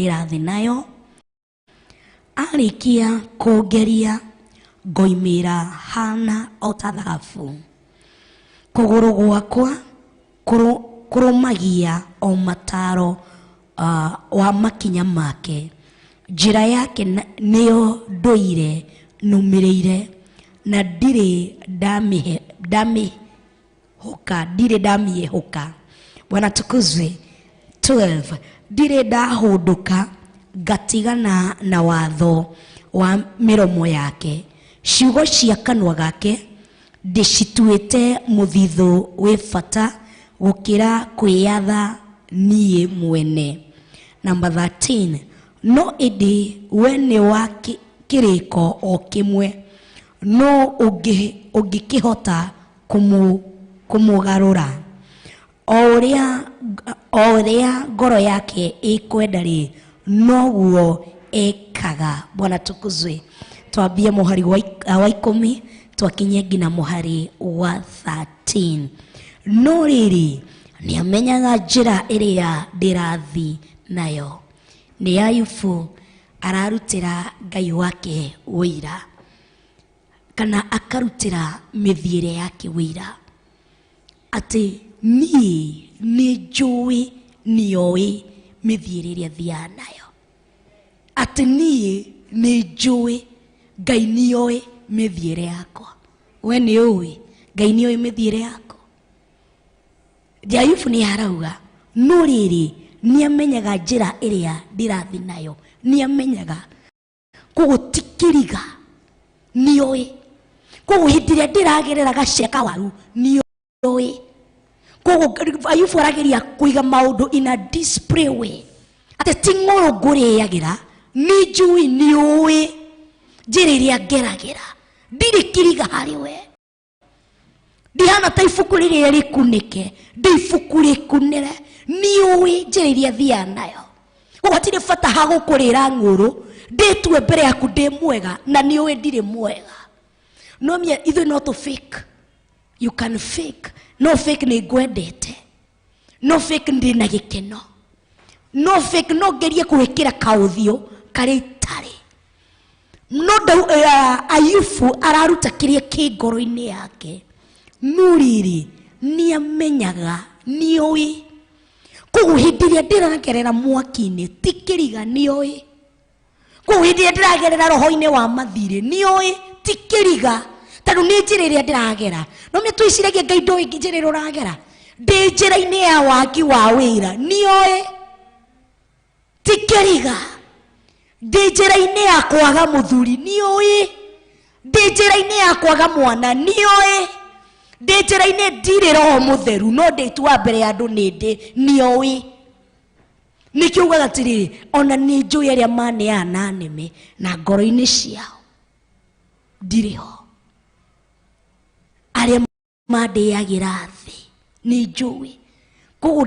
ndĩrathiĩ nayo. Arĩkia kũngeria ngoimĩra hana o ta thahabu. Kũgũrũ gwakwa kũrũmagia o mataro wa makinya make. Njĩra yake nĩyo ndũire nũmĩrĩire, na ndirĩ ndamĩhũka, ndirĩ ndamĩehũka. Bwana tukuzwe. 12 ndirĩ ndahũndũka ngatigana na watho wa mĩromo yake. Ciugo cia kanua gake ndĩcituĩte mũthithũ wĩ bata gũkĩra kwĩyatha niĩ mwene. Number 13 no ĩndĩ we nĩ wa kĩrĩko o kĩmwe, no ũngĩkĩhota kũmũgarũra o ũrĩa ngoro yake ĩkwenda rĩ, noguo ekaga. Bwana tukuzwe. Twambie mũhari wa 10 twakinye nginya mũhari wa 13. No rĩrĩ, nĩamenyaga njĩra ĩrĩa ndĩrathi nayo. Nĩ Ayubu ararutĩra Ngai wake wĩira, kana akarutĩra mĩthiĩre yake wĩira, atĩ niĩ nĩ njũĩ nĩoĩ mĩthiĩre ĩrĩa thiaga nayo, atĩ niĩ nĩ njũĩ Ngai nĩoĩ mĩthiĩre yakwa. We nĩ ũĩ Ngai nĩoĩ mĩthiĩre yaku? Ayubu nĩ arauga, no rĩrĩ, nĩamenyaga njĩra ĩrĩa ndĩrathi nayo, nĩamenyaga. Koguo ti kĩriga, nĩoĩ. Koguo hĩndĩ ĩrĩa ndĩragerera gacĩra kawaru, nĩoĩ. Koguo Ayubu arageria kũiga maũndũ in a display way, atĩ ti ng'ũrũ ngũrĩagĩra, nĩ njũĩ nĩũĩ njĩra ĩrĩa ngeragĩra, ndirĩ kĩriga harĩ we, ndihana ta ibuku rĩrĩa rĩkunĩke, ndĩ ibuku rĩkunĩre, nĩũĩ njĩra ĩrĩa thiaga nayo. Koguo hatirĩ bata ha gũkũrĩra ng'ũrũ ndĩtue mbere yaku ndĩ mwega na nĩũĩ ndirĩ mwega. No mia ithuĩ no tũ fake. You can fake. No fake nĩ ngwendete, no fake ndĩ na gĩkeno, no fake, no ngerie gwĩkĩra kaũthiũ karĩa itarĩ. No Ayubu araruta kĩrĩa kĩ ngoro-inĩ yake. No rĩrĩ, nĩamenyaga, nĩoĩ. Koguo hĩndĩ ĩrĩa ndĩragerera mwaki-inĩ, ti kĩriga, nĩoĩ. Koguo hĩndĩ ĩrĩa ndĩragerera roho-inĩ wa mathirĩ, nĩoĩ, ti kĩriga, tondũ nĩ njĩra ĩrĩa ndĩragera. No mĩ twĩciragia Ngai ndoĩ njĩra ĩrĩa ũragera. Ndĩ njĩra-inĩ ya wagi wa wĩra, nĩoĩ, ti kĩriga. Ndĩ njĩra-inĩ ya kwaga mũthuri, nĩoĩ. Ndĩ njĩra-inĩ ya kwaga mwana, nĩoĩ. Ndĩ njĩra-inĩ ndirĩ roho mũtheru, no ndĩtua mbere ya andũ nĩ ndĩ, nĩoĩ. Nĩkĩo ugaga atĩrĩrĩ, ona nĩ njũĩ arĩa maneaga na nĩmĩ na ngoro-inĩ ciao ndirĩ ho, arĩa mandĩagĩra thĩ nĩ njũĩ. Koguo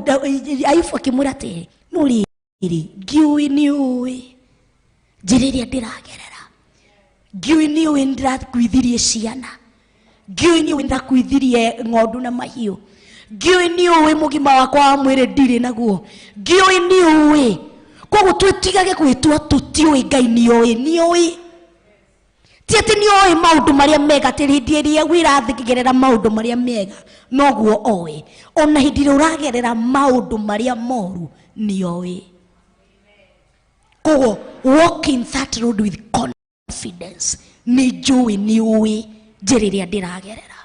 Ayubu akĩmwĩra atĩrĩ, no rĩrĩ, ngĩũĩ nĩ ũĩ njĩra ĩrĩa ndĩragerera, ngĩũĩ nĩ ũĩ ndĩrakuithirie ciana, ngĩũĩ nĩ ũĩ ndĩrakuithirie ng'ondu na mahiũ, ngĩũĩ nĩ ũĩ mũgima wakwa wa mwĩrĩ ndirĩ naguo, ngĩũĩ nĩ ũĩ. Koguo twĩtigage gwĩtua tũtiũĩ. Ngai nĩ oĩ, nĩ oĩ. Ti atĩ nĩ oĩ maũndũ marĩa mega, atĩ hĩndĩ ĩrĩa wĩrathigerera maũndũ marĩa mega noguo oĩ. Ona hĩndĩ ĩrĩa ũragerera maũndũ marĩa moru, nĩ oĩ. Koguo walk in that road with confidence: nĩ njũĩ nĩ ũĩ njĩra ĩrĩa ndĩragerera,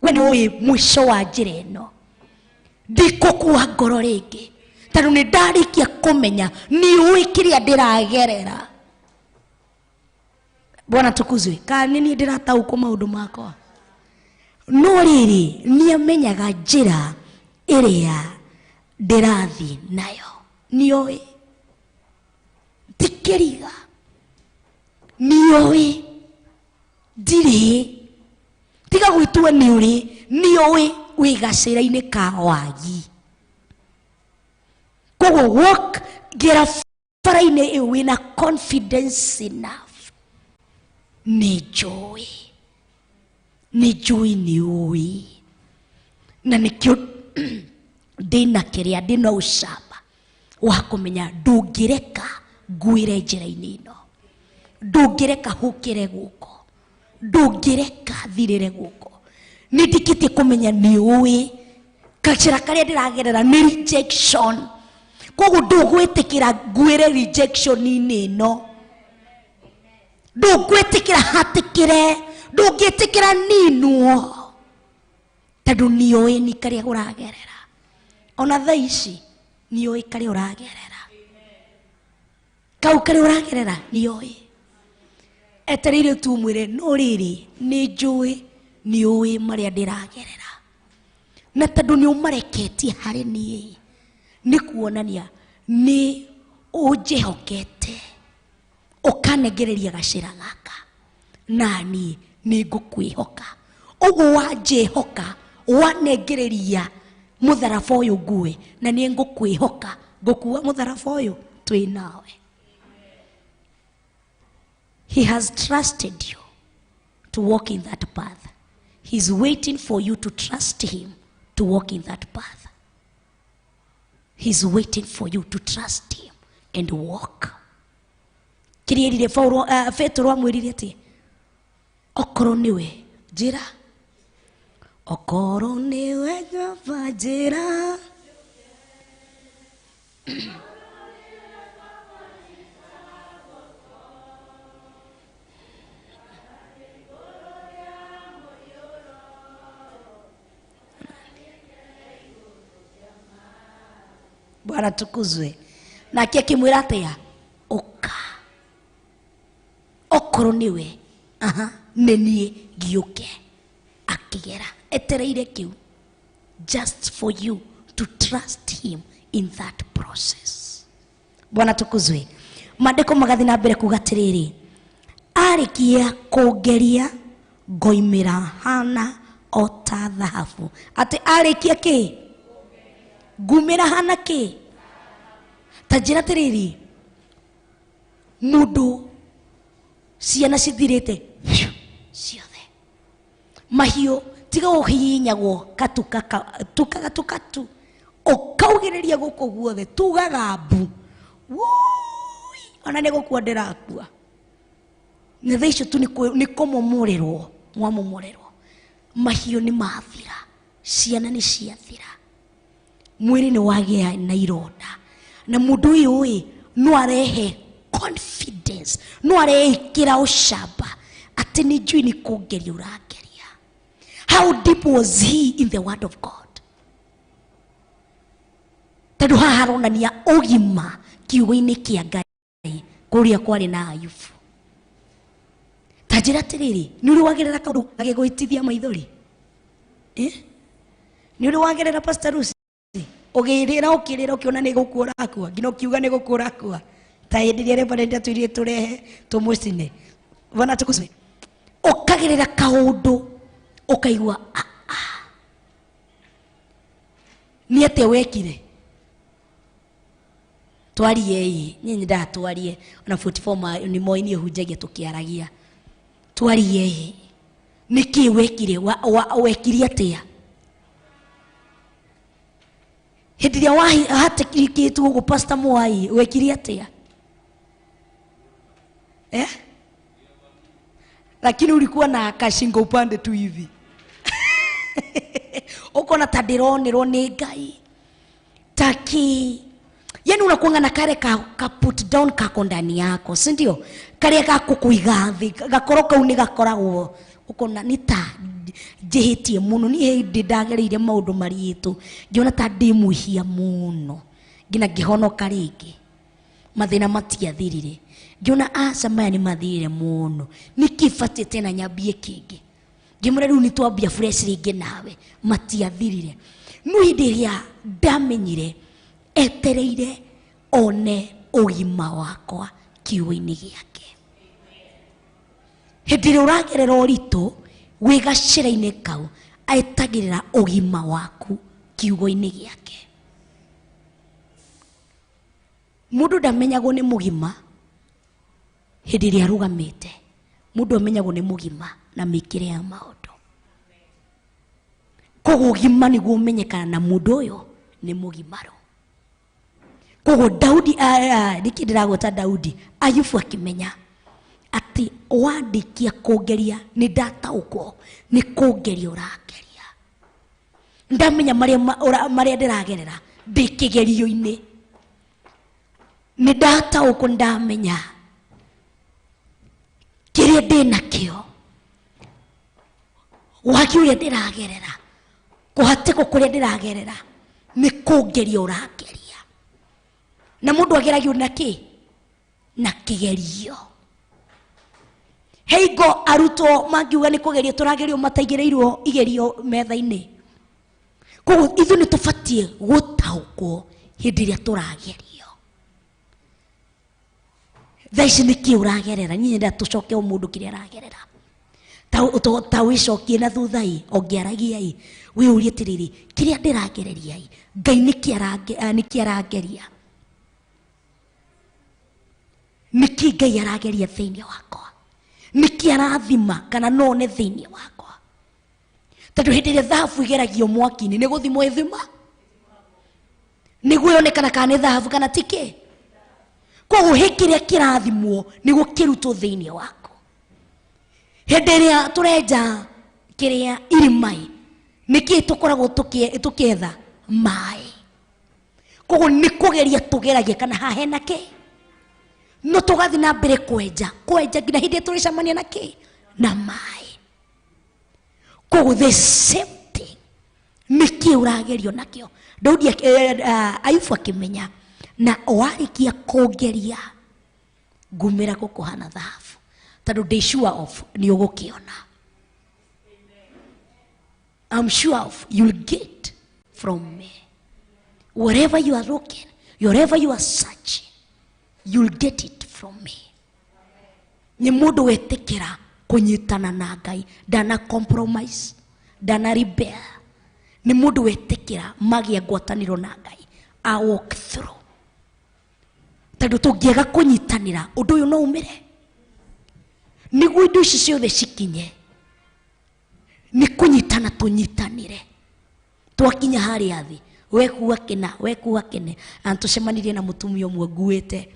we nĩ ũĩ mũico wa njĩra ĩno, ndikũkua ngoro rĩngĩ, tondũ nĩ ndarĩkia kũmenya nĩ ũĩ kĩrĩa ndĩragerera. Bwana tukuzwe. Kana nĩ niĩ ndĩrataũkwo maũndũ makwa? No rĩrĩ, nĩ amenyaga njĩra ĩrĩa ndĩrathiĩ nayo, nĩoĩ, ti kĩriga, nĩoĩ ndirĩ. Tiga gwĩtua nĩ ũrĩ, nĩoĩ wĩ gacĩra-inĩ ka wagi. Koguo walk, gera bara-inĩ ĩyo wĩna confidence enough: nĩ njũĩ, nĩ njũĩ nĩ ũĩ, na nĩkĩo ndĩna kĩrĩa ndĩna ũcamba. Wa kũmenya ndũngĩreka nguĩre njĩra-inĩ ĩno, ndũngĩreka hũkĩre gũkũ, ndũngĩreka thirĩre gũkũ. Nĩ ndikĩtie kũmenya nĩ ũĩ gacĩra karĩa ndĩragerera nĩ rejection, koguo ndũgwĩtĩkĩra nguĩre rejection-inĩ ĩno, ndũgwĩtĩkĩra hatĩkĩre, ndũngĩtĩkĩra ninwo, tondũ nĩ ũĩ nĩ karĩa ũragerera. Ona thaa ici nĩ ũĩ karĩa ũragerera, kau karĩa ũragerera nĩ ũĩ. Etereire tu mwĩre no rĩrĩ nĩ njũĩ nĩ ũĩ marĩa ndĩragerera, na tondũ nĩ ũmareketie harĩ niĩ nĩ kuonania nĩ ũnjĩhokete ũkanengereria gacĩra gaka, na niĩ nĩ ngũkwĩhoka. Ũguo wanjĩhoka wanengereria mũtharaba ũyũ ngue, na nĩ ngũkwĩhoka ngũkua mũtharaba ũyũ twĩ nawe. He has trusted you to walk in that path. He's waiting for you to trust him to walk in that path. He's waiting for you to trust him and walk. Kĩrĩa Paulo Petero amwĩrire atĩ okorwo nĩwe njĩra, okorwo nĩwe Baba njĩra. Bwana tukuzwe. Nake akimwĩra atĩa? Ũka. Okorwo nĩwe, aha, nĩ niĩ ngĩũke. Akĩgera etereire kĩu, just for you to trust him in that process. Bwana tukuzwe. Maandĩko magathiĩ na mbere kuga atĩrĩrĩ, arĩkia kũngeria ngoimĩra hana o ta thahabu. Atĩ arĩkia kĩ? Ngumĩra hana kĩ? Ta njĩra atĩrĩrĩ, mũndũ ciana cithirĩte ciothe, mahiũ tiga ũhihinyagwo katuka tukatu ũkaugĩrĩria gũkũ guothe, tugaga mbu wui, ona nĩ gũkua ndĩrakua. Na thaa icio tu nĩ kũmomorerwo mwamomorerwo, mahiũ nĩ mathira, ciana nĩ ciathira, mwĩrĩ nĩ wagĩa na ironda, na mũndũ ũyũ ĩ no arehe confidence, no areikĩra ũcamba atĩ nĩ njũĩ nĩ kũngeria ũrangeria. How deep was he in the word of God? Tondũ haha haronania ũgima kiugo-inĩ kĩa Ngai kũrĩa kwarĩ na Ayubu. Ta njĩra atĩrĩrĩ, nĩ ũrĩ wagerera kaũndũ gagĩgũitithia maithori? Nĩ ũrĩ wagerera Pastor Lucy ũgĩrĩra ũkĩrĩra ũkĩona nĩ gũkua ũrakua, nginya ũkiuga nĩ gũkua ũrakua, ta hĩndĩ ĩrĩa Reverend atwĩrire tũrehe tũmũcine. Bwana tukuzwe. Ũkagerera kaũndũ ũkaigua nĩ atĩa wekire? Twarie ĩ, niĩ nyendaga twarie, ona 44 nĩ moĩ niĩ hunjagia tũkĩaragia. Twarie ĩ, nĩkĩ wekire? Wekire atĩa? Hĩndĩ ĩrĩa wahatĩkĩtwo gũkũ Pastor Mwai, wekire atĩa? Lakini ulikuwa na kashingo upande tu hivi. Ukona ta ndĩronerwo nĩ Ngai. Taki yani unakuanga na kare ka put down kako ndani yako, si ndio? Kare ka kukuiga thĩ, gakoro kau nĩ gakoragwo ukona nĩ ta njĩhĩtie mũno, niĩ hĩndĩ ndagereire maũndũ maritũ ngĩona ta ndĩ mwĩhia mũno nginya ngĩhonoka rĩngĩ, mathĩna matiathirire, ngĩona aca maya nĩ mathirire mũno, nĩkĩ batiĩ tena nyambie kĩngĩ? Ngĩmwĩra rĩu nĩ twambia fresh rĩngĩ nawe, matiathirire. No hĩndĩ ĩrĩa ndamenyire etereire one ũgima wakwa kiugo-inĩ gĩake. Hĩndĩ ĩrĩa ũragerera ũritũ wĩ gacĩra-inĩ kau, etagĩrĩra ũgima waku kiugo-inĩ gĩake. Mũndũ ndamenyagwo nĩ mũgima hĩndĩ ĩrĩa arũgamĩte, mũndũ amenyagwo nĩ mũgima na mĩkĩre ya maũndũ. Koguo ũgima nĩguo ũmenyekana na mũndũ ũyũ nĩ mũgimaru. Koguo Daudi, nĩkĩ ndĩragweta Daudi? Ayubu akĩmenya atĩ wandĩkia kũngeria nĩ ndataũkwo nĩ kũngeria ũrangeria. Ndamenya marĩa marĩa ndĩragerera ndĩ kĩgerio-inĩ, nĩ ndataũkwo, ndamenya kĩrĩa ndĩ nakĩo, wagi ũrĩa ndĩragerera, kũhatĩkwo kũrĩa ndĩragerera nĩ kũngeria ũrangeria. Na mũndũ ageragio na kĩ? Na kĩgerio. Hingo arutwo mangiuga nĩ kũgerio tũragerio, mataigĩrĩirwo igerio metha-inĩ. Koguo ithuĩ nĩ tũbatiĩ gũtaũkwo hĩndĩ ĩrĩa tũragerio. Thaa ici nĩ kĩ ũragerera? Niĩ nyenda tũcoke o mũndũ kĩrĩa aragerera. Ta wĩcokie na thutha ĩ, ongĩaragia ĩ, wĩyũrie atĩrĩrĩ, kĩrĩa ndĩragereria ĩ, Ngai nĩkĩ arangeria? Nĩkĩ Ngai arageria thĩinĩ wakwa? Nĩkĩ arathima kana none thĩinĩ wakwa? Tondũ hĩndĩ ĩrĩa thahabu igeragio mwaki-inĩ, nĩ gũthimwo ĩthima, nĩguo yonekana kana nĩ thahabu kana ti kĩ. Koguo hĩ kĩrĩa kĩrathimwo nĩguo kĩrutwo thĩinĩ waku. Hĩndĩ ĩrĩa tũrenja kĩrĩa irima-ĩ, nĩkĩ tũkoragwo tũkĩetha maĩ? Koguo nĩ kũgeria tũgeragia kana haha hena kĩ, no tũgathiĩ na mbere kwenja kwenja nginya hĩndĩ ĩrĩa tũrĩcemania na kĩ, na maĩ. Koguo the same thing, nĩkĩ ũragerio nakĩo? Daudi Ayubu akĩmenya na warĩkia kũngeria ngumĩra gũkũhana thahabu, tondũ ndĩ sure of nĩ ũgũkĩona. I'm sure of you'll get from me wherever you are looking, wherever you are searching, you'll get it from me. Nĩ mũndũ wetĩkĩra kũnyitana na Ngai, ndana compromise, ndana rebel. Nĩ mũndũ wetĩkĩra magĩa ngwatanĩro na Ngai, a walk through. Tondũ tũngĩaga kũnyitanĩra, ũndũ ũyũ no umĩre. Nĩguo indo ici ciothe cikinye, nĩ kũnyitana tũnyitanĩre. Twakinya harĩa thĩ, wekua kĩna, wekua kĩne. Na tũcemanirie na mũtumia ũmwe nguĩte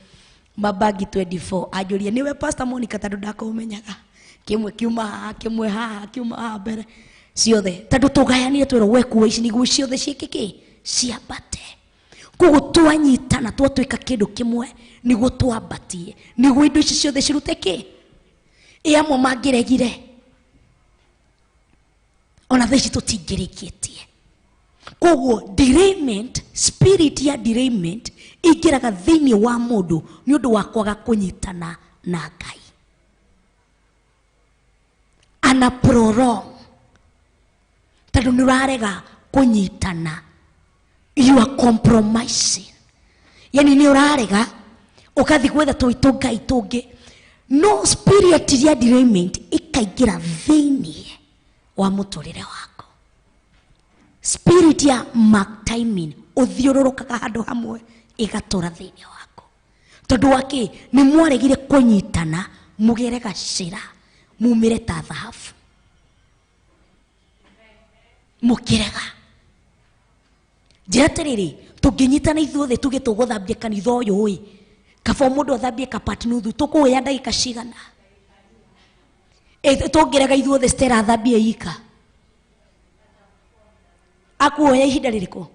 mabagi 24, anjũria nĩwe Pastor Monica, tondũ ndakũmenyaga. Kĩmwe kiuma haha, kĩmwe haha, kiuma haha mbere, ciothe. Tondũ tũgayanire twĩrwo wekua ici nĩguo ciothe ciĩke kĩ? Ciambate. Koguo twanyitana twatuĩka kĩndũ kĩmwe nĩguo twambatie, nĩguo indo ici ciothe cirute kĩ? Ĩ amwe mangĩregire, ona thaa ici tũtingĩrĩkĩtie. Koguo derailment, spirit ya derailment ingĩraga thĩinĩ wa mũndũ nĩ ũndũ wa kwaga kũnyitana na Ngai. Ana prolong, tondũ nĩ ũrarega kũnyitana, you are compromising. Yani nĩ ũrarega ũgathiĩ gwetha tũitũ Ngai tũngĩ. No spirit ya derailment ĩkaingĩra thĩinĩ wa mũtũrĩre waku. Spirit ya mark timing ũthiũrũrũkaga handũ hamwe ĩgatũra thĩinĩ waku. Tondũ wa kĩ? Nĩ mwaregire kũnyitana mũgere gacĩra mumĩre ta thahabu, mũkĩrega. Njĩra atĩrĩrĩ, tũngĩnyitana ithuothe tuge tũgũthambia kanitha ũyũ ĩ, kaba mũndũ athambie kapat nuthu, tũkũoya ndagĩka cigana? Tũngĩrega ithuothe Stella athambie ika, akuoya ihinda rĩrĩkũ?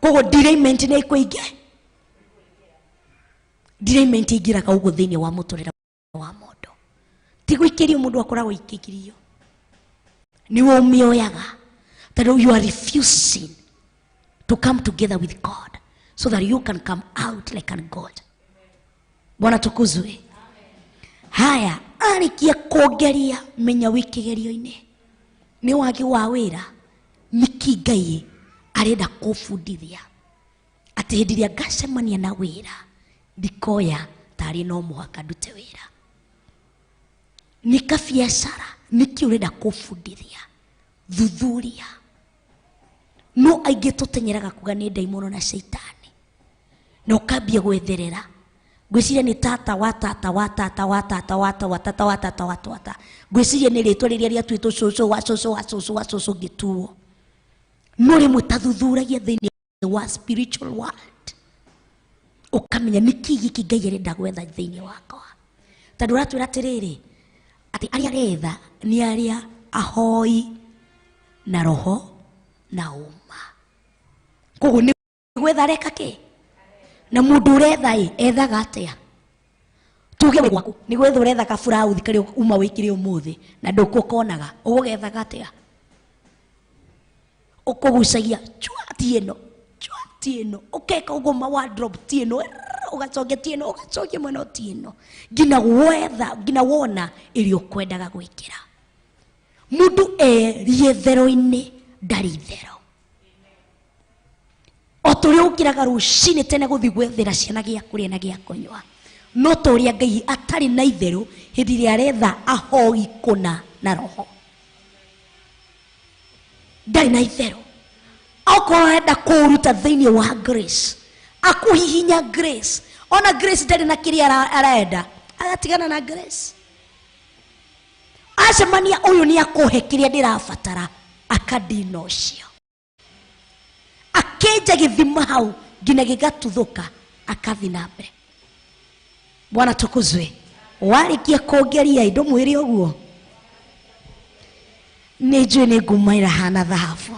Koguo derailment nĩ ĩkũingĩ, derailment ĩingĩraga ũguo thĩinĩ wa mũtũrĩre wa mũndũ. Ti gũikĩrio mũndũ akoragwo ikĩkirio, nĩwe ũmĩoyaga, tondũ you are refusing to come together with God so that you can come out like an God. Bwana tukuzwe. Haya, arĩkia kũngeria, menya wĩ kĩgerio-inĩ. Nĩ wagi wa wĩra, nĩkĩ Ngai arenda kũbundithia atĩ hĩndĩ ĩrĩa ngacemania na wĩra ndikoya tarĩ no mũhaka ndute wĩra. Nĩ kabiacara, nĩkĩ ũrenda kũbundithia? Thuthuria. No aingĩ tũteng'eraga kuga nĩ ndaimono na caitani, na ũkambia gwetherera. Ngwĩciria nĩ tata wa tata wa tata wa tata wa tata wa tata wa tata wa tata. Ngwĩciria nĩ rĩtwa rĩrĩa rĩatuĩtwo cũcũ wa cũcũ wa cũcũ wa cũcũ ngĩtuo. No rĩmwe tathuthuragia thĩinĩ wa spiritual world. Ũkamenya nĩkĩ gĩkĩ Ngai arenda gwetha thĩinĩ wakwa. Tondũ ũratwĩra atĩrĩrĩ, atĩ arĩa aretha nĩ arĩa ahoi na roho na ũma. Koguo nĩ gwetha areka kĩ? Na mũndũ ũretha ĩ, ethaga atĩa? Tuge wĩ gwaku, nĩ gwetha ũretha kaburauthi karĩa uma wĩkĩre ũmũthĩ na ndũkũkonaga, ũgũgethaga atĩa? Ũkũgucagia chua ti ĩno, chua ti ĩno, ũkeka ũguo ma wardrobe ti ĩno, ũgacokia ti ĩno, ũgacokia mwena ti ĩno, nginya wetha, nginya wona ĩrĩa ũkwendaga gwĩkĩra. Mũndũ erie itherũ-inĩ ndarĩ itherũ. O ta ũrĩa ũkĩraga rũcinĩ tene gũthiĩ gwethera ciana gĩa kũrĩa na gĩa kũnyua, no ta ũrĩa Ngai atarĩ na itherũ hĩndĩ ĩrĩa aretha ahoi kũna na roho. Ndarĩ na itherũ. Okorwo arenda kũũruta thĩinĩ wa Grace, akũhihinya Grace, ona Grace ndarĩ na kĩrĩa arenda, agatigana na Grace. Acemania ũyũ nĩ akũhe kĩrĩa ndĩrabatara, akadina ũcio. Akenja gĩthima hau nginya gĩgatuthũka, akathi na mbere. Bwana tukuzwe. Warĩkia kũngeria indo mwĩrĩ ũguo, nĩ njũĩ nĩ nguma ĩrahana thahabu.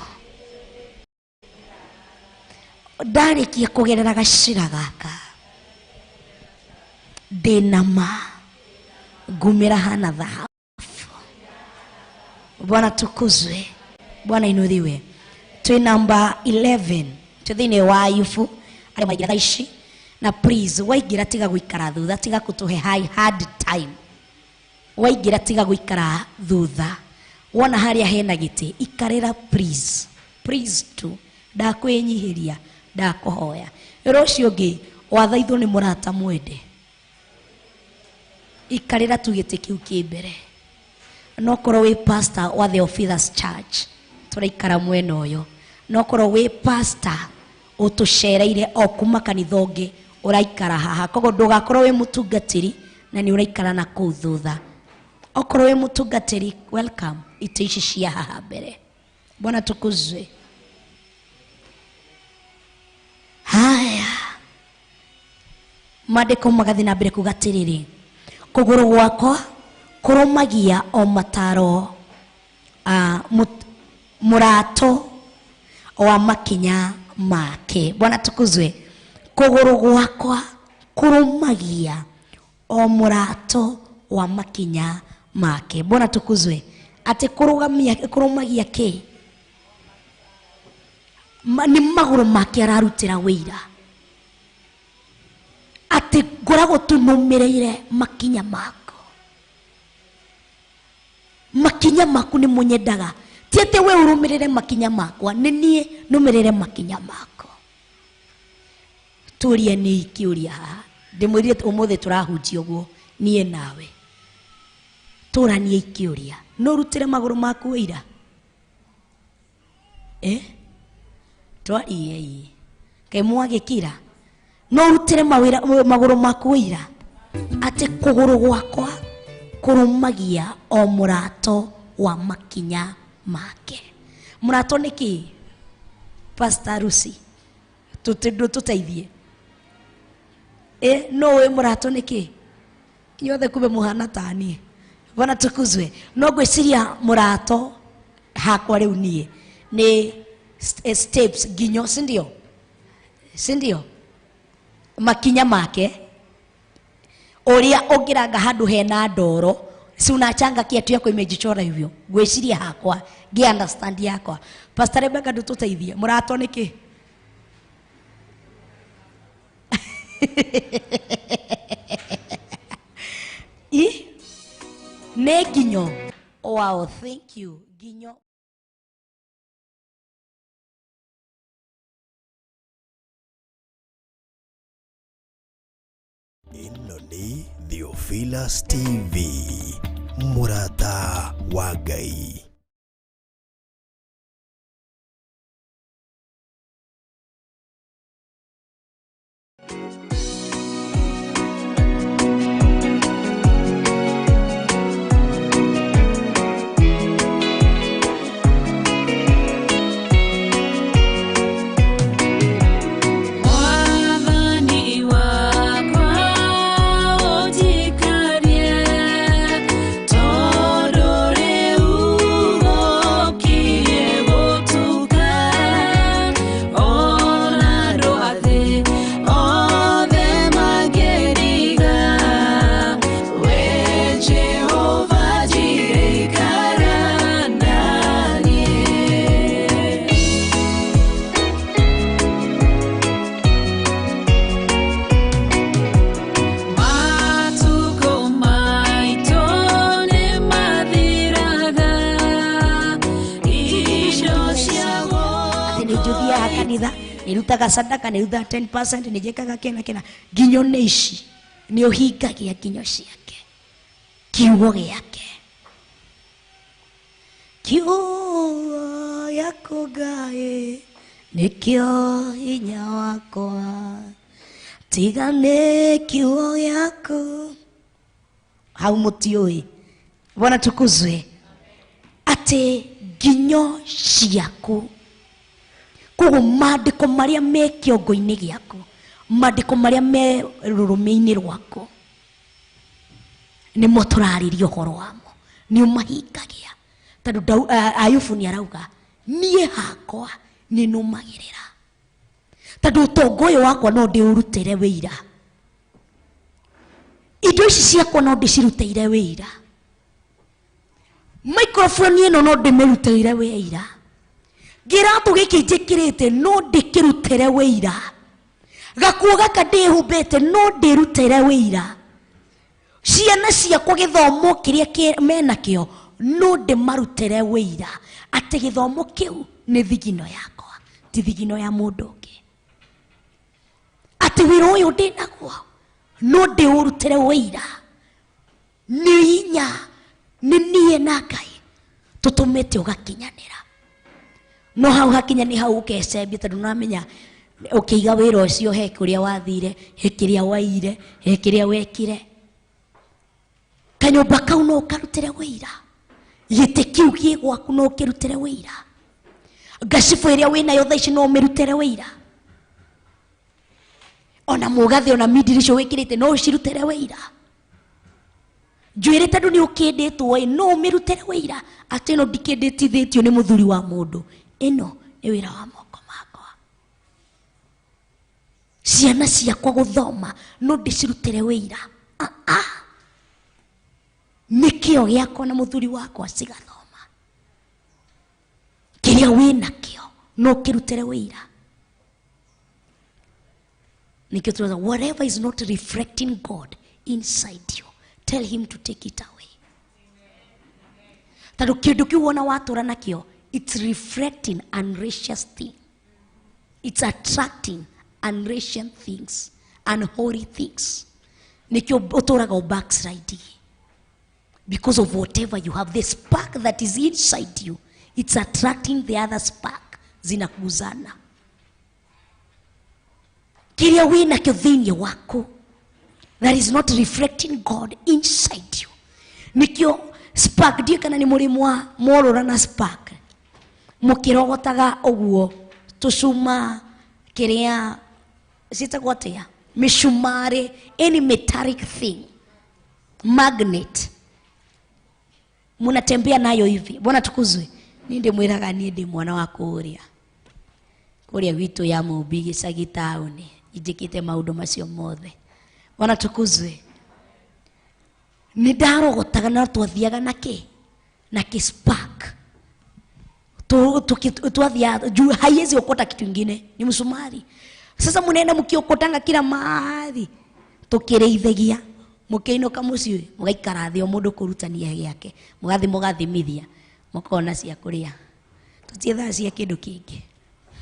Ndarĩkia kũgerera gacĩra gaka, ndĩna ma nguma ĩrahana thahabu. Bwana tukuzwe. Bwana inuliwe. Twĩ namba 11, twĩ thĩinĩ wa Ayubu, arĩa maingĩra thaa ici. Na please, waingĩra tiga gũikara thutha, tiga kũtũhe high hard time. Waingĩra tiga gũikara thutha. Wona harĩa hena gĩtĩ, ikarĩra please. Please tu. Ndakwĩnyihĩria, ndakũhoya. Wĩra ũcio ũngĩ, wathaithwo nĩ mũrata mwende. Ikarĩra tu gĩtĩ kĩu kĩ mbere. No korwo wĩ pastor wa Theophilus Church, tũraikara mwena ũyũ. No korwo wĩ pastor ũtũcereire o kuma kanitha ũngĩ, ũraikara haha. Koguo ndũgakorwo wĩ mũtungatĩri na nĩ ũraikara na kũu thutha. Okorwo wĩ mũtungatĩri, welcome itĩ ici cia haha mbere. Bwana tukuzwe. Haya, maandĩko magathiĩ na mbere kuga atĩrĩrĩ, kũgũrũ gwakwa kũrũmagia o mataro, mũrato wa makinya make. Bwana tukuzwe. Kũgũrũ gwakwa kũrũmagia o mũrato wa makinya make. Bwana tukuzwe. Atĩ kũrũmagia kĩ? Nĩ magũrũ make ararutĩra wĩira. Atĩ ngoragwo tu nũmĩrĩire makinya mako. Makinya maku nĩ mũnyendaga. Ti atĩ we ũrũmĩrĩre makinya makwa, nĩ niĩ nũmĩrĩre makinya mako. Tũrie nĩ kĩũria haha. Ndĩmwĩrire ũmũthĩ tũrahunjia ũguo, niĩ nawe. Tũranie ikĩũria. No ũrutĩre magũrũ maku wĩira? Twarie ĩ. Kaĩ mwagĩkira? No ũrutĩre magũrũ maku wĩira? Atĩ kũgũrũ gwakwa kũrũmagia o mũrato wa makinya make. Mũrato nĩ kĩ? Pastor Lucy, tũteithie. No wĩ mũrato nĩ kĩ? Inyuothe kumbe mũhana ta niĩ. Bwana tukuzwe. No ngwĩciria mũrato hakwa rĩu niĩ nĩ steps nginyo, si ndio? Si ndio? Makinya make ũrĩa ũngĩranga handũ hena ndoro, si unachanga kiatu yako imejichora hivyo. Ngwĩciria hakwa, ngĩ understand yakwa. Pastor Rebecca, ndũtũteithie. Mũrato nĩ kĩ? I? Nĩ nginyo. Wow, thank you. Nginyo. Ĩno nĩ Theophilus TV, mũrata wa Ngai. Mwathani wa Nĩrutaga sadaka, nĩrutaga 10%, nĩnjĩkaga kĩna kĩna. Nginyo nĩ ici, nĩ ũhingagia nginyo ciake. Kiugo gĩake. Kiugo gĩaku Ngai nĩkĩo hinya wakwa. Tiga nĩ kiugo gĩaku. Hau mũtiũĩ. Bwana tukuzwe. Atĩ nginyo ciaku. Koguo maandĩko marĩa me kĩongo-inĩ gĩaku, maandĩko marĩa me rũrũmĩ-inĩ rwaku, nĩmo tũrarĩria ũhoro wamo, nĩ ũmahingagia. Tondũ Ayubu nĩ arauga, niĩ hakwa nĩ nũmagĩrĩra. Tondũ ũtonga ũyũ wakwa no ndĩũrutĩre wĩira. Indo ici ciakwa no ndĩcirutĩire wĩira. Microphone ĩno no ndĩmĩrutĩire wĩira. Kĩratũ gĩkĩ njĩkĩrĩte no ndĩkĩrutĩre wĩira. Gakuo gaka ndĩhumbĩte no ndĩrutĩre wĩira. Ciana ciakwa gĩthomo kĩrĩa menakĩo no ndĩmarutĩre wĩira. Atĩ gĩthomo kĩu nĩ thigino yakwa, ti thigino ya mũndũ ũngĩ. Atĩ wĩra ũyũ ndĩnaguo no ndĩũrutĩre wĩira. Nĩ hinya, nĩ niĩ na Ngai tũtũmĩte ũgakinyanĩra. No hau hakinya nĩ hau ũkecembia tondũ nĩũramenya ũkĩiga wĩra ũcio he kũrĩa wathire, he kĩrĩa waire, he kĩrĩa wekire. Kanyũmba kau no ũkarutĩre wĩira. Gĩtĩ kĩu gĩ gwaku no ũkĩrutĩre wĩira. Ngacibũ ĩrĩa wĩnayo thaa ici no ũmĩrutĩre wĩira. Ona mũgathĩ ona mindiri icio wĩkĩrĩte no ũcirutĩre wĩira. Njuĩrĩ tondũ nĩ ũkĩndĩtwo ĩ, no ũmĩrutĩre wĩira. Atĩ ĩno ndikĩndĩtithĩtio nĩ mũthuri wa mũndũ. Ĩno nĩ wĩra wa moko makwa. Ciana ciakwa gũthoma no ndĩcirutĩre wĩira. Nĩ kĩo gĩakwa na mũthuri wakwa cigathoma. Kĩrĩa wĩnakĩo no ũkĩrutĩre wĩira. Nĩkĩo tũrauga whatever is not reflecting God inside you, tell him to take it away. Tondũ kĩndũ kĩu wona watũra nakĩo, it's reflecting unrighteous thing. It's attracting unrighteous things, unholy things. Nĩkĩo ũtũraga backsliding. Because of whatever you have, the spark that is inside you, it's attracting the other spark. Zinakuzana. Kĩrĩa wĩnakĩo thĩinĩ waku that is not reflecting God inside you. Nĩkĩo spark, ndiũĩ kana nĩ mũrĩ mworũra na spark. Mũkĩrogotaga ũguo tũcuma kĩrĩa ciĩtagwo atĩa? Mĩcumarĩ, any metallic thing, magnet. Munatembea nayo hivi. Bwana tukuzwe. Niĩ ndĩmwĩraga niĩ ndĩ mwana wa kũrĩa. Kũrĩa gwitũ ya Mũmbi gĩcagi taũni. Njĩkĩte maũndũ macio mothe. Bwana tukuzwe. Nĩ ndarogotaga na twathiaga na kĩ? Na kĩ spark. Twathiaga juu haiwezi okota kitu ingine, ni msumari. Sasa munaenda mkiokotanga kila mahali. Tukĩrĩithagia. Mũkĩinũka mũciĩ mũgaikara thĩ o mũndũ kũrutania gĩake, mũgathiĩ mũgathimithia, mũkona cia kũrĩa. Tũtiethaga cia kĩndũ kĩngĩ.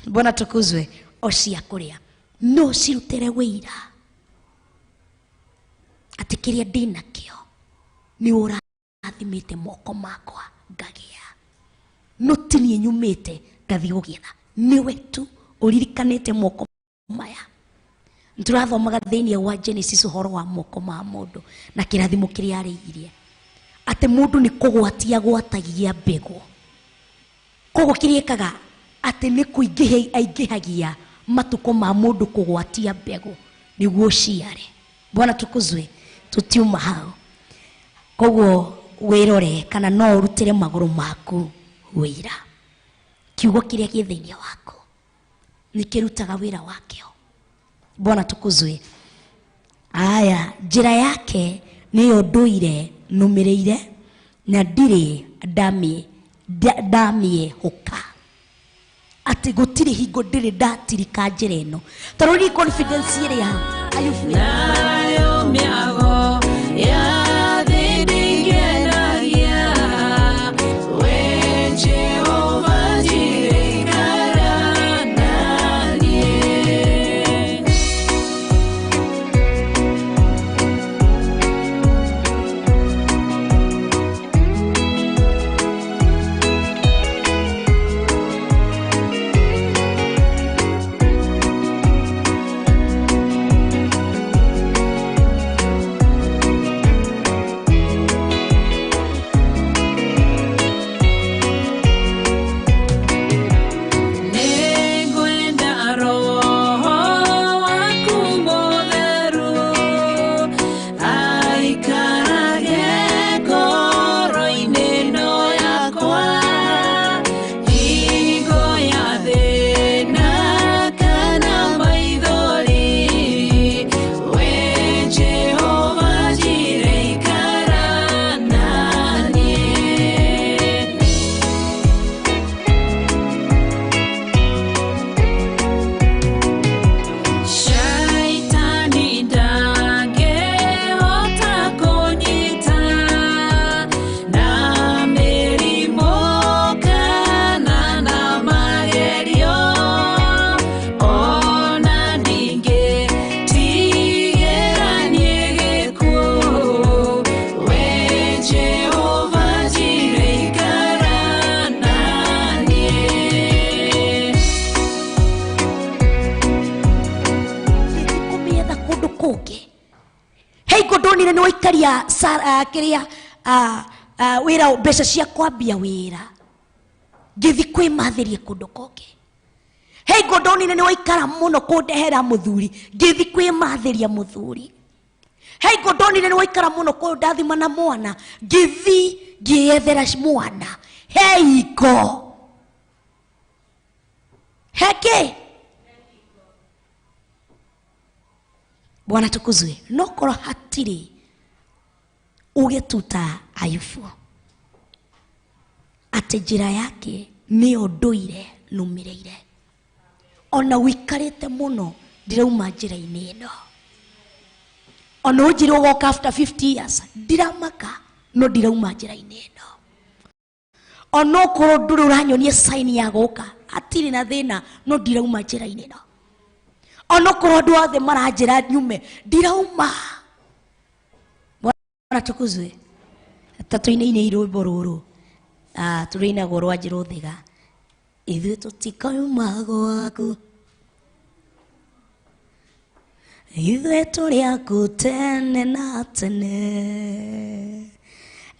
Bwana tukuzwe, o cia kũrĩa. No cirutĩre wĩira atĩ kĩrĩa ndĩnakĩo nĩ ũrathimĩte moko makwa ngagĩa. No ti niĩ nyumĩte ngathiĩ gũgetha, nĩwe tu ũririkanĩte moko maya. Nĩtũrathomaga thĩinĩ wa Genesis ũhoro wa moko ma mũndũ na kĩrathimo kĩrĩa arĩirie. Atĩ mũndũ nĩ kũgwatia gwatagia mbegũ. Koguo kĩrĩa ĩkaga atĩ nĩ kũingĩhia aingĩhagia matukũ ma mũndũ kũgwatia mbegũ nĩguo ũciare. Bwana tukuzwe, tutiuma hau. Koguo wĩrore kana no ũrutĩre magũrũ maku wĩira. Kiugo kĩrĩa kĩ thĩinĩ waku nĩ kĩrutaga wĩra wakĩo. Bwana tukuzwe. Aya, njĩra yake nĩyo ndũire nũmĩrĩire na ndirĩ ndamĩehũka. Atĩ gũtirĩ hingo ndĩrĩ ndatirika njĩra ĩno. Tondũ nĩ confidence ĩrĩa Ayubu nayo mĩago ya thĩ ndĩngenagia. We Jehova ndirikana na niĩ. ndonire nĩ waikaria kĩrĩa wĩra mbeca cia kwambia wĩra ngĩthi kwĩmathĩria kũndũ kũngĩ. Hingo ndonire nĩ waikara mũno kũndehera mũthuri ngĩthi kwĩmathĩria mũthuri. Hingo ndonire nĩ waikara mũno kũndathima na mwana ngĩthi ngĩyethera mwana. Heiko heke Bwana tukuzwe. No korwo hatirĩ ũgĩtuta Ayubu atĩ njĩra yake nĩyo ndũire nũmĩrĩire, ona ũikarĩte mũno ndirauma njĩra-inĩ ĩno, ona ũnjĩre ũgoka after 50 years ndiramaka no ndirauma njĩra-inĩ ĩno, ona okorwo ndũrĩ ũranyonia sign ya gũka hatirĩ na thĩna no ndirauma njĩra-inĩ ĩno, ona okorwo andũ othe maranjĩra nyume ndirauma. Bwana tukuzwe. Ta tũinaine rwĩmbo rũrũ tũrĩinagwo rwa Njĩrũthĩga, ithuĩ tũtikauma gwaku, ithuĩ tũrĩ aku tene na tene,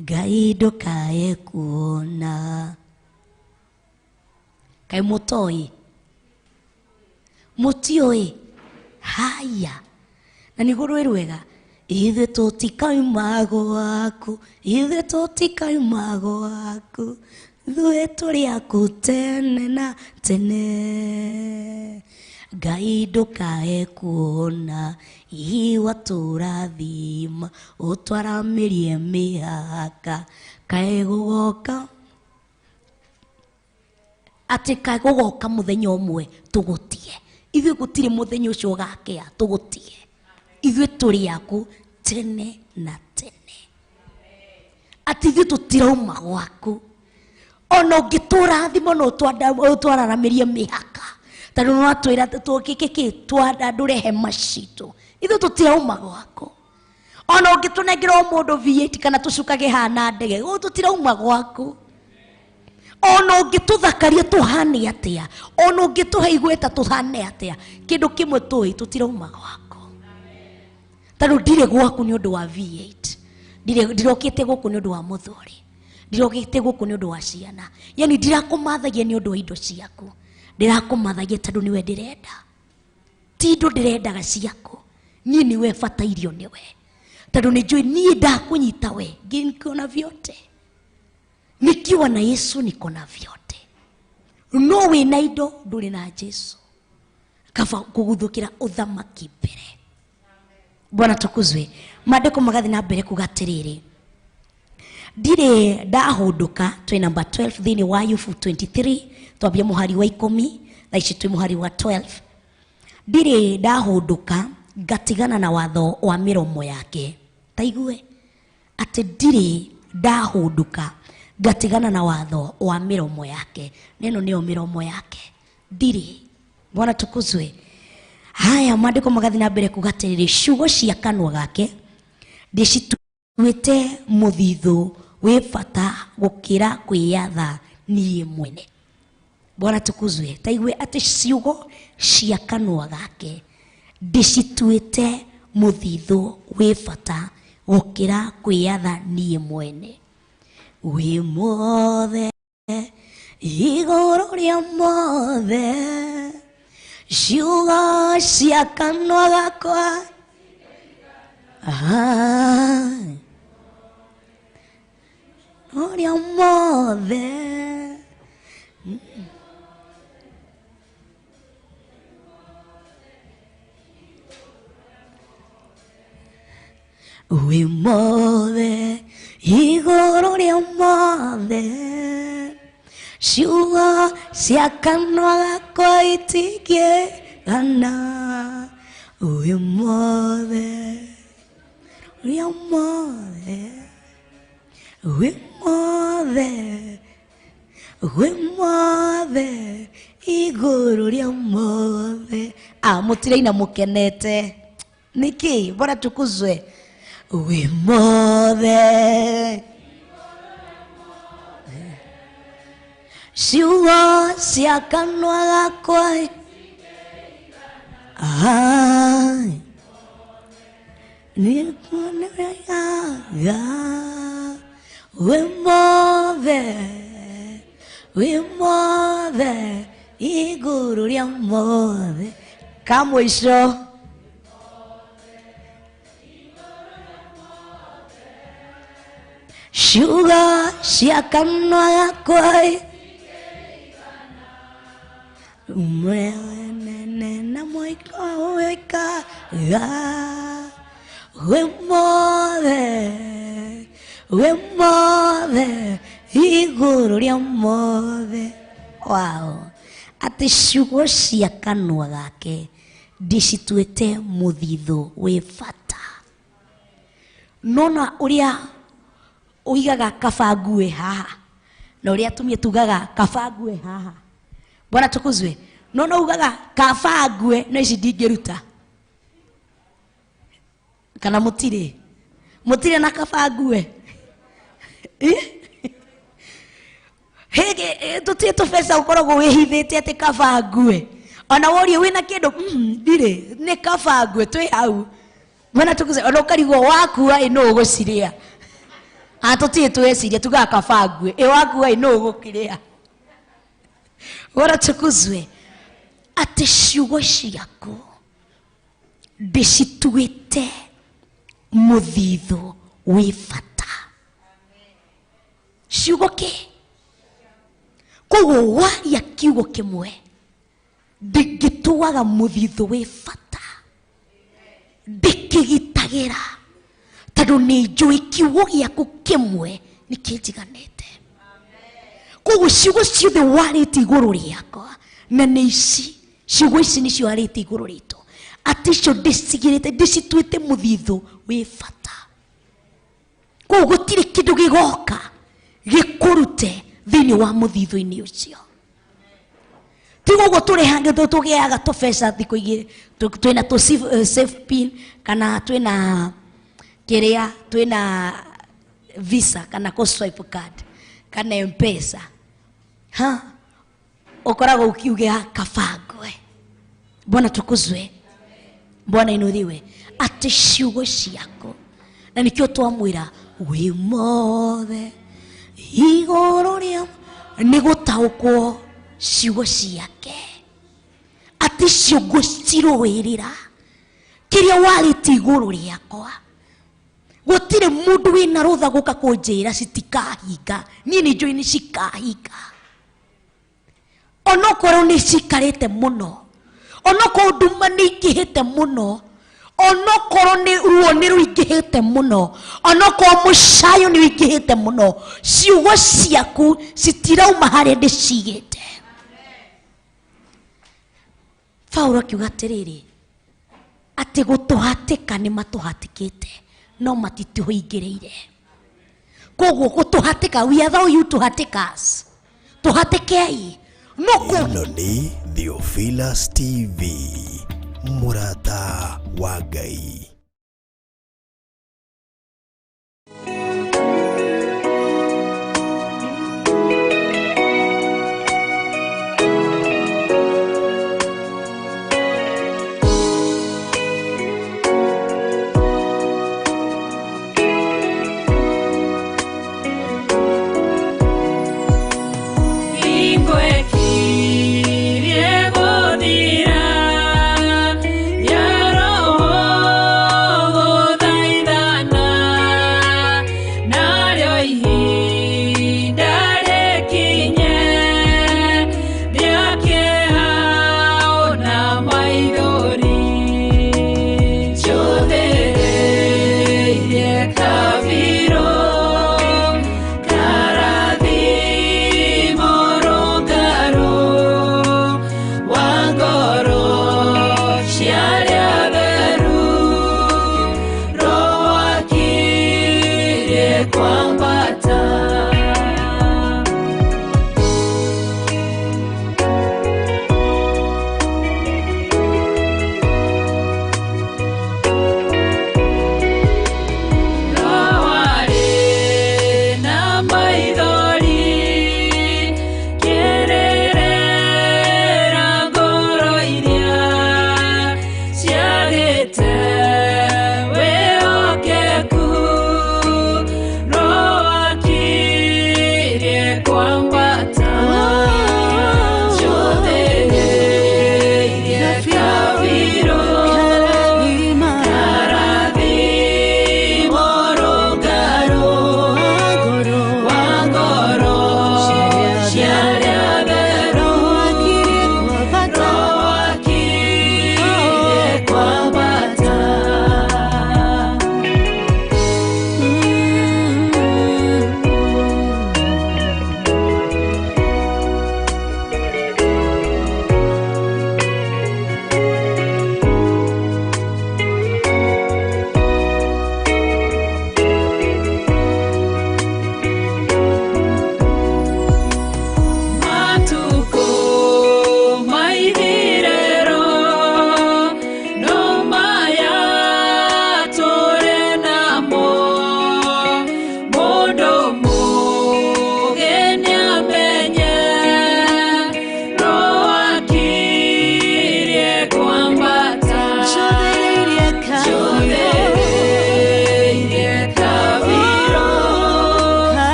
Ngai ndũkae kuona. Kaĩ mũtoĩ? Mũtiũĩ? Haya, na nĩguo rwĩ rwega. Ithuĩ tũtikauma gwaku, ithuĩ tũtikauma gwaku, ithuĩ tũrĩ aku tene na tene, Ngai ndũkae kuona, iwa tũrathima ũtwaramĩrie mĩhaka, kaĩ gũgoka atĩ kaĩ gũgoka mũthenya ũmwe tũgũtige. Ithuĩ gũtirĩ mũthenya ũcio ũgakĩa tũgũtige, ithuĩ tũrĩ aku tene na tene, atĩ ithuĩ tũtirauma gwaku. Ona ũngĩtũrathima no ũtwararamĩrie mĩhaka, tondũ nĩ watwĩra tũkĩkĩkĩ twandandũre hema citũ, ithuĩ tũtirauma gwaku. Ona ũngĩtũnengera o mũndũ V8 kana tũcukage hana ndege, tũtirauma gwaku. Ona ũngĩtũthakaria tũhane atĩa, ona ũngĩtũhe igweta tũhane atĩa, kĩndũ kĩmwe tũĩ tũtirauma gwaku. Tondũ ndirĩ gwaku nĩ ũndũ wa V8, ndirokĩte gũkũ nĩ ũndũ wa mũthuri, ndirokĩte gũkũ nĩ ũndũ wa ciana, yani ndirakũmathagia nĩ ũndũ wa indo ciaku, ndirakũmathagia tondũ nĩwe ndĩrenda, ti indo ndĩrendaga ciaku, niĩ nĩwe batairio nĩwe, tondũ nĩ njũĩ niĩ ndakũnyita we ngĩkona vyote, nikiwa na Yesu niko na vyote. No wĩna indo ndũrĩ na Jesu, kaba kũguthũkĩra ũthamaki mbere. Bwana tukuzwe. Maandĩko magathiĩ na mbere kuga atĩrĩrĩ, ndirĩ ndahũndũka. Twĩ namba 12 thĩinĩ wa Ayubu 23, twambia mũhari wa 10, thaa ici twĩ mũhari wa 12. Ndirĩ ndahũndũka ngatigana na watho wa mĩromo yake. Taigue atĩ ndirĩ ndahũndũka ngatigana na watho wa mĩromo yake. Neno nĩyo mĩromo yake, ndirĩ. Bwana tukuzwe. Haya, maandĩko magathiĩ na mbere kuga atĩrĩrĩ, ciugo cia kanua gake ndĩcituĩte mũthithũ wĩ bata gũkĩra kwĩyatha niĩ mwene. Bwana tukuzwe. Taigue atĩ ciugo cia kanua gake ndĩcituĩte mũthithũ wĩ bata gũkĩra kwĩyatha niĩ mwene. Wĩ mothe igũrũ rĩa mothe, ciugo cia kanua gakwa ũrĩa mothe. Wĩ mothe igũrũ rĩa mothe, ciugo cia kanua gakwa itingĩigana. Wĩ mothe rĩa mothe, wĩ mothe, wĩ mothe igũrũ rĩa mothe. Mũtiraina mũkenete nĩkĩ? Bwana tukuzwe. Wĩ mothe ciugo cia kanua gakwa Nĩkuonaga wĩ mothe, wĩ mothe, igũrũ rĩa mothe. Ka mũico. Ciugo cia kanua gakwa mwenene na mũiko wĩkaga wĩ mothe, wĩ mothe, igũrũ rĩa mothe. Wow. Atĩ ciugo cia kanua gake ndĩcituĩte mũthithũ wĩ bata. Nona ũrĩa uigaga kaba ngue haha na ũrĩa atumia tugaga kaba ngue haha. Bwana tukuzwe. Nona ugaga kaba ngue no ici ndingĩruta. Kana mũtirĩ? Mũtirĩ na kaba ngue? Hege tũtirĩ tũbeca ũkoragwo wĩhithĩte atĩ kaba ngue. Ona worio wĩna kĩndũ ndirĩ, nĩ kaba ngue twĩ hau. Bwana tukuzwe. Ona ũkarigwo wakua ĩ nũ ũgũcirĩa. Tũtirĩ tweciria tugaga kaba ngue. Ĩ wakua ĩ nũ ũgũkĩrĩa. Bwana tukuzwe. Atĩ ciugo ciaku ndĩcituĩte mũthithũ wĩ bata. Ciugo kĩ? Koguo waria kiugo kĩmwe ndingĩtuaga mũthithũ wĩ bata, ndĩkĩgitagĩra tondũ nĩ njũĩ kiugo gĩaku kĩmwe nĩkĩnjiganĩte. Koguo ciugo ciothe warĩtie igũrũ rĩakwa na nĩ ici ciugo ici nĩcio warĩtie igũrũ rĩtũ, atĩ icio ndĩcigĩrĩte ndĩcituĩte mũthithũ wĩ bata. Koguo gũtirĩ kĩndũ gĩgoka gĩkũrute thĩinĩ wa mũthithũ-inĩ ũcio. Ti ũguo tũrehange tũgĩaga tũbeca thikũ igĩrĩ, twĩna tũ safe pin kana twĩna kĩrĩa, twĩna visa kana kũ swipe card kana M-Pesa. Ha? Ũkoragwo ũkiuga kaba ngue. Bwana tukuzwe. Bwana inuliwe. Atĩ ciugo ciaku na nĩkĩo twamwĩra wĩ mothe igũrũ rĩa nĩ gũtaũkwo ciugo ciake, atĩ icio ngũcirũĩrĩra kĩrĩa warĩtie igũrũ rĩakwa. Gũtirĩ mũndũ wĩna rũtha gũka kũnjĩra citikahinga, niĩ nĩ njũĩ nĩ cikahinga. Onokorwo nĩ cikarĩte mũno, onokorwo nduma nĩ ingĩhĩte mũno, onokorwo nĩ ruo nĩ rũingĩhĩte mũno, onokorwo mũcayo nĩ ũingĩhĩte mũno, ciugo ciaku citirauma harĩa ndĩcigĩte. Paulo akiuga atĩrĩrĩ, atĩ gũtũhatĩka nĩ matũhatĩkĩte no matitũhingĩrĩire. Koguo gũtũhatĩka, we allow you to hatĩka us. Tũhatĩkei. No kũ Ĩno nĩ Theophilus TV, mũrata wa Ngai. Ingwekirie gũthira ya roho.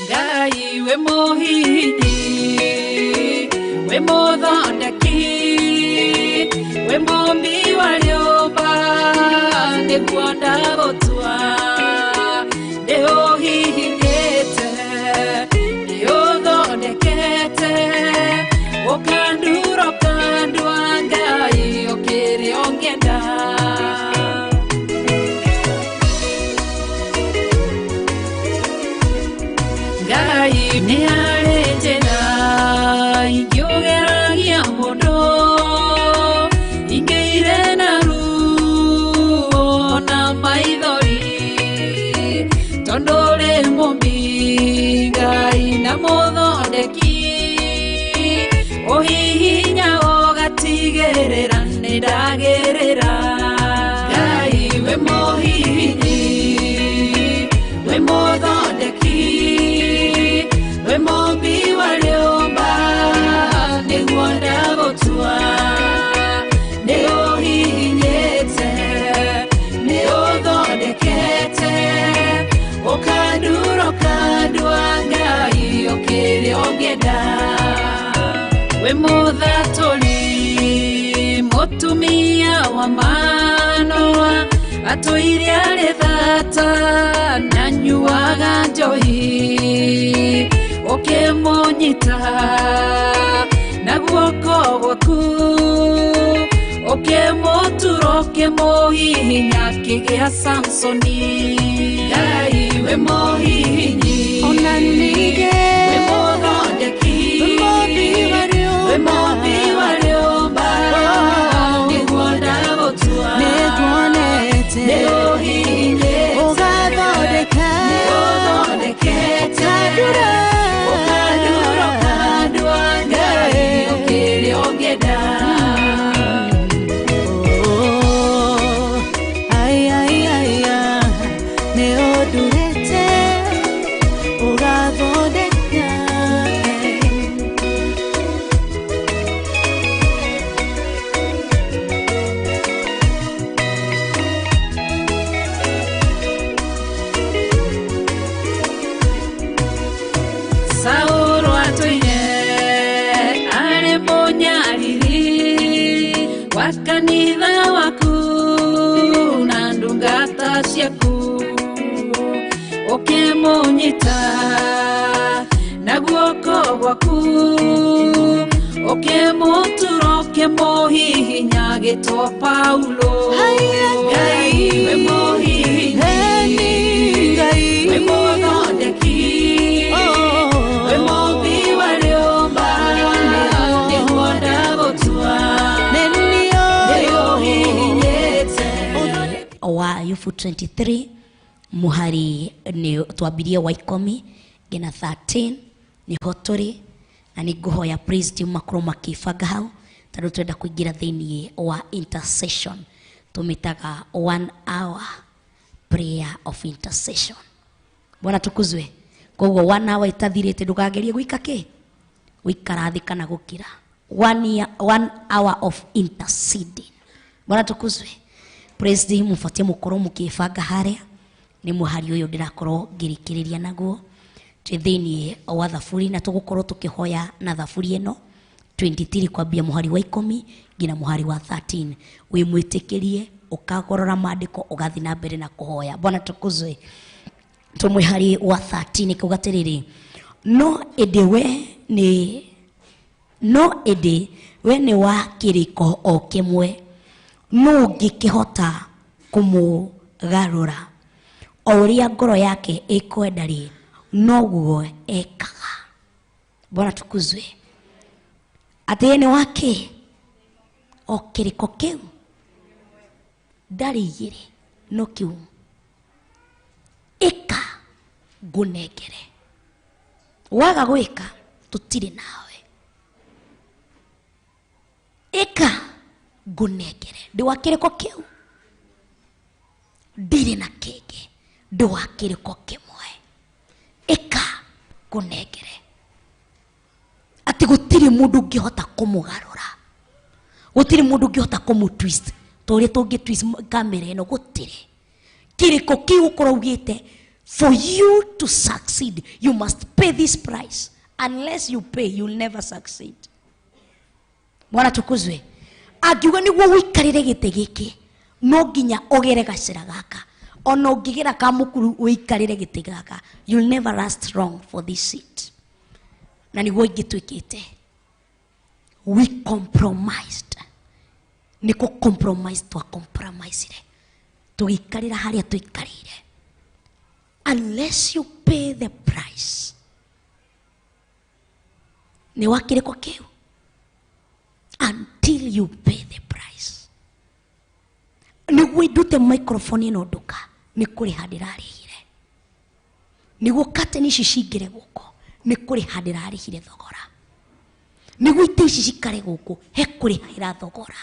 Ngai we muhihinyi we muthondeki we mumbi wa rĩũmba nĩguo ndagũtua nĩũhihinyĩte nĩũthondekete ũkandura ũkandua Ngai ũkĩrĩ ũngĩenda. Ngai nĩ harĩ njĩra ingĩũgeragia mũndũ ingĩire na ruo na maithori tondũ ũrĩ mũmbi Ngai na mũthondeki ũhihinya ũgatigĩrĩra nĩndagĩrĩra. Ngai we mũhihinyi we mũthondeki we mũmbi wa rĩũmba nĩguo ndagũtua nĩũhihinyĩte nĩũthondekete ũkandura ũkandua Ngai ũkĩrĩ ũngĩenda. We mũthatũri mũtumia wa Manoa atũire arĩ thata na nyuaga njohi ũkĩmũnyita na guoko gwaku ũkĩmũtura ũkĩmũhihinya akĩgĩa Samsoni. Ngai we mũhihinyi Ona ningĩ we mũthondeki we mũmbi wa we rĩũmba mũmbi wa rĩũmba nĩguo ndagũtua nĩnguonete nĩũhihinyĩte ũgathondeka nĩũthondekete ũkandura ũkandura ũkandua Ngai ũkĩrĩ ũngĩenda. Oh, ai, ai, ai, ah, nĩũndurĩte ũgathondeka. Saũlũ atũire arĩ mũnyariri wa kanitha waku na ndungata ciaku ũkĩmũnyita na guoko gwaku ũkĩmũtura ũkĩmũhihinya agĩtwo Paulo. Haiya, Ngai we mũhihinyi Eni Ngai we mũthondeki Oh. we mũmbi wa rĩũmba nĩguo ndagũtua nĩniũĩ nĩũhihinyĩte wa Ayubu 23 muhari ni twambirie wa 10 nginya 13 niho tũrĩ na nĩ ngũhoya praise team makorwo makĩbanga hau tondũ twenda kũingĩra thĩinĩ wa intercession tũmĩtaga 1 hour prayer of intercession. Bwana tukuzwe. Koguo 1 hour itathirĩte ndũkagerie gwĩka kĩ gũikara thĩ kana gũkira. 1 hour of interceding. Bwana tukuzwe. Praise team mũbatie mũkorwo mũkĩbanga harĩa nĩ mũhari ũyũ ndĩrakorwo ngĩrĩkĩrĩria naguo twĩ thĩinĩ wa thaburi na tũgũkorwo tũkĩhoya na thaburi ĩno 23 kwambia mũhari wa 10 nginya mũhari wa 13. Wĩ mwĩtĩkĩrie ũkagorora maandĩko ũgathiĩ na mbere na kũhoya. Bwana tukuzwe. Tũmũhari wa 13 kuga atĩrĩrĩ, no ĩndĩ we nĩ wa kĩrĩko o kĩmwe nũ ũngĩkĩhota kũmũgarũra o ũrĩa ngoro yake ĩkwenda rĩ noguo ekaga. Bwana tukuzwe. Atĩ ye nĩ wake o kĩrĩko kĩu ndarĩ igĩrĩ no kĩu ĩka ngũnengere waga gwĩka tũtirĩ nawe ĩka ngũnengere ndĩ wa kĩrĩko kĩu ndirĩ na kĩngĩ ndĩ wa kĩrĩko kĩmwe ĩka ngũnengere atĩ gũtirĩ mũndũ ũngĩhota kũmũgarũra gũtirĩ mũndũ ũngĩhota kũmũ twist ta ũrĩa tũngĩ twist kamera ĩno gũtirĩ kĩrĩko kĩu ũkorwo ugĩte For you to succeed, you must pay this price. Unless you pay, you'll never succeed. Bwana tukuzwe. Angiuga niguo wikarire gĩtĩ gĩkĩ, no nginya ũgere gacĩra gaka. Ona ũngĩgera kamũkuru ũikarĩre gĩtĩ gaka, you'll never last long for this seat. Na niguo ingĩ twĩkĩte. We compromised. Nĩ kũ compromise twa compromisire. Tũgĩikarĩra harĩa tũikarĩire. Unless you pay the price. Nĩ wakĩrĩko kĩu? Until you pay the price. Nĩguo ndute microphone ĩno nduka, nĩ kũrĩha ndĩrarĩhire. Nĩguo curtain ici cingĩre gũkũ, nĩ kũrĩha ndĩrarĩhire thogora. Nĩguo itĩ ici cikare gũkũ, he kũrĩhĩra thogora.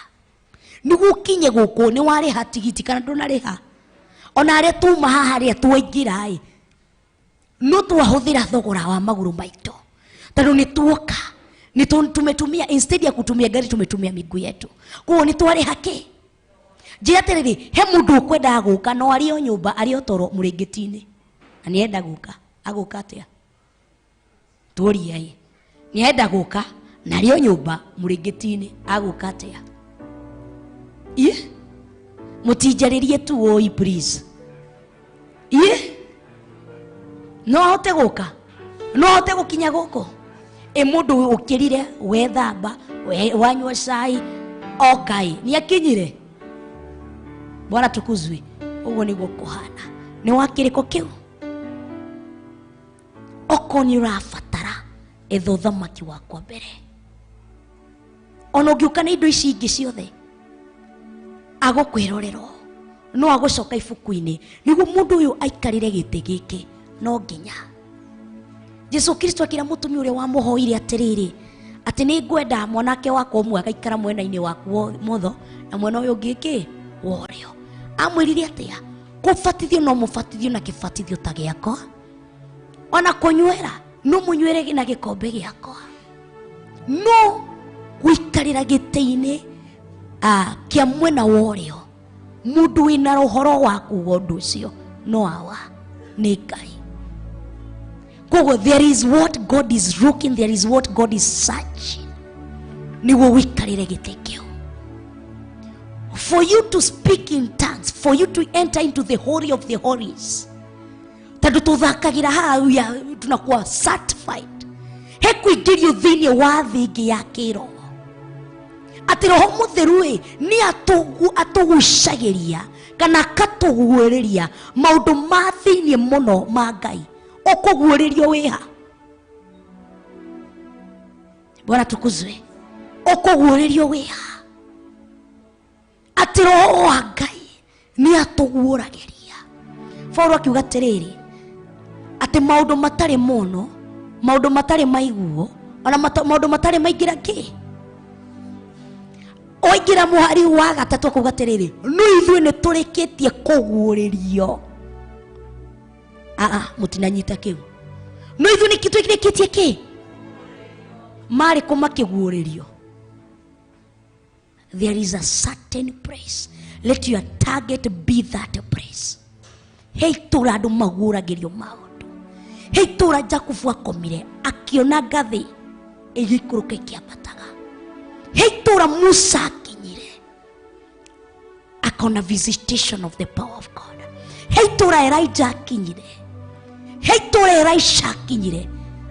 Nĩguo ũkinye gũkũ, nĩ warĩha tigiti kana ndũnarĩha. Ona arĩa tuma haha arĩa twaingĩra ĩ, no twahũthĩra thogora wa magũrũ maitũ. Tondũ nĩ tuoka, nĩ tumetumia, instead ya kutumia gari tumetumia miguu yetu. Koguo nĩ twarĩha kĩ? Njĩra atĩrĩrĩ, he mũndũ ũkwendaga gũka no arĩ o nyũmba, arĩ o toro mũrĩngĩti-inĩ. Na nĩenda gũka, agũka atĩa? Tuoria ĩ. Nĩenda gũka na arĩ o nyũmba mũrĩngĩti-inĩ, agũka atĩa? Ĩ? Mũtinjarĩrie tu oi please. Ĩ? No ahote gũka? No ahote gũkinya gũkũ? Ĩ mũndũ ũkĩrire, wethamba, wanyua cai, oka ĩ, nĩakinyire? Bwana tukuzwe. Ũguo nĩguo kũhana. Nĩ wakĩrĩko kĩu? Okorwo nĩ ũrabatara, etha ũthamaki wakwa mbere. Ona ũngĩũka na indo ici ingĩ ciothe, agũkwĩrorera, no agũcoka ibuku-inĩ. Nĩguo mũndũ ũyũ aikarĩre gĩtĩ gĩkĩ, no nginya. Jesu Kristo akĩra mũtumia ũrĩa wamũhoire atĩrĩrĩ, atĩ nĩ ngwenda mwanake wakwa ũmwe agaikara mwena-inĩ waku wa ũmotho na mwena ũyũ ũngĩ kĩ? Wa ũrĩo. Amwĩrire atĩa? Kũbatithio no mũbatithio na kĩbatithio ta gĩakwa, ona kũnyuĩra no mũnyuĩre na gĩkombe gĩakwa, no gũikarĩra gĩtĩ-inĩ kĩa mwena wa ũrĩo, mũndũ wĩna ũhoro wa kuga ũndũ ũcio no awa nĩ Ngai. Koguo there is what God is looking, there is what God is searching nĩguo ũikarĩre gĩtĩ kĩu. For you to speak in tongues, for you to enter into the holy of the holies, tondũ tũthakagĩra haha, tunakuwa certified, he kũingĩrio thĩinĩ wa thĩ ĩngĩ ya kĩroho. Atĩ Roho Mũtheru ĩ, nĩ atũgucagĩria kana akatũguũrĩria maũndũ ma thĩinĩ mũno ma Ngai. Ũkũguũrĩrio wĩha? Bwana tukuzwe. Ũkũguũrĩrio wĩha? Atĩ Roho wa Ngai nĩ atũguũragĩria. Paulo akiuga atĩrĩrĩ, atĩ maũndũ matarĩ mono, maũndũ matarĩ maiguo, ona maũndũ matarĩ maingĩra kĩ? Oingĩra mũhari wa gatatũ akauga atĩrĩrĩ, no ithuĩ nĩ tũrĩkĩtie kũguũrĩrio. Aa, mũtinanyita kĩu. No ithuĩ nĩ tũrĩkĩtie kĩ? Marĩ kũ makĩguũrĩrio? There is a certain place. Let your target be that place. He itũra andũ maguũragĩrio maũndũ. He itũra Jakubu akomire, akĩona ngathĩ ĩgĩikũrũka ĩkĩambataga. He itũra Musa akinyire, akona visitation of the power of God. He itũra Elijah akinyire, he itũra Elisha akinyire.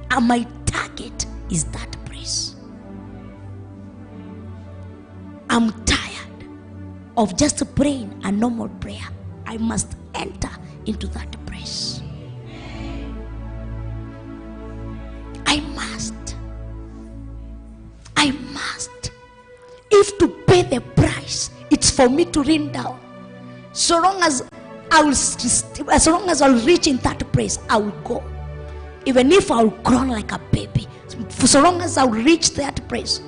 And my target is that place. I'm tired of just praying a normal prayer. I must enter into that place. I must. I must. If to pay the price, it's for me to lean down. So long as I will, as long as I'll reach in that place, I will go. Even if I will crawl like a baby, for so long as I will reach that place,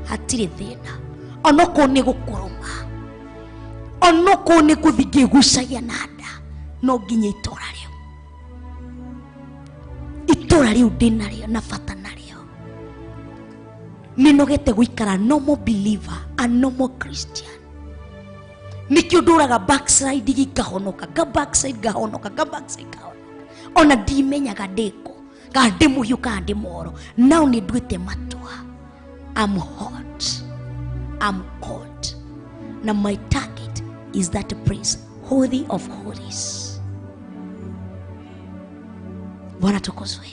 hatirĩ thĩna. Onokorwo nĩ gũkũrũma, onokorwo nĩ gũthiĩ ngĩgucagia na nda, no nginya itũra rĩu. Itũra rĩu ndĩnarĩo na bata narĩo. Nĩnogete gũikara normal believer, a normal Christian. Nĩkĩo ndũraga backslide ngahonoka, nga backslide ngahonoka, nga backslide ngahonoka. Ona ndimenyaga ndĩkũ, kana ndĩ mũhiũ kana ndĩ moro. Now nĩ nduĩte matua. I'm hot, I'm cold. Na my target is that place, holy of holies. Bwana tukuzwe.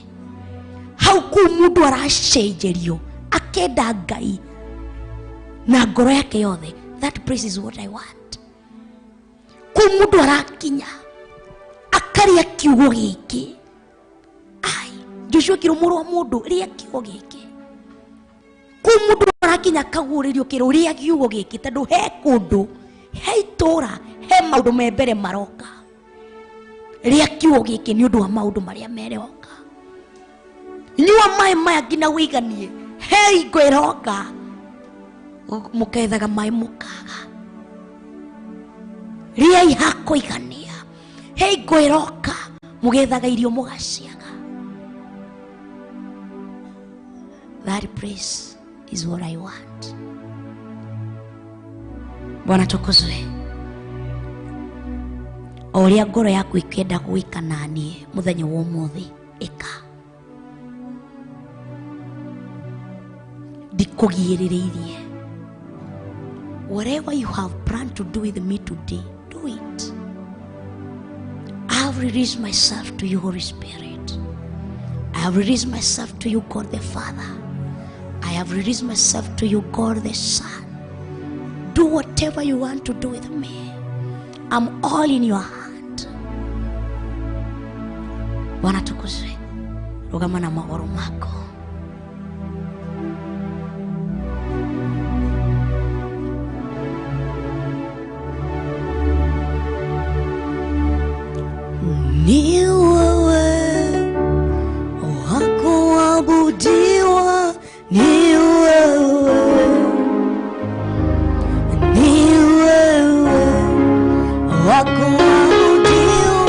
Hau kũu mũndũ aracenjerio akenda Ngai na ngoro yake yothe. That place is what I want. Kũu mũndũ arakinya akarĩa kiugo gĩkĩ. Ai, Joshua kĩrũ mũrũ wa mũndũ, rĩa kiugo gĩkĩ. Kũu mũndũ arakinya akaguũrĩrio kĩrũ, rĩa kiugo gĩkĩ, tondũ he kũndũ, he itũũra, he maũndũ me mbere maroka. Rĩa kiugo gĩkĩ nĩ ũndũ wa maũndũ marĩa meroka. Nyua maĩ maya nginya wĩiganie, he hingo ĩroka mũkethaga maĩ mũkaga. Rĩai hakũigania, he hingo ĩroka mũgethaga irio mũgaciaga. That place is what I want. Bwana tukuzwe. O ũrĩa ngoro yaku ĩkĩenda gwĩka naniĩ mũthenya wa ũmũthĩ, ĩka. Ndikũgirĩrĩirie. Whatever you have planned to do with me today, do it. I have released myself to you, Holy Spirit. I have released myself to you, God the Father. I have released myself to you, God the Son. Do whatever you want to do with me. I'm all in your hand. Bwana tukuzwe. Rugama na magoro mako. Ni wewe wa kuabudiwa, ni wewe, ni wewe wa kuabudiwa,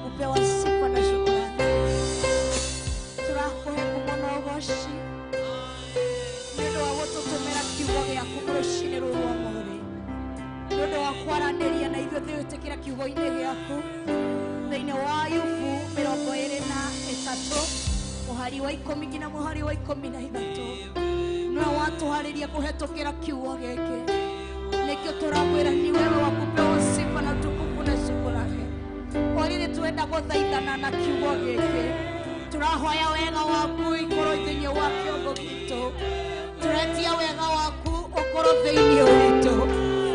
Kupewa sifa na shukrani. Tũrakũhe ngumo na ũgoci nĩ ũndũ wa gũtũtũmĩra kiugo gĩaku rũcinĩ rũrũ rwa ũmũthĩ, nĩ ũndũ wa kwaranĩria na ithuĩ tũgĩtĩkĩra kiugo-inĩ gĩaku thĩinĩ wa Ayubu 23 mũhari wa 10 nginya mũhari wa 13. Nĩwe watũharĩria kũhetũkĩra kiugo gĩkĩ, nĩkĩo tũrakwĩra ni wewe wa kupewa sifa na utukufu na shukrani. O rĩrĩ twenda gũthaithana na kiugo gĩkĩ, tũrahoya wega waku ikorwo thĩinĩ wa kĩongo gitũ, tũretia wega waku ũkorwo thĩinĩ witũ,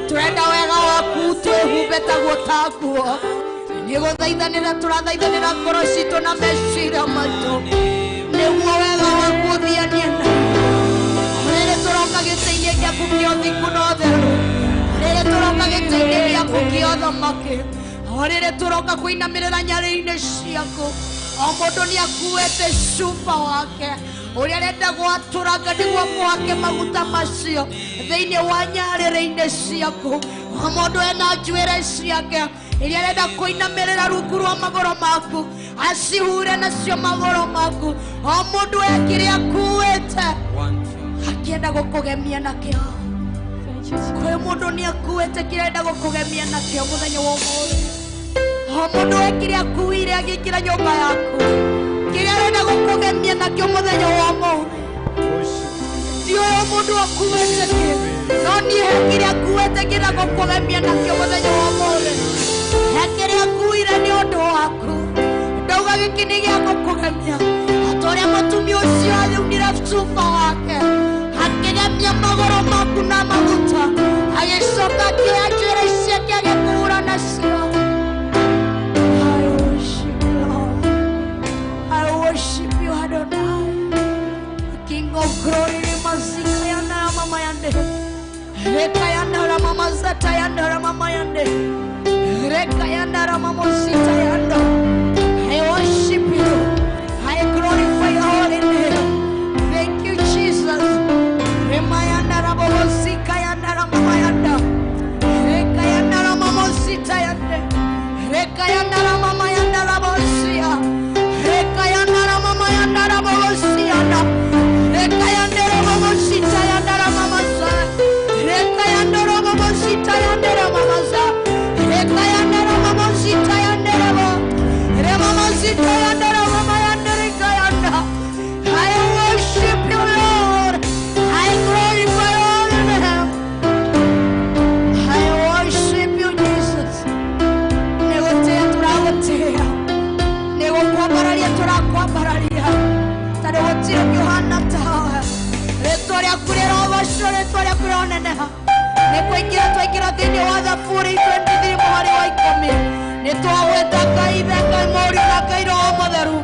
tũrenda wega waku twĩhumbe taguo taguo. Nĩ gũthaithanĩra tũrathaithanĩra ngoro citũ na meciria maitũ, nĩguo wega waku ũthianie na rĩrĩ tũroka gĩtĩ-inĩ gĩaku kĩa ũthingu na ũtheru, rĩrĩ tũroka gĩtĩ-inĩ gĩaku kĩa ũthamaki, o rĩrĩ tũroka kũinamĩrĩra nyarĩrĩ-inĩ ciaku. O mũndũ nĩ akuĩte cuba wake ũrĩa arenda gwatũranga nĩguo mwake maguta macio thĩinĩ wa nyarĩrĩ-inĩ ciaku. O mũndũ ena njuĩrĩ ciake iria arenda kũinamĩrĩra rungu rwa magũrũ maku, acihure nacio magũrũ maku. O mũndũ e kĩrĩa akuĩte akĩenda gũkũgemia nakĩo. Kwĩ mũndũ nĩ akuĩte kĩrĩa arenda gũkũgemia nakĩo mũthenya wa ũmũthĩ. O mũndũ e kĩrĩa akuire agĩingĩra nyũmba yaku, kĩrĩa arenda gũkũgemia nakĩo mũthenya wa ũmũthĩ. Ndiũĩ o mũndũ akuĩte kĩ, no niĩ he kĩrĩa akuĩte kĩrĩa gũkũgemia nakĩo mũthenya wa ũmũthĩ. He kĩrĩa akuire nĩ ũndũ waku, ndauga gĩkĩ nĩ gĩa gũkũgemia. Ta ũrĩa mũtumia ũcio athiunire cuba wake akĩgemia magũrũ maku na maguta, agĩcoka akĩoya njuĩrĩ ciake agĩkũhura nacio. I worship you, Lord. I worship you, Adonai, King of glory. Mazika yanda mama yande, reka yanda mama zata yanda mama yande, reka yanda mama zita yanda. I worship you. I glorify your holy name. Thank you, Jesus. Rema yanda mama zika yanda mama yanda, reka yanda mama zita yande, reka yanda mama yanda rabosia, reka yanda mama yanda rabosia, reka yanda mama zita yanda mama za, reka yanda mama zita yanda mama za, reka yanda mama zita yanda rabo, mama zita yanda mama yanda reka yanda. I worship you, Lord. I glorify your name. I worship you, Jesus. Nĩgũtĩĩa tũragũtĩĩa, nĩgũkwambararia tũrakwambararia, tondũ gũtirĩ ũngĩ ũhana tawe. Rĩtwa rĩaku rĩrogocwo, rĩtwa rĩaku rĩroneneha. Nĩ kũingĩra twaingĩra thĩinĩ wa Thaburi 23 mũhari wa 10. Nĩ twagwĩta Ngai Ithe, Ngai Mũriũ na Ngai Roho Mũtheru.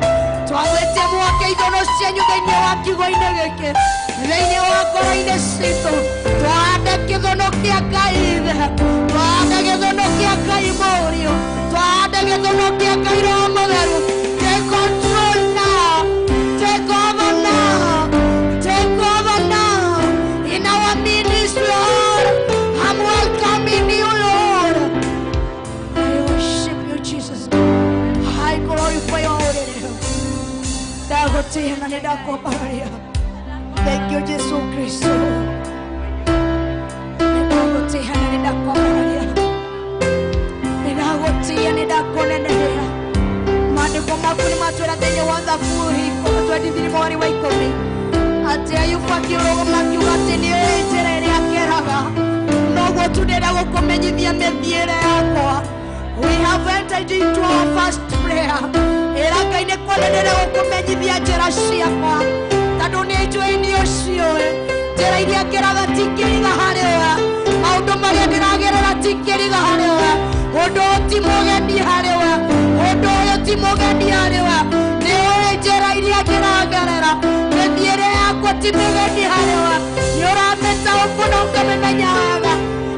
Twagwĩtia mwake ithono cianyu thĩinĩ wa kiugo-inĩ gĩkĩ, thĩinĩ wa ngoro-inĩ citũ. Twahande kĩthono kĩa Ngai Ithe, twahande gĩthono kĩa Ngai Mũriũ, twahande gĩthono kĩa Ngai Roho Mũtheru. Take control now. Take over now. Take over now. In our ministry, Lord, I'm welcoming you, Lord. I worship you, Jesus. I glorify your holy name. Ndagũtĩĩa na nĩndakwambararia. Thank you, Jesu Kristo. Nĩndagũtĩĩa na nĩndakwambararia. Nĩndagũtĩĩa, nĩndakũnenehera. Maandĩko maku nĩmatwĩra thĩinĩ wa Thaburi 23 mũhari wa 10 atĩ Ayubu akĩrũgama akiuga atĩ nĩũĩ njĩra ĩrĩa ngeraga, noguo tu ndĩrenda gũkũmenyithia mĩthiĩre yakwa. We have entered into our first prayer. Ĩra Ngai nĩ kũrĩ ndĩrenda gũkũmenyithia njĩra ciakwa, tondũ nĩ njũĩ nĩ ũciũĩ. Njĩra iria ngeraga ti kĩriga harĩ we, maũndũ marĩa ndĩragerera ti kĩriga harĩ we, ũndũ ũyũ ti mũgeni harĩ we, ũndũ ũyũ ti mũgeni harĩ we. Nĩ ũĩ njĩra iria ndĩragerera, mĩthiĩre yakwa ti mĩgeni harĩ we, nĩ ũramĩtaũkwo na ũkamĩmenya wega.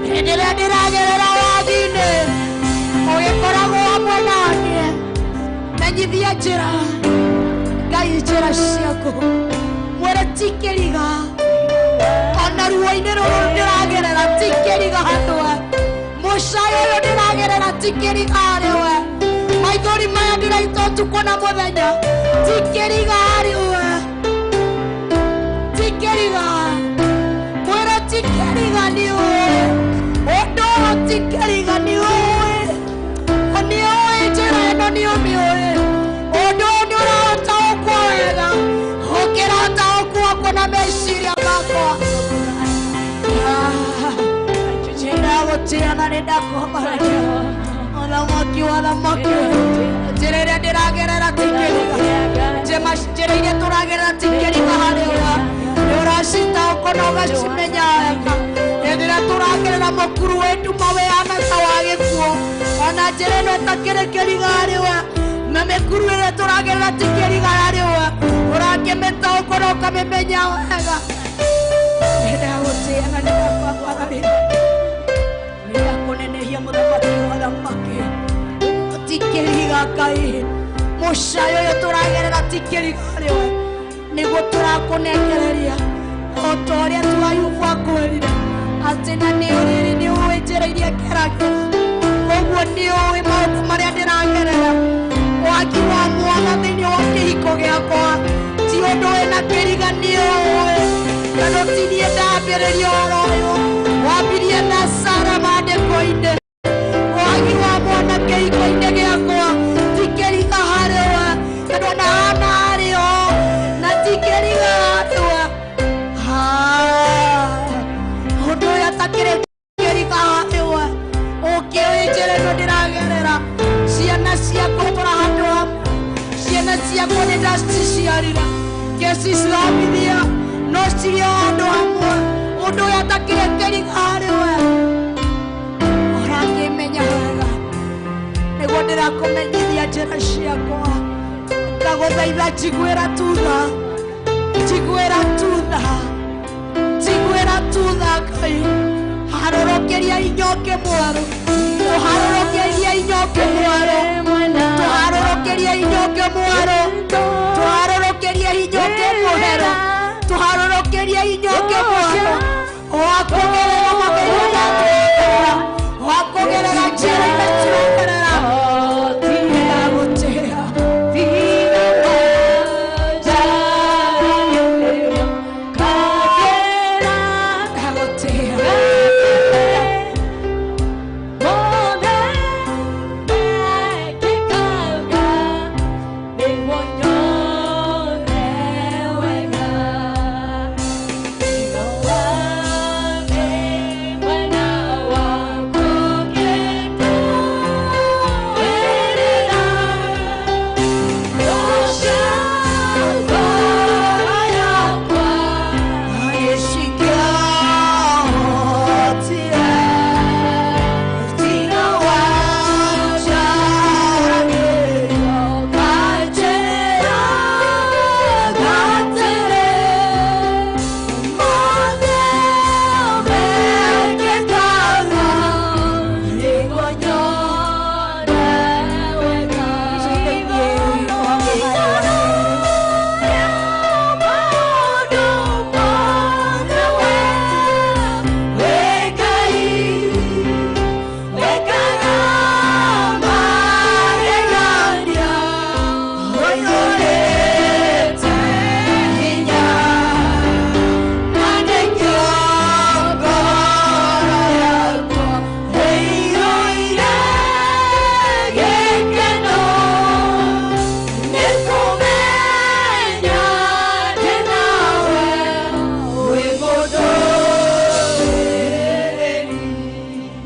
Hĩndĩ ĩrĩa ndĩragerera wagi-inĩ, ũgĩkoragwo hamwe naniĩ. Menyithia njĩra, Ngai njĩra ciaku, mwĩre ti kĩriga, ona ruo-inĩ rũrũ ndĩragerera ti kĩriga handũ we, mũcayo ũyũ ndĩragerera ti kĩriga harĩ we, Maithori maya ndĩraita ũtukũ na mũthenya ti kĩriga harĩ we, ti kĩriga. Mwĩre ti kĩriga nĩ ũĩ ũndũ ũyũ, ti kĩriga nĩ ũĩ, nĩ ũĩ njĩra ĩno nĩ ũmĩũĩ. Ũndũ ũyũ nĩ ũraũtaũkwo wega ũkĩrataũkwo na meciria makwa. Nĩndagũtĩa na nĩndakũhamaria mũthamaki wa thamaki. Njĩra ĩrĩa ndĩragerera ti kĩriga, njĩra iria tũragerera ti kĩriga harĩ we, nĩ ũracitaũkwo na ũgacimenya wega. Hĩndĩ ĩrĩa tũragerera mũkuru wĩ nduma wĩhana ta wa gĩkuũ, ona njĩra ĩno ĩtakĩrĩ kĩriga harĩ we, na mĩkuru ĩrĩa tũragerera ti kĩriga harĩ we, ũrakĩmĩtaũkwo na ũkamĩmenya wega. Nĩndagũtĩa na nĩndakũhamaria, nĩndakũnenehia mũthamaki wa thamaki. Ti kĩriga Ngai, mũcayo ũyũ tũragerera ti kĩriga harĩ we, nĩguo tũrakũnengereria o ta ũrĩa tu Ayubu akwĩrire atĩ na nĩ ũrĩrĩ nĩ ũĩ njĩra iria ngeragĩra, ũguo nĩ ũĩ maũndũ marĩa ndĩragerera. Wagi wa mwana thĩinĩ wa kĩhiko gĩakwa ti ũndũ wĩna kĩriga, nĩ ũĩ tondũ ti niĩ ndambĩrĩria ũhoro ũyũ, wambirie na Sara maandĩko-inĩ. Wagi wa mwana kĩhiko-inĩ gĩakwa ti kĩriga harĩ we, tondũ ona Hana arĩ ho na ti kĩriga harĩ we. Ũndũ ũyũ atakĩrĩ kĩriga harĩ we, ũkĩũĩ njĩra ĩno ndĩragerera. Ciana ciakwa tũra handũ hamwe, ciana ciakwa nĩ ndaciciarire ngĩcithomithia, no cirĩ o handũ hamwe. Ũndũ ũyũ atakĩrĩ kĩriga harĩ we, ũrakĩmenya wega, nĩguo ndĩrakũmenyithia njĩra ciakwa. Ndagũthaitha njiguĩra tutha, njiguĩra tutha, njiguĩra tutha Ngai. Harũrũkĩria inyoke mwerũ, tũharũrũkĩria inyoke mwerũ, tũharũrũkĩria inyoke mwerũ, tũharũrũkĩria inyoke mwerũ, tũharũrũkĩria inyoke mwerũ wa kũgerera magerio matũgerera, wa kũgerera njĩra iria tũragerera. Ndagũtĩa. Ndagũtĩa.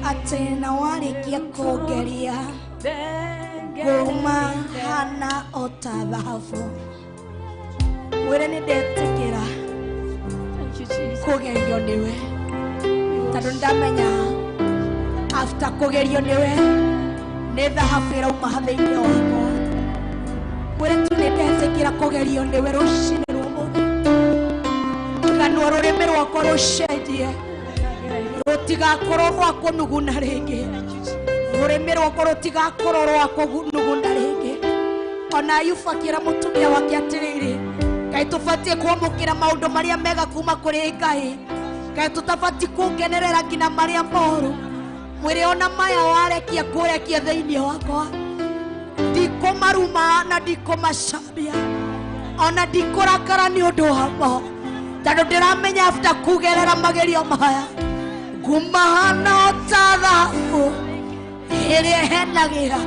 Atĩ na warĩkia kũngeria ngũma hana o ta thahabu, mwĩre nĩ ndetĩkĩra kũgerio nĩwe, tondũ nĩndamenya after kũgerio nĩwe nĩ thahabu ĩrauma thĩinĩ wakwa. Mwĩre tu nĩ ndetĩkĩra kũgerio nĩwe rũcinĩ rwa ũmũthĩ, kanua rũrĩmĩ rwakwa rũcenjie rũtigakorwo rwa kũnuguna rĩngĩ, rũrĩmĩ rwakwa rũtigakorwo rwa kũnuguna rĩngĩ. Ona Ayubu akĩra mũtumia wake atĩrĩrĩ, Ngai tũbatiĩ kwamũkĩra maũndũ marĩa mega kuma kũrĩ Ngai, Ngai tũtabatiĩ kũngenerera nginya marĩa moru. Mwĩrĩ ona maya warekia kũrekia thĩinĩ wakwa, Ndikũmaruma na ndikũmacambia ona ndikũrakara nĩ ũndũ wamo tondũ ndĩramenya after kũgerera magerio maya ngumahana ta thahabu ĩrĩa ĩhenagĩra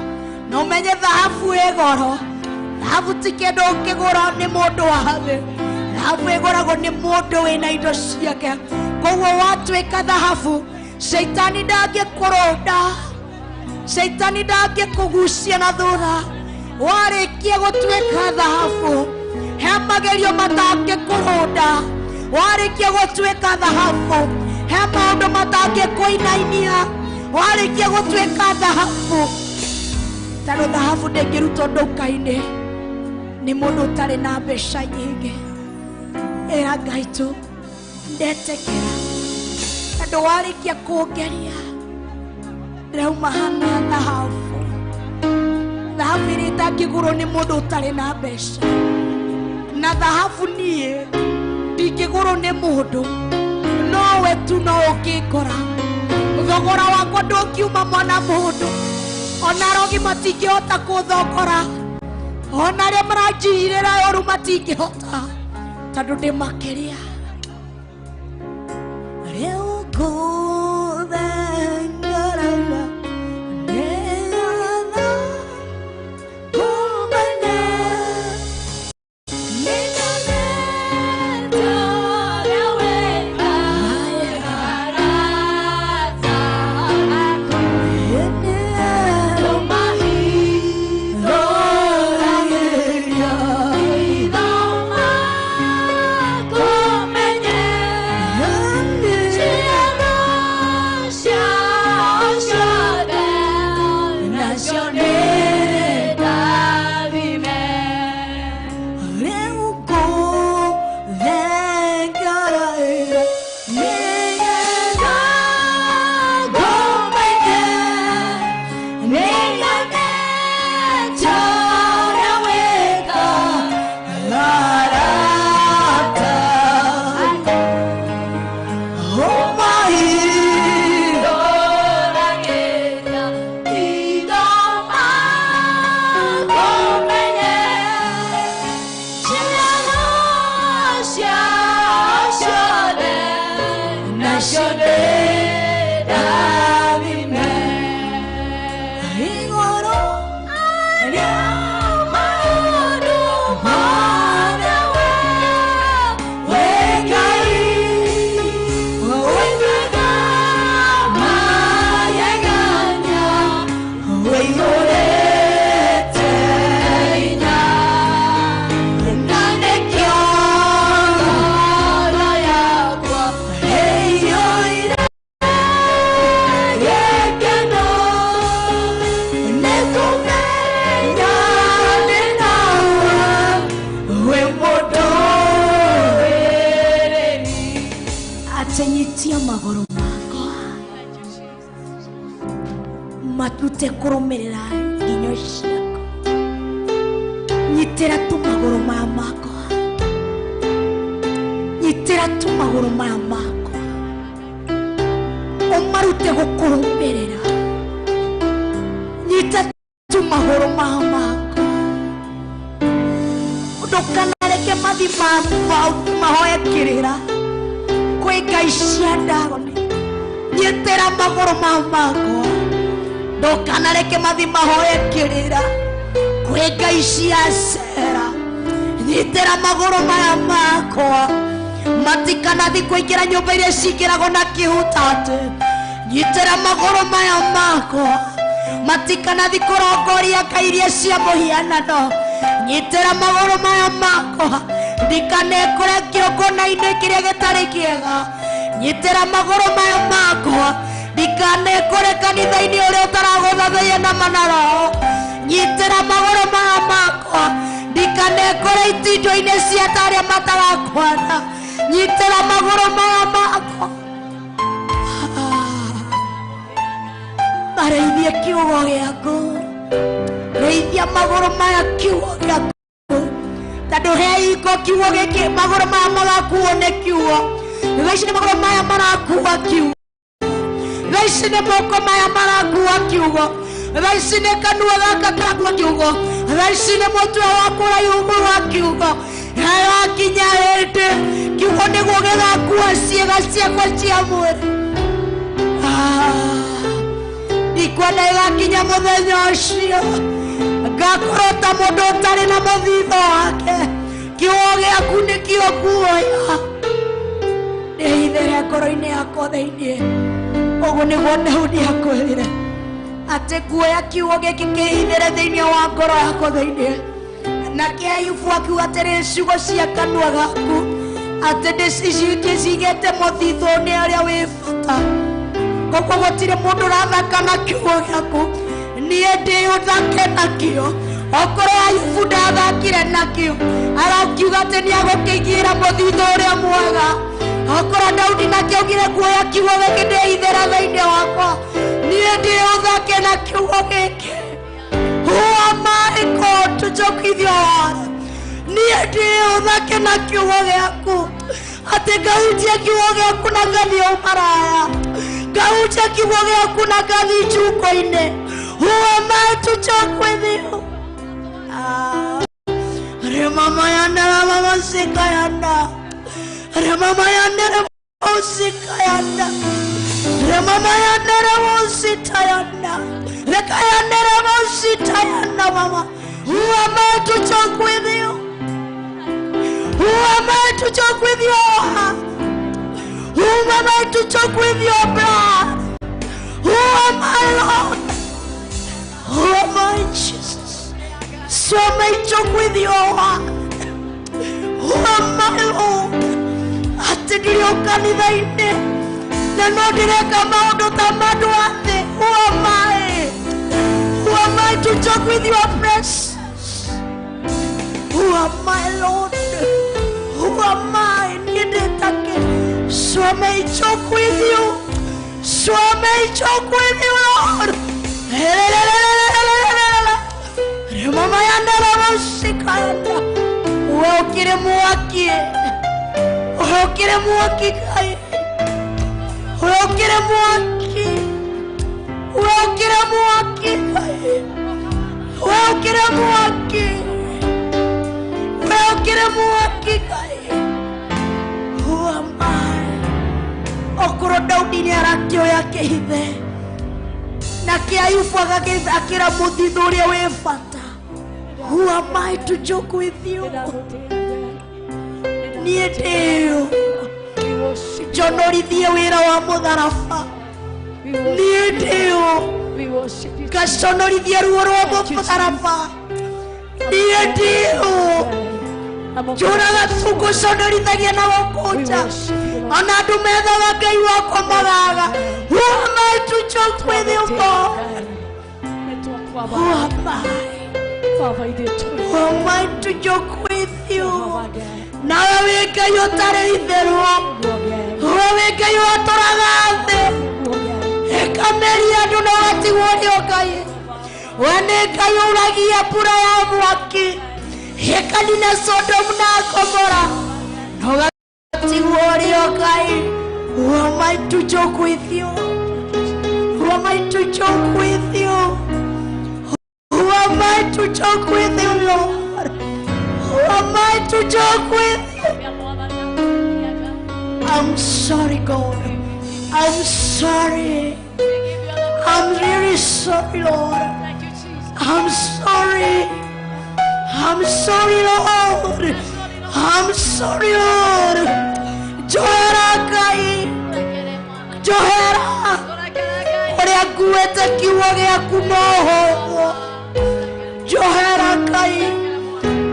na ũmenye thahabu ĩ goro. Thahabu ti kĩndũ ũngĩgũra nĩ mũndũ wa thĩ. Thahabu ĩgũragwo nĩ mũndũ wĩna indo ciake. Koguo watuĩka thahabu, caitani ndangĩkũrũnda, caitani ndangĩkũgucia na thutha. Warĩkia gũtuĩka thahabu, he magerio matangĩkũrũnda. Warĩkia gũtuĩka thahabu, he maũndũ matangĩkũinainia. Warĩkia gũtuĩka thahabu, tondũ thahabu ndĩngĩrutwo nduka-inĩ nĩ mũndũ ũtarĩ na mbeca nyingĩ. Ĩra Ngai tu ndetĩkĩra, tondũ warĩkia kũngeria ndĩrauma hana thahabu. Thahabu ĩrĩa ĩtangĩgũrwo nĩ mũndũ ũtarĩ na mbeca, na thahabu niĩ ndingĩgũrwo nĩ mũndũ, nowe tu no ũngĩngora. Thogora wakwa ndũngiuma mwana mũndũ, ona arogi matingĩhota kũthokora, ona arĩa maranjirĩra ũru matingĩhota, tondũ ndĩ makĩria. Rĩu ngũthengerera nĩgetha ngũmenye. Atenyitia magũrũ makwa matute kũrũmĩrĩra nginyo ciakwa. Nyitĩra tu magũrũ maya makwa, nyitĩra tu magũrũ maya makwa, ũmarute gũkũrũmĩrĩra. Nyita tu magũrũ maya makwa, ndũkanareke mathi mahoe kĩrĩra kwĩ ngai cia Ndagoni. Nyitĩra magũrũ maya makwa, ndũkanareke mathi mahoe kĩrĩra kwĩ ngai cia Sera. Nyitĩra magũrũ maya makwa, matikanathi kũingĩra nyũmba iria cingĩragwo na kĩhutatĩ. Nyitĩra magũrũ maya makwa, matikanathi kũrongoria ngai iria cia mũhianano. Nyitĩra magũrũ maya makwa, ndikanekore kĩrokona-inĩ kĩrĩa gĩtarĩ kĩega. Nyitĩra magũrũ maya makwa, ndikanekore kanitha-inĩ ũrĩa ũtaragũthathaiya na manaro. Nyitĩra magũrũ maya makwa, ndikanekore itindo-inĩ cia ta arĩa matarakwana. Nyitĩra magũrũ maya makwa, marĩithie kiugo gĩaku, rĩithia magũrũ maya kiugo gĩaku, tondũ he iko kiugo gĩkĩ magũrũ maya magakuo nĩ kiugo. Thaa ici nĩ magũrũ maya marakua kiugo, thaa ici nĩ moko maya marakua kiugo, thaa ici nĩ kanua gaka karakua kiugo. Thaa ici nĩ mũtwe wa kũraihu wa kiugo. Harakinya hĩndĩ kiugo nĩguo gĩgakua ciĩga ciakwa cia mwĩrĩ. Ndikwenda ĩgakinya mũthenya ũcio ngakorwo ta mũndũ ũtarĩ na mũthitho wake. Kiugo gĩaku nĩkĩo nguoya ndĩhithere ngoro-inĩ yakwa thĩinĩ. Ũguo nĩguo Daudi akwĩrire atĩ nguoya kiugo gĩkĩ kĩhithere thĩinĩ wa ngoro yakwa thĩinĩ. Nake Ayubu akiuga atĩrĩ, ciugo cia kanua gaku atĩ ndĩcigĩte mũthithũ-inĩ ũrĩa wĩ bata. Koguo gũtirĩ mũndũ ũrathaka na kiugo gĩaku, niĩ ndĩũthake nakĩo. Okorwo Ayubu ndathakire nakĩo, arakiuga atĩ nĩagũkĩigĩra mũthithũ ũrĩa mwega. Okorwo Daudi nake augire nguoya kiugo gĩkĩ ndĩhithĩra thĩinĩ wakwa, niĩ ndĩũthake na kiugo gĩkĩ. Who am I, God, to joke with your heart? Niĩ ndĩũthake na kiugo gĩaku, atĩ ngahunjia kiugo gĩaku na ngathiĩ ũmaraya, ngahunjia kiugo gĩaku na ngathiĩ njungo-inĩ. Who am I to joke with you? Remama yanda mama sika yanda, remama yanda remama sika yanda, remama yanda remama sita yanda, reka yanda remama sita yanda mama. Who am I to joke with you? Who am I to joke with your heart? Who am I to joke with your blood? Who am I, Lord? Who am I, Jesus? So I joke with your heart. Who am I, Lord? Atĩ ndĩrĩ o kanitha-inĩ na no ndĩreka maũndũ ta ma andũ a thĩ. Who am I? Who am I to joke with your presence? Who am I, Lord? Who am I? Niĩ ndĩtake. So I may joke with you. So I may joke with you, Lord. Mama yanda ramosika yanda. We ũkĩrĩ mwaki. We ũkĩrĩ mwaki Ngai. We ũkĩrĩ mwaki. We ũkĩrĩ mwaki Ngai. We ũkĩrĩ mwaki. We ũkĩrĩ mwaki Ngai. Who am I? Okorwo Daudi nĩ arakĩoya kĩhithe, nake Ayubu agakĩra mũthithũ ũrĩa wĩ bata. Who am I to joke with you? Niĩ ndĩũ njonorithie wĩra wa mũtharaba. Niĩ ndĩũ ngaconorithie ruo rwa mũtharaba. Niĩ ndĩũ njũraga tu ngũconorithagia na gũkũnja. Ona andũ methaga Ngai wakwa magaga. Who am I to joke with you, God? Who am I? Who am I to joke with you? Nawe wĩ Ngai ũtarĩ itherũ, we wĩ Ngai watũraga thĩ ĩkameria andũ na ũgatigwo nĩ Ngai. We nĩ Ngai ũragia mbura ya mwaki ĩkanina Sodomu na Gomora na ũgatigwo nĩ Ngai. Who am I to joke with you? Who am I to joke with you? Who am I to joke with you, Lord? Who am I to joke with you? I'm sorry, God. I'm sorry. I'm really sorry, Lord. I'm sorry. I'm sorry, Lord. I'm sorry, Lord. Njohera Ngai. Njohera. Ũrĩa nguĩte kiugo gĩaku no hũthũ. Njohera Ngai.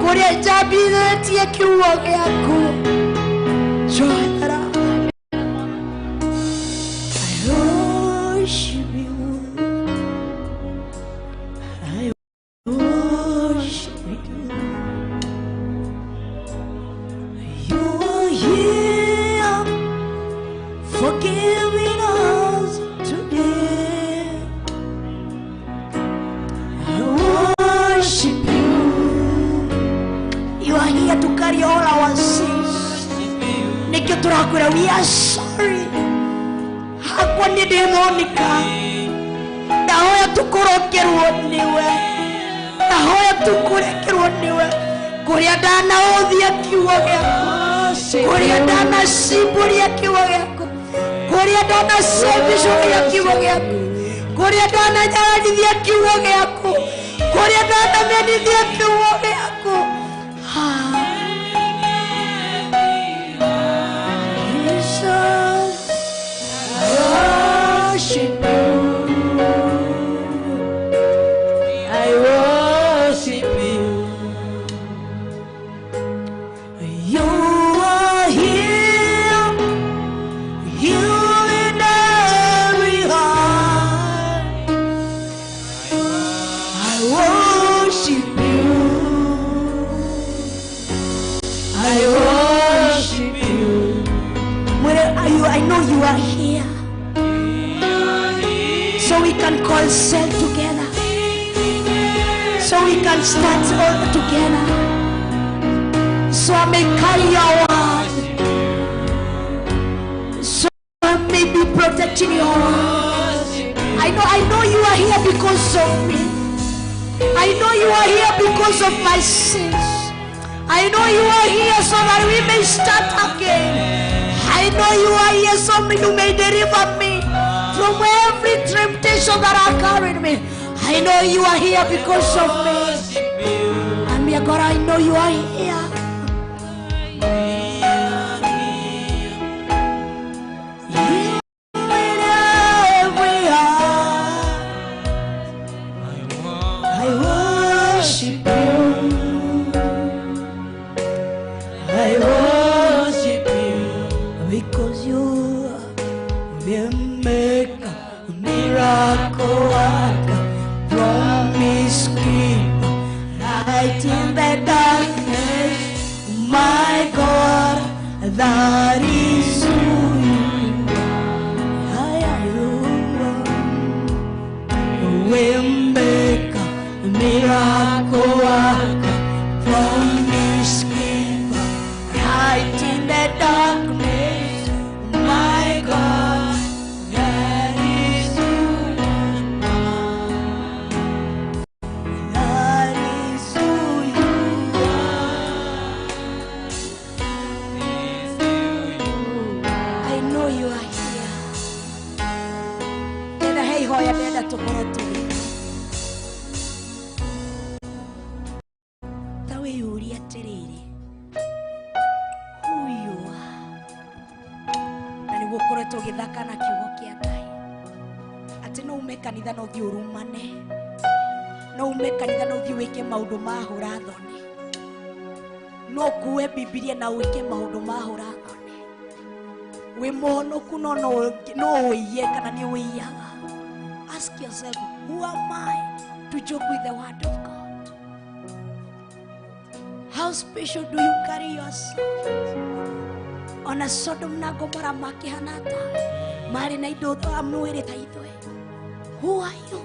Kũrĩa njambithĩtie kiugo gĩaku. Njohera. I worship you. I worship you. You are here forgiving us today. I worship you. You are here to carry all our sins. Nĩkĩo tũrakwĩra we are sorry. Hakwa nĩ ndĩ Monica. Ndahoya tũkũrokerwo nĩwe. Ndanahoya tu kũrekerwo nĩwe. Kũrĩa ndanaũthia kiugo gĩaku, kũrĩa ndanacimburia kiugo gĩaku, kũrĩa ndanacembicũria kiugo gĩaku, kũrĩa ndananyararithia kiugo gĩaku, kũrĩa ndanamenithia kiugo gĩaku. Jesus, I worship you. I worship you. You are here, healing every heart. I worship you. I worship you. Where are you? I know you are here. So we can call cell together. So we can start all together. So I may carry your word. So I may be protecting your word. I know you are here because of me. I know you are here because of my sins. I know you are here so that we may start again. I know you are here so you may deliver me from every temptation that are carrying me. I know you are here because of me. I'm your God, I know you are here. You in every heart. I worship you. I worship you. Because you will make a miracle worker, promise keeper, light in the darkness. My God, that is who you are. Will make a miracle worker, promise keeper, light in the darkness. My God, that is who you are. That is who you are. I know you are here. Ndenda he ihoya ndenda tũkorwo tũgĩka. Ta wĩyũrie atĩrĩrĩ, who you are. Na nĩguo ũkoretwo ũgĩthaka na kiugo kĩa Ngai. Atĩ no ume kanitha na ũthiĩ ũrumane, no ume kanitha na ũthiĩ wĩke maũndũ ma hũra thoni, no ũkue Bibilia na wĩke maũndũ ma hũra thoni. Wĩ mũhonoku no no ũiye kana nĩ ũiyaga. Ask yourself, who am I to joke with the word of God? How special do you carry yourself? Ona Sodom na Gomora makĩhana ta marĩ na indo mwĩrĩ ta ithuĩ. Who are you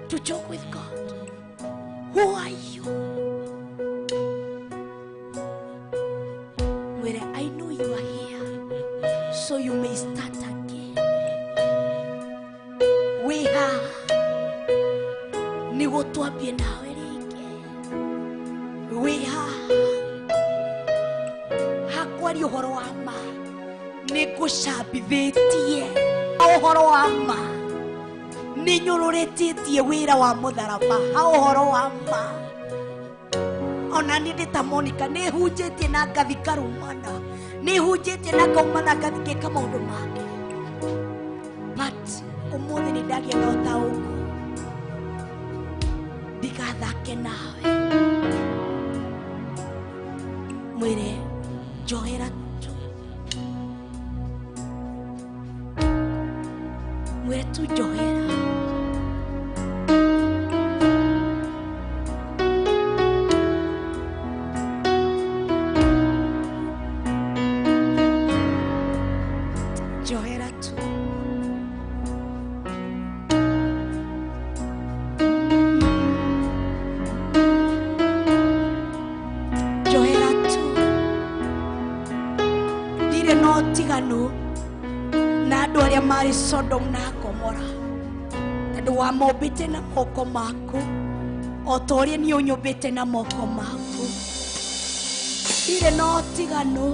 to joke with God? Who are you? Mwĩre, I know you are here so you may start again. Wĩ haha nĩguo twambie nawe rĩngĩ. Wĩ haha hakwaria ũhoro wa ma nĩ ngũcambithĩtie ũhoro wa ma, nĩ nyũrũrĩtĩtie wĩra wa mũtharaba ha ũhoro wa ma. Ona niĩ ndĩ ta Monica nĩ hunjĩtie na ngathi karumana, nĩ hunjĩtie na ngaumana ngathi ngĩka maũndũ mangĩ, but ũmũthĩ nĩ ndagĩa na ũtaũku ndigathake nawe. Mwĩre njohera tu, mwĩre tu njohera. Njohera tu. Njohera tu. Ndirĩ na ũtiganu na andũ arĩa marĩ Sodom na Gomora, tondũ wamombĩte na moko maku. O ta ũrĩa niĩ ũnyũmbĩte na moko maku. Ndirĩ na ũtiganu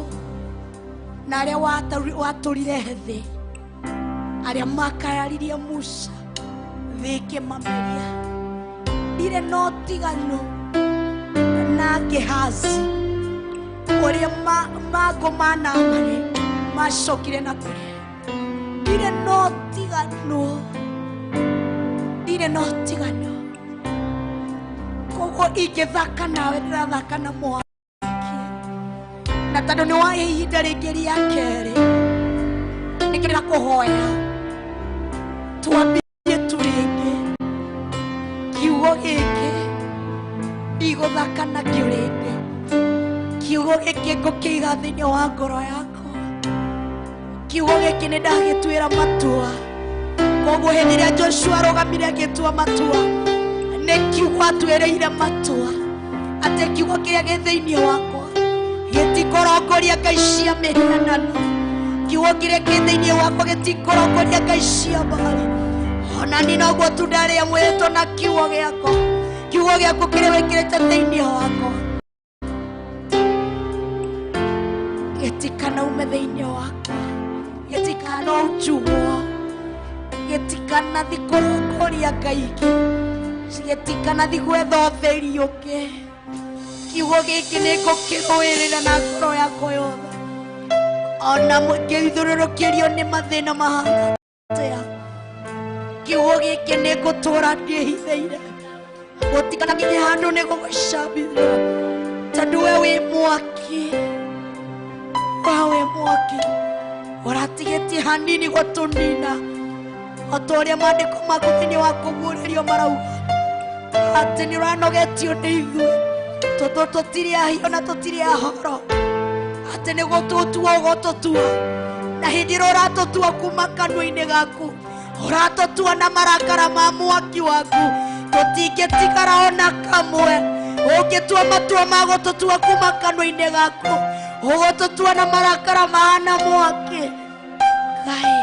na arĩa watũrire thĩ, arĩa makararirie Musa thĩ ĩkĩmameria. Ndirĩ na ũtiganu na Gehazi ũrĩa mangũ ma Naamani macokire na kũrĩa. Ndirĩ na ũtiganu, ndirĩ na ũtiganu. Koguo ingĩthaka nawe ndĩrathaka na mwaki, na tondũ nĩ wa ihinda rĩngĩ rĩa kerĩ nĩkĩo ndĩrakũhoya twambie tu rĩngĩ kiugo gĩkĩ ndigũthaka nakĩo rĩngĩ. Kiugo gĩkĩ ngũkĩiga thĩinĩ wa ngoro yakwa. Kiugo gĩkĩ nĩ ndagĩtuĩra matua. Koguo hĩndĩ ĩrĩa Joshua arũgamire agĩtua matua, nĩ kiugo atuĩrĩire matua atĩ kiugo kĩrĩa gĩ thĩinĩ wakwa gĩtikũrongoria ngai cia mĩhianano. Kiugo kĩrĩa kĩ thĩinĩ wakwa gĩtikũrongoria ngai cia Baali. Ona niĩ noguo tu ndarĩa mwĩhĩtwa na kiugo gĩakwa. Kiugo gĩaku kĩrĩa wĩkĩrĩte thĩinĩ wakwa gĩtikanaume thĩinĩ wakwa, gĩtikanaunjugwo, gĩtikanathi kũrongoria ngai ingĩ, gĩtikanathi gwetha ũtheri ũngĩ. Kiugo gĩkĩ nĩ ngũkĩrũĩrĩra na ngoro yakwa yothe, ona ngĩthũrũrũkĩrio nĩ mathĩna mahana atĩa. Kiugo gĩkĩ nĩ ngũtũũra ndĩhithĩire, gũtikanakinye handũ nĩ gũgũcambithia, tondũ we wĩ mwaki, we wĩ mwaki ũratigĩtie hanini gũtũnina, o ta ũrĩa maandĩko maku thĩinĩ wa kũguũrĩrio marauga atĩ nĩ ũranogetio nĩ ithuĩ, tondũ tũtirĩ ahiũ na tũtirĩ ahoro, atĩ nĩ gũtũtua ũgũtũtua, na hĩndĩ ĩrĩa ũratũtua kuma kanua-inĩ gaku ũratũtua na marakara ma mwaki waku, tũtingĩtigara ona kamwe. Ũngĩtua matua ma gũtũtua kuma kanua-inĩ gaku, ũgũtũtua na marakara mahana mwaki. Ngai,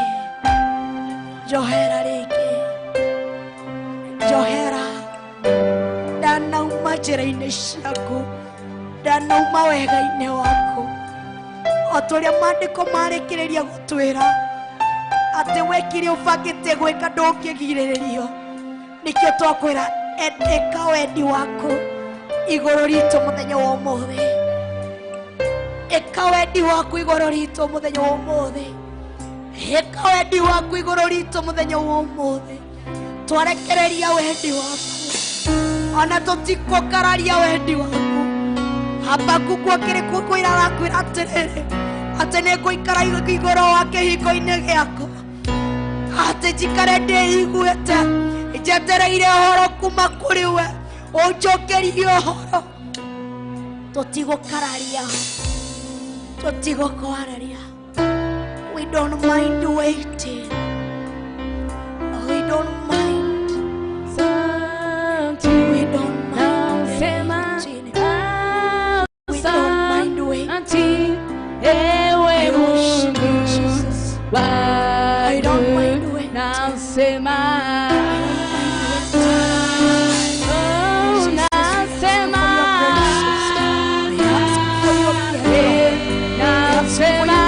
njohera rĩngĩ, njohera. Ndanauma njĩra-inĩ ciaku, ndanauma wega-inĩ waku, o ta ũrĩa maandĩko marĩkĩrĩria gũtwĩra atĩ we kĩrĩa ũbangĩte gwĩka ndũngĩgirĩrĩrio. Nĩkĩo twakwĩra ĩka wendi waku igũrũ ritũ mũthenya wa ũmũthĩ. Ĩka wendi waku igũrũ ritũ mũthenya wa ũmũthĩ. Ĩka wendi waku igũrũ ritũ mũthenya wa ũmũthĩ. Twarekereria wendi waku, ona tũtikũkararia wendi waku. Habakuku akĩrĩ kwĩra arakwĩra atĩrĩrĩ, atĩ nĩ ngũikara igũrũ wa kĩhingo-inĩ gĩakwa, atĩ njikare ndĩiguĩte njetereire ũhoro kuma kũrĩ we, ũnjokerie ũhoro. Tũtigũkararia, tũtigũkwarĩria. We don't mind waiting, we don't mind, we don't mind waiting, we don't mind waiting. Ewe I worship you, Mungu Jesus. I don't mind wangu, waiting. nasema, oh, nasema, eh, nasema,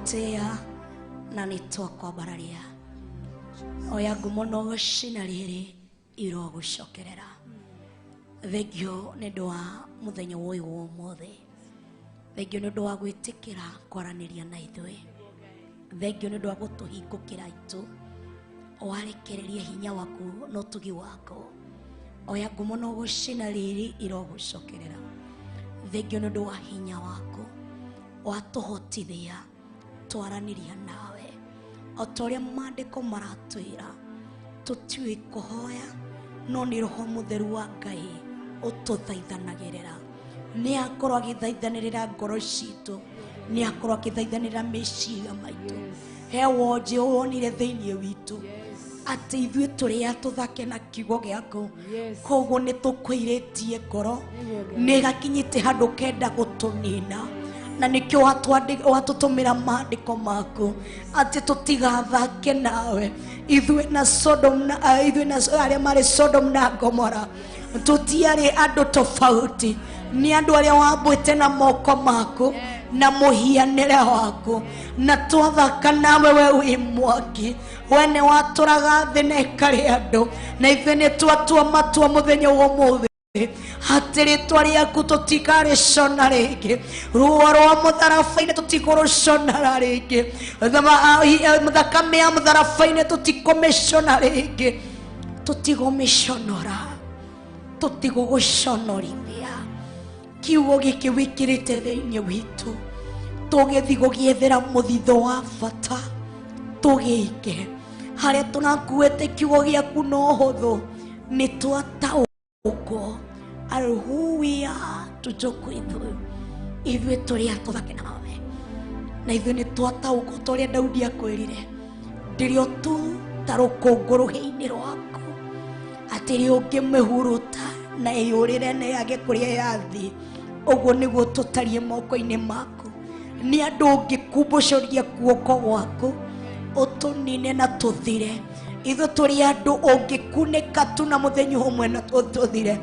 twagũtĩĩa na nĩ twakwambararia. Oya ngumo na ũgoci na rĩrĩ irogũcokerera. Thengio nĩ ũndũ wa mũthenya ũyũ wa ũmũthĩ. Thengio nĩ ũndũ wa gwĩtĩkĩra kwaranĩria na ithuĩ. Thengio nĩ ũndũ wa gũtũhingũkĩra itũ. Warekereria hinya waku na ũtugi waku. Oya ngumo na ũgoci na riri irogũcokerera. Thengio nĩ ũndũ wa hinya waku watũhotithia twaranĩria nawe. O ta ũrĩa maandĩko maratwĩra, tũtiũĩ kũhoya, no nĩ Roho Mũtheru wa Ngai ũtũthaithanagĩrĩra. Nĩ akorwo agĩthaithanĩrĩra ngoro citũ, nĩ akorwo agĩthaithanĩrĩra meciria maitũ. He wonje wonire thĩinĩ witũ atĩ ithuĩ tũrĩ a tũthake na kiugo gĩaku. Koguo nĩ tũkũirĩtie ngoro, nĩ gakinyĩte handũ kenda gũtũnina, na nĩkĩo watũtũmĩra maandĩko maku atĩ tũtigathake nawe. Ithuĩ na Sodom na ithuĩ na arĩa marĩ Sodom na Gomora tũtiarĩ andũ tofauti, nĩ andũ arĩa wambũĩte na moko maku na mũhianĩre waku, na twathaka nawe we wĩ mwaki. We nĩ watũraga thĩ na ĩkarĩ andũ, na ithuĩ nĩ twatua matua mũthenya wa ũmũthĩ atĩ rĩtwa rĩaku tũtikarĩcona rĩngĩ, ruo rwa mũtharaba-inĩ tũtikũrũcona rĩngĩ, thakame ya mũtharaba-inĩ tũtikũmĩcona rĩngĩ, tũtigũmĩconora, tũtigũgũconorithia. Kiugo gĩkĩ wĩkĩrĩte thĩinĩ witũ tũgĩthiĩ gũgĩethera mũthithũ wa bata, tũgĩike harĩa tũrakuĩte kiugo gĩaku na ũhũthũ. Nĩ twataũkwo are who we are to joke with you. Ithuĩ tũrĩ a tũthake nawe, na ithuĩ nĩ twataũkwo ta ũrĩa Daudi akwĩrire, ndĩrĩ o tu ta rũkũngũ rũhĩa-inĩ rwaku, atĩ rĩ ũngĩmĩhuruta na ĩyũrĩre na yage kũrĩa yathiĩ. Ũguo nĩguo tũtariĩ moko-inĩ maku. Nĩ andũ ũngĩkumbũcũria guoko gwaku ũtũnine na tũthire. Ithuĩ tũrĩ andũ ũngĩkunĩka tu na mũthenya ũmwe na tũthire.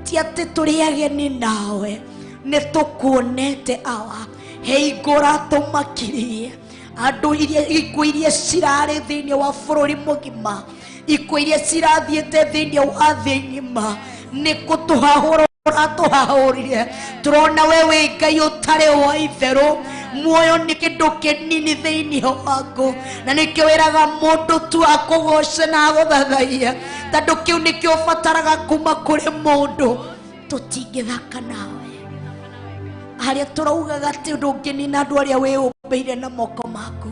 Ti atĩ tũrĩ ageni nawe, nĩ tũkuonete awa. He igũra tũmakirie andũ iria ikuũ iria cirarĩ thĩinĩ wa bũrũri mũgima, ikuũ iria cirathiĩte thĩinĩ wa thĩ ng'ima, nĩ kũtũhahũra ũratũhahũrire. Tũrona we wĩ Ngai ũtarĩ wa itherũ, muoyo nĩ kĩndũ kĩnini thĩinĩ waku, na nĩkĩo wĩraga mũndũ tu akũgoce na agũthathaiye, tondũ kĩu nĩkĩo ũbataraga kuma kũrĩ mũndũ. Tũtingĩthaka nawe harĩa tũraugaga atĩ ũndũ ũngĩnina andũ arĩa wĩyũmbĩire na moko maku.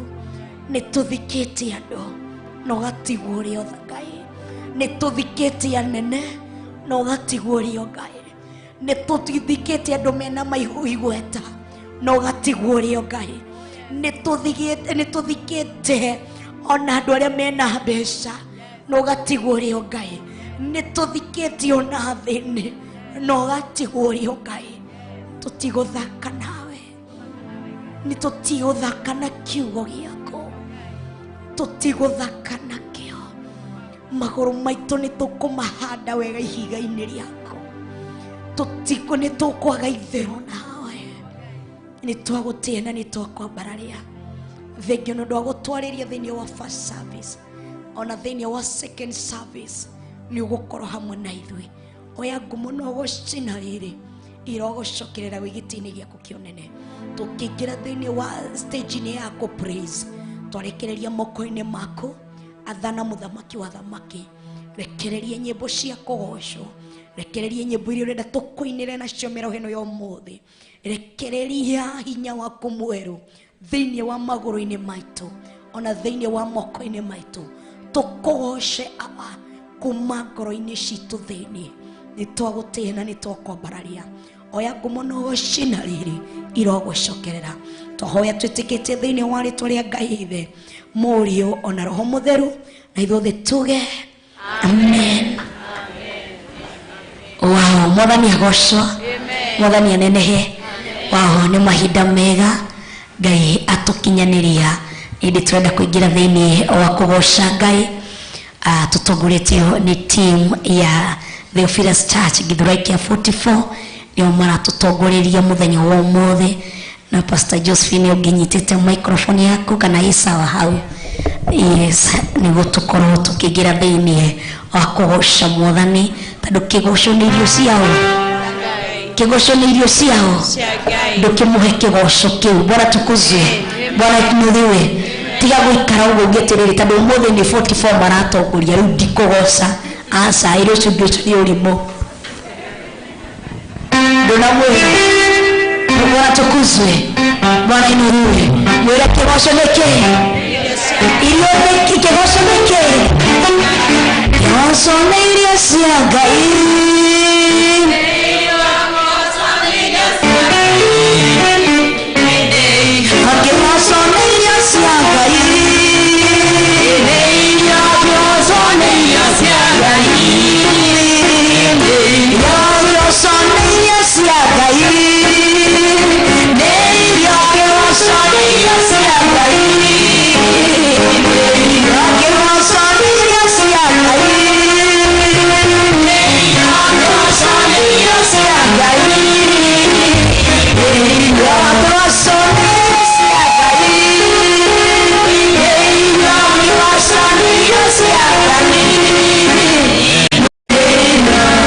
Nĩ tũthikĩte andũ na ũgatigwo ũrĩ o Ngai, nĩ tũthikĩte anene na ũgatigwo ũrĩ o Ngai, nĩ tũthikĩte andũ mena igweta na ũgatigwo ũrĩ o Ngai, nĩ tũthikĩte ona andũ arĩa mena mbeca na ũgatigwo ũrĩ o Ngai, nĩ tũthikĩte ona athĩni na ũgatigwo ũrĩ o Ngai. Tũtigũthaka nawe, nĩ tũtigũthaka na kiugo gĩaku, tũtigũthaka nakĩo. Magũrũ maitũ nĩ tũkũmahanda wega ihiga-inĩ rĩaku, tũtikũ nĩ tũkwaga itherũ nawe. Nĩ twagũtĩĩa na nĩ twakwambararia. Thengio nĩ ũndũ wa gũtwarĩria thĩinĩ wa first service ona thĩinĩ wa second service, nĩ ũgũkorwo hamwe na ithuĩ. Oya ngumo na ũgoci na rĩrĩ irogũcokerera wĩ gĩtĩ-inĩ gĩaku kĩa ũnene. Tũkĩingĩra thĩinĩ wa stage-inĩ yaku praise, twarekereria moko-inĩ maku. Athana mũthamaki wa thamaki, rekereria nyĩmbo cia kũgocwo, rekereria nyĩmbo iria ũrenda tũkũinĩre nacio mĩroho ĩno ya ũmũthĩ, rekereria hinya waku mwerũ thĩinĩ wa magũrũ-inĩ maitũ ona thĩinĩ wa moko-inĩ maitũ. Tũkũgoce Aba kuma ngoro-inĩ citũ thĩinĩ. Nĩ twagũtĩĩa na nĩ twakwambararia. Oya ngumo na ũgoci na riri irogũcokerera. Twahoya twĩtĩkĩtie thĩinĩ wa rĩtwa rĩa Ngai Ithe, Mũriũ ona Roho Mũtheru, na ithuothe tuge amen. Wow, Mwathani agocwo, Mwathani anenehe. Wow, nĩ mahinda mega Ngai atũkinyanĩria. Ĩndĩ tũrenda kũingĩra thĩinĩ wa kũgoca Ngai. Tũtongoretio nĩ team ya Theophilus Church Githurai kĩa 44, nĩo maratũtongoreria mũthenya wa ũmũthĩ, Na Pastor Josephine ũngĩnyitĩte microphone yaku kana ĩ sawa hau. Yes, nĩguo tũkorwo tũkĩingĩra thĩinĩ wa kũgoca Mwathani, tondũ kĩgoco nĩ irio ciao. Kĩgoco nĩ irio ciao. Ndũkĩmũhe kĩgoco kĩu. Bwana tukuzwe. Bwana inuliwe. Tiga gũikara ũguo ũngĩatĩrĩrĩ, tondũ ũmũthĩ nĩ 44 maratongoria, rĩu ndikũgoca. Aca, ĩrĩ ũcio ũndũ ũcio nĩ ũrimũ. Ndũnamwĩra. Bwana tukuzwe. Bwana inuliwe. Mwĩre kĩgoco nĩ kĩĩ? Irio nĩ kĩĩ? Kĩgoco nĩ kĩĩ? Kĩgoco nĩ irio cia Ngai. Kĩgoco nĩ irio cia Ngai. Kĩgoco nĩ irio cia Ngai. Kĩgoco nĩ irio cia Ngai. Kĩgoco nĩ irio cia Ngai. Kĩgoco nĩ irio cia Ngai. Kĩgoco nĩ irio cia Ngai. Kĩgoco nĩ irio cia Ngai. Kĩgoco nĩ irio cia Ngai.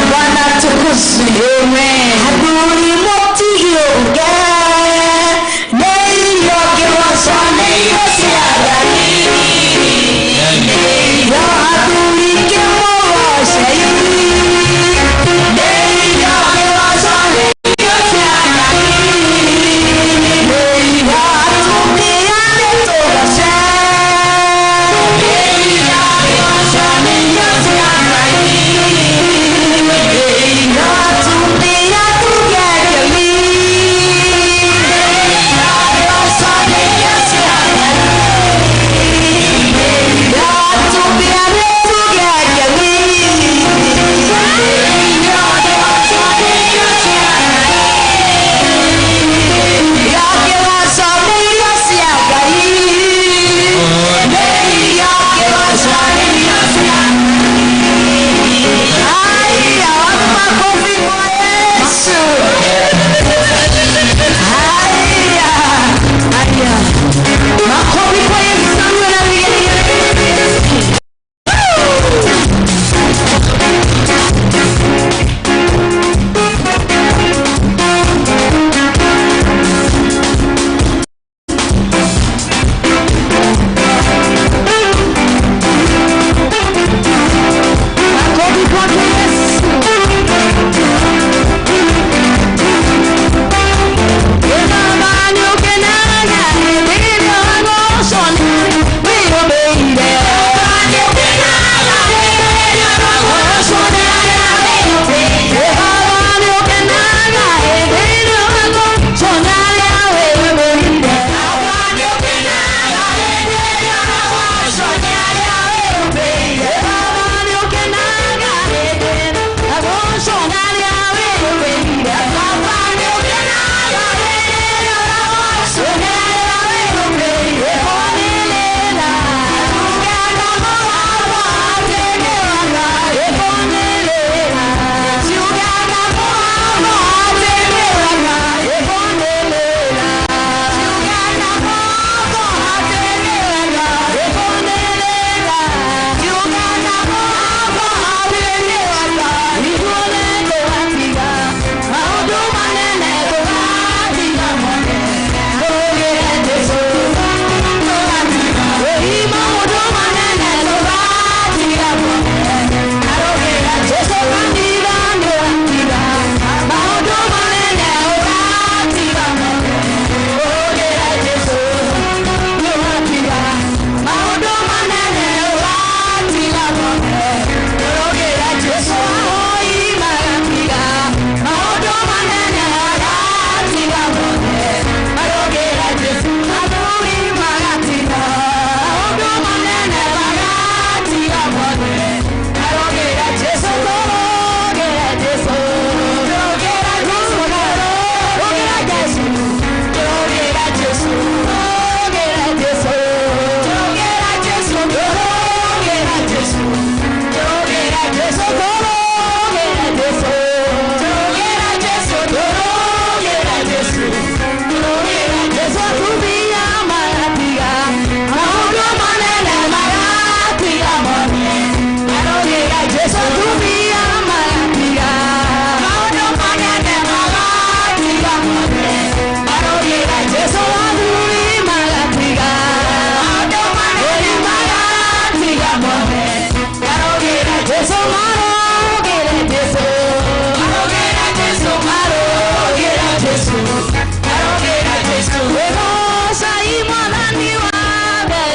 Bwana tukuzwe. Athuri mũtigiũnge, nĩ irio kĩgoco nĩ irio cia Ngai. Athuri kĩmũgocei, nĩ irio kĩgoco nĩ irio cia Ngai. Atumia nĩtũgoce, nĩ irio kĩgoco nĩ irio cia Ngai. Atumia tũgekemi, nĩ irio kĩgoco nĩ irio cia Ngai. Atumia nĩtũgekemi, nĩ irio kĩgoco nĩ irio cia Ngai. Kĩgoco nĩ irio cia Ngai. Nĩ irio kĩgoco nĩ irio cia Haya, wapi makofi kwa Yesu? Haya, haya. Makofi kwa Yesu na vigelegele. Makofi kwake Yesu. Jesu atumia magatiga maũndũ manene magatiga marogĩra Jesu athuri magatiga maũndũ manene magatiga mothe marogĩra Jesu marogĩra Jesu marogĩra Jesu marogĩra Jesu marogĩra Jesu wĩgocai Mwathani wa Ngai.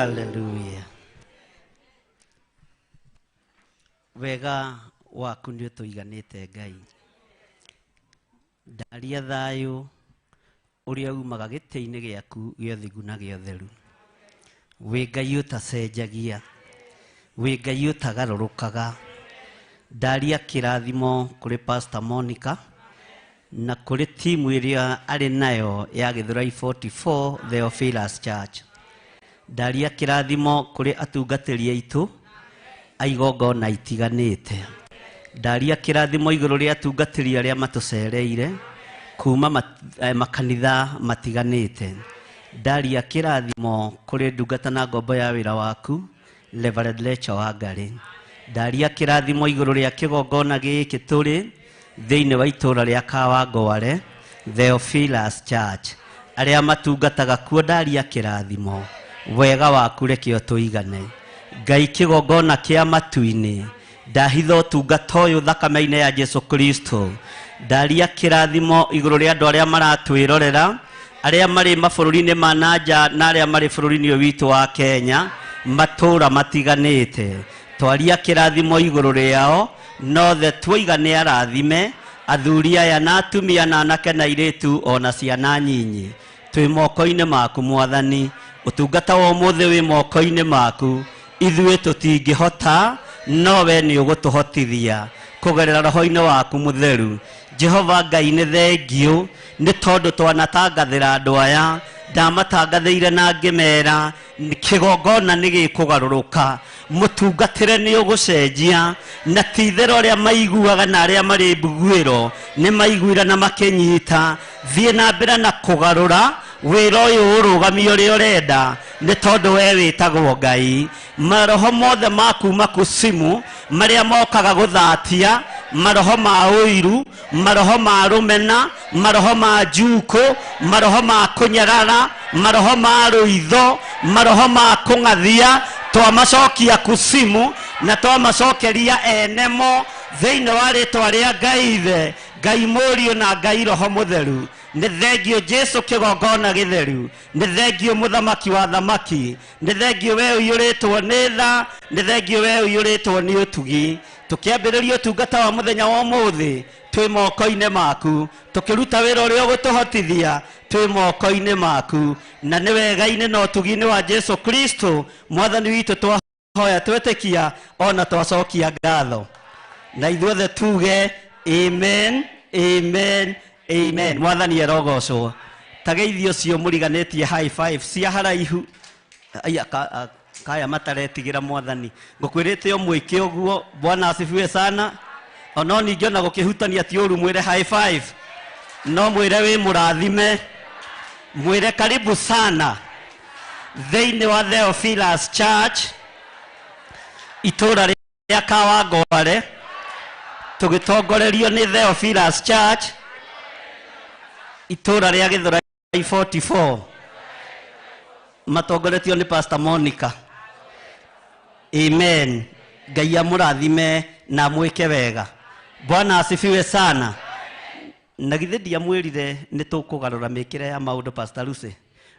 Hallelujah. Wega waku nĩ ũtũiganĩte Ngai. Ndaria thayũ ũrĩa umaga gĩtĩ-inĩ gĩaku gĩa ũthingu na gĩa ũtheru. Wĩ Ngai ũtacenjagia, wĩ Ngai ũtagarũrũkaga. Ndaria kĩrathimo kũrĩ Pastor Monica na kũrĩ timu ĩrĩa arĩ nayo ya Gĩthũrai 44 Theophilus Church. Ndaria kĩrathimo kũrĩ atungatĩri aitũ a igongona itiganĩte. Ndaria kĩrathimo igũrũ rĩa atungatĩri arĩa matũcereire kuma makanitha matiganĩte. Ndaria kĩrathimo kũrĩ ndungata na ngombo ya wĩra waku Reverend Lecha Wangari. Ndaria kĩrathimo igũrũ rĩa kĩgongona gĩkĩ tũrĩ thĩinĩ wa itũũra rĩa Kawangware Theophilus Church. Arĩa matungataga kuo ndaria kĩrathimo, wega waku reke ũtũigane. Ngai kĩgongona kĩa matu-inĩ, ndahitha ũtungata ũyũ thakame-inĩ ya Jesu Kristo. Ndaria kĩrathimo igũrũ rĩa andũ arĩa maratwĩrorera, arĩa marĩ mabũrũri-inĩ ma na nja na arĩa marĩ bũrũri-inĩ ũyũ witũ wa Kenya, matũũra matiganĩte. Twaria kĩrathimo igũrũ rĩao, nothe tuoiga nĩ arathime, athuri aya na atumia na anake na airĩtu ona ciana nyinyi. Twĩ moko-inĩ maku Mwathani, ũtungata wa ũmũthĩ wĩ moko-inĩ maku. Ithuĩ tũtingĩhota, no we nĩ ũgũtũhotithia kũgerera roho-inĩ waku mũtheru. Jehova Ngai nĩ thengiũ nĩ tondũ twanatangathĩra andũ aya, ndamatangathĩire na ngĩmera kĩgongona nĩ gĩkũgarũrũka, mũtungatĩre nĩ ũgũcenjia, na ti itherũ arĩa maiguaga na arĩa marĩ mbuguĩro nĩ maiguire na makĩnyita. Thiĩ na mbere na kũgarũra wĩra ũyũ ũrũgamie ũrĩa ũrenda, nĩ tondũ we wĩtagwo Ngai. Maroho mothe ma kuma kusimu marĩa mokaga gũthatia, maroho ma ũiru, maroho ma rũmena, maroho ma njukũ, maroho ma kũnyarara, maroho ma rũitho, maroho ma kũng'athia, twamacokia kusimu na twamacokeria enemo thĩinĩ wa rĩtwa rĩa Ngai Ithe, Ngai Mũriũ na Ngai Roho Mũtheru. Nĩ thengio Jesu kĩgongona gĩtheru, nĩ thengio mũthamaki wa thamaki, nĩ thengio we ũiyũrĩtwo nĩ tha, nĩ thengio we ũiyũrĩtwo nĩ ũtugi. Tũkĩambĩrĩria ũtungata wa mũthenya wa ũmũthĩ twĩ moko-inĩ maku, tũkĩruta wĩra ũrĩa ũgũtũhotithia twĩ moko-inĩ maku, na nĩ wega-inĩ na ũtugi-inĩ wa Jesu Kristo Mwathani witũ twahoya twetĩkia ona twacokia ngatho. Na ithuothe tuge amen, amen, amen. Mwathani arogocwo. Ta geithio ũcio mũriganĩtie high five cia haraihu. Aya, kaya mataretigĩra Mwathani. Ngũkwĩrĩte o mwĩke ũguo. Bwana asifiwe sana. Ono ningĩ ona gũkĩhutania ti ũru, mwĩre high five. No mwĩre wĩ mũrathime, mwĩre karibu sana thĩinĩ wa Theophilus Church itũũra rĩa Kawangware, tũgĩtongorerio nĩ Theophilus Church itũũra rĩa Gĩthũrai 44, matongoretio nĩ Pastor Monica. Amen. Ngai amũrathime na amwĩke wega. Bwana asifiwe sana. Na githĩ ndiamwĩrire nĩ tũkũgarũra mĩkĩre ya maũndũ Pastor Lucy?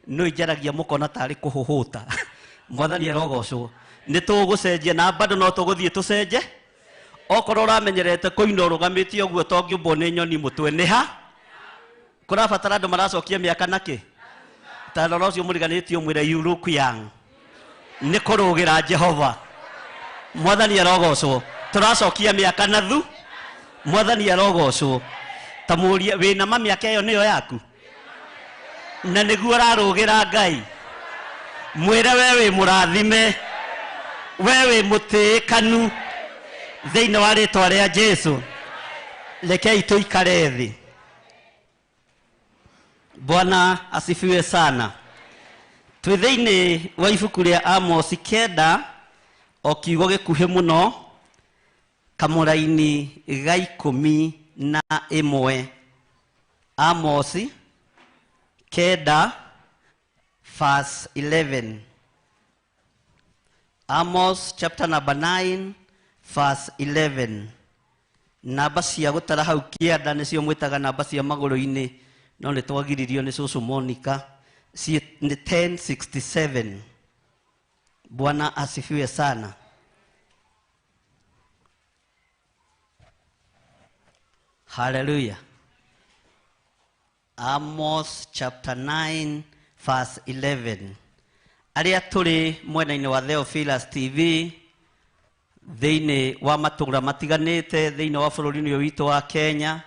No njaragia mũkona tarĩ kũhũhũta. Mwathani arogocwo. Nĩ tũgũcenjia na bado no tũgũthiĩ tũcenje. Okorwo ũramenyerete kũina ũrũgamĩtie ũguo to ngĩũmbwo nĩ nyoni mũtwe nĩ ha? Kũrabatara andũ maracokia mĩaka nakĩ? Ta rora ũcio mũriganĩtie ũmwĩre you look young. Nĩ kũrũgĩra Jehova. Mwathani arogocwo. Tũracokia mĩaka na thu. Mwathani arogocwo. Ta mũrie wĩna ma mĩaka ĩyo nĩyo yaku? Na nĩguo ũrarũgĩra Ngai. Mwĩre we wĩ mũrathime, we wĩ mũtĩĩkanu thĩinĩ wa rĩtwa rĩa Jesu. Rekei tũikare thĩ. Bwana asifiwe sana. Twĩ thĩinĩ wa ibuku rĩa Amosi 9, o kiugo gĩkuhĩ mũno, kamũraini ga 11. Amosi 9 verse 11. Amos chapter number 9 verse 11. Namba cia gũtara hau kĩanda nĩcio mwĩtaga namba cia magũrũ-inĩ, no nĩ twagiririo nĩ cũcũ Monica. Nĩ 1067. Bwana asifiwe sana. Hallelujah. Amos chapter 9 verse 11. Arĩa tũrĩ mwena-inĩ wa Theophilus TV thĩinĩ wa matũra matiganĩte thĩinĩ wa bũrũri-inĩ ũyũ witũ wa Kenya,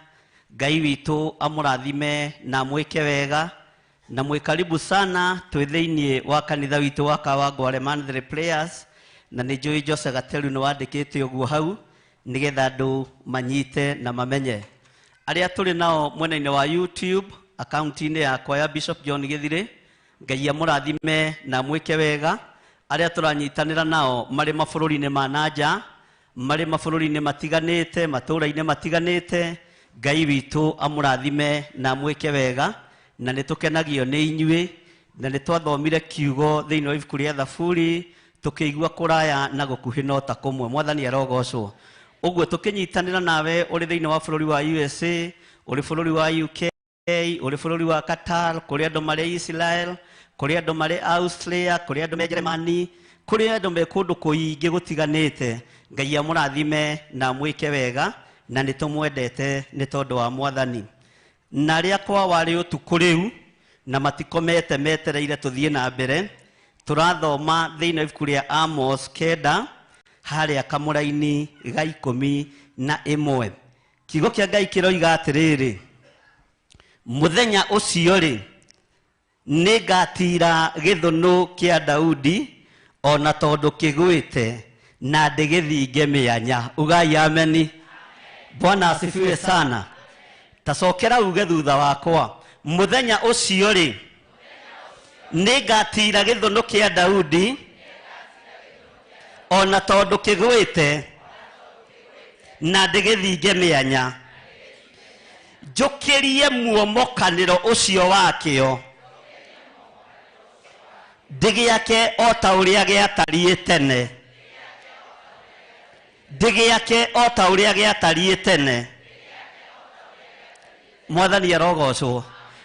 Ngai witũ amũrathime na amwĩke wega na mwĩ karibu sana twĩ thĩinĩ wa kanitha witũ wa Kawangware Monthly Prayers, na nĩ njũĩ Jose Gateru nĩ wandĩkĩte ũguo hau nĩgetha andũ manyite na mamenye. Arĩa tũrĩ nao mwena-inĩ wa YouTube akaunti-inĩ yakwa ya Bishop John Githire, Ngai amũrathime na amwĩke wega. Arĩa tũranyitanĩra nao marĩ mabũrũri-inĩ ma nanja, marĩ mabũrũri-inĩ matiganĩte, matũũra-inĩ matiganĩte, Ngai witũ amũrathime na amwĩke wega. Na nĩ tũkenagio nĩ inyuĩ, na nĩ twathomire kiugo thĩinĩ wa ibuku rĩa Thaburi tũkĩigua kũraya na gũkuhĩ no ta kũmwe. Mwathani arogocwo. Ũguo tũkĩnyitanĩra nawe ũrĩ thĩinĩ wa bũrũri wa USA, ũrĩ bũrũri wa UK, ũrĩ bũrũri wa Qatar, kũrĩ andũ marĩ Israel, kũrĩ andũ marĩ Australia, kũrĩ andũ me Germany, kũrĩ andũ me kũndũ kũingĩ gũtiganĩte. Ngai amũrathime na amwĩke wega, na nĩ tũmwendete nĩ tondũ wa Mwathani. Na arĩa kwa warĩ ũtukũ rĩu na matikomete metereire tũthiĩ na mbere, tũrathoma thĩinĩ wa ibuku rĩa Amos 9 harĩa kamũraini ga 11. Kiugo kĩa Ngai kĩroiga atĩrĩrĩ, mũthenya ũcio rĩ nĩngatira gĩthũnũ kĩa Daudi ona tondũ kĩgwĩte na ndĩgĩthinge mĩanya. Ugai ameni. Bwana asifiwe sana. Tacokera uge thutha wakwa, mũthenya ũcio rĩ nĩngatira gĩthũnũ kĩa Daudi ona tondũ kĩgwĩte na ndĩgĩthinge mĩanya, njũkĩrie muomokanĩro ũcio wakĩo ndĩgĩake o ta ũrĩa gĩatariĩ tene, ndĩgĩake o ta ũrĩa gĩatariĩ tene. Mwathani arogocwo.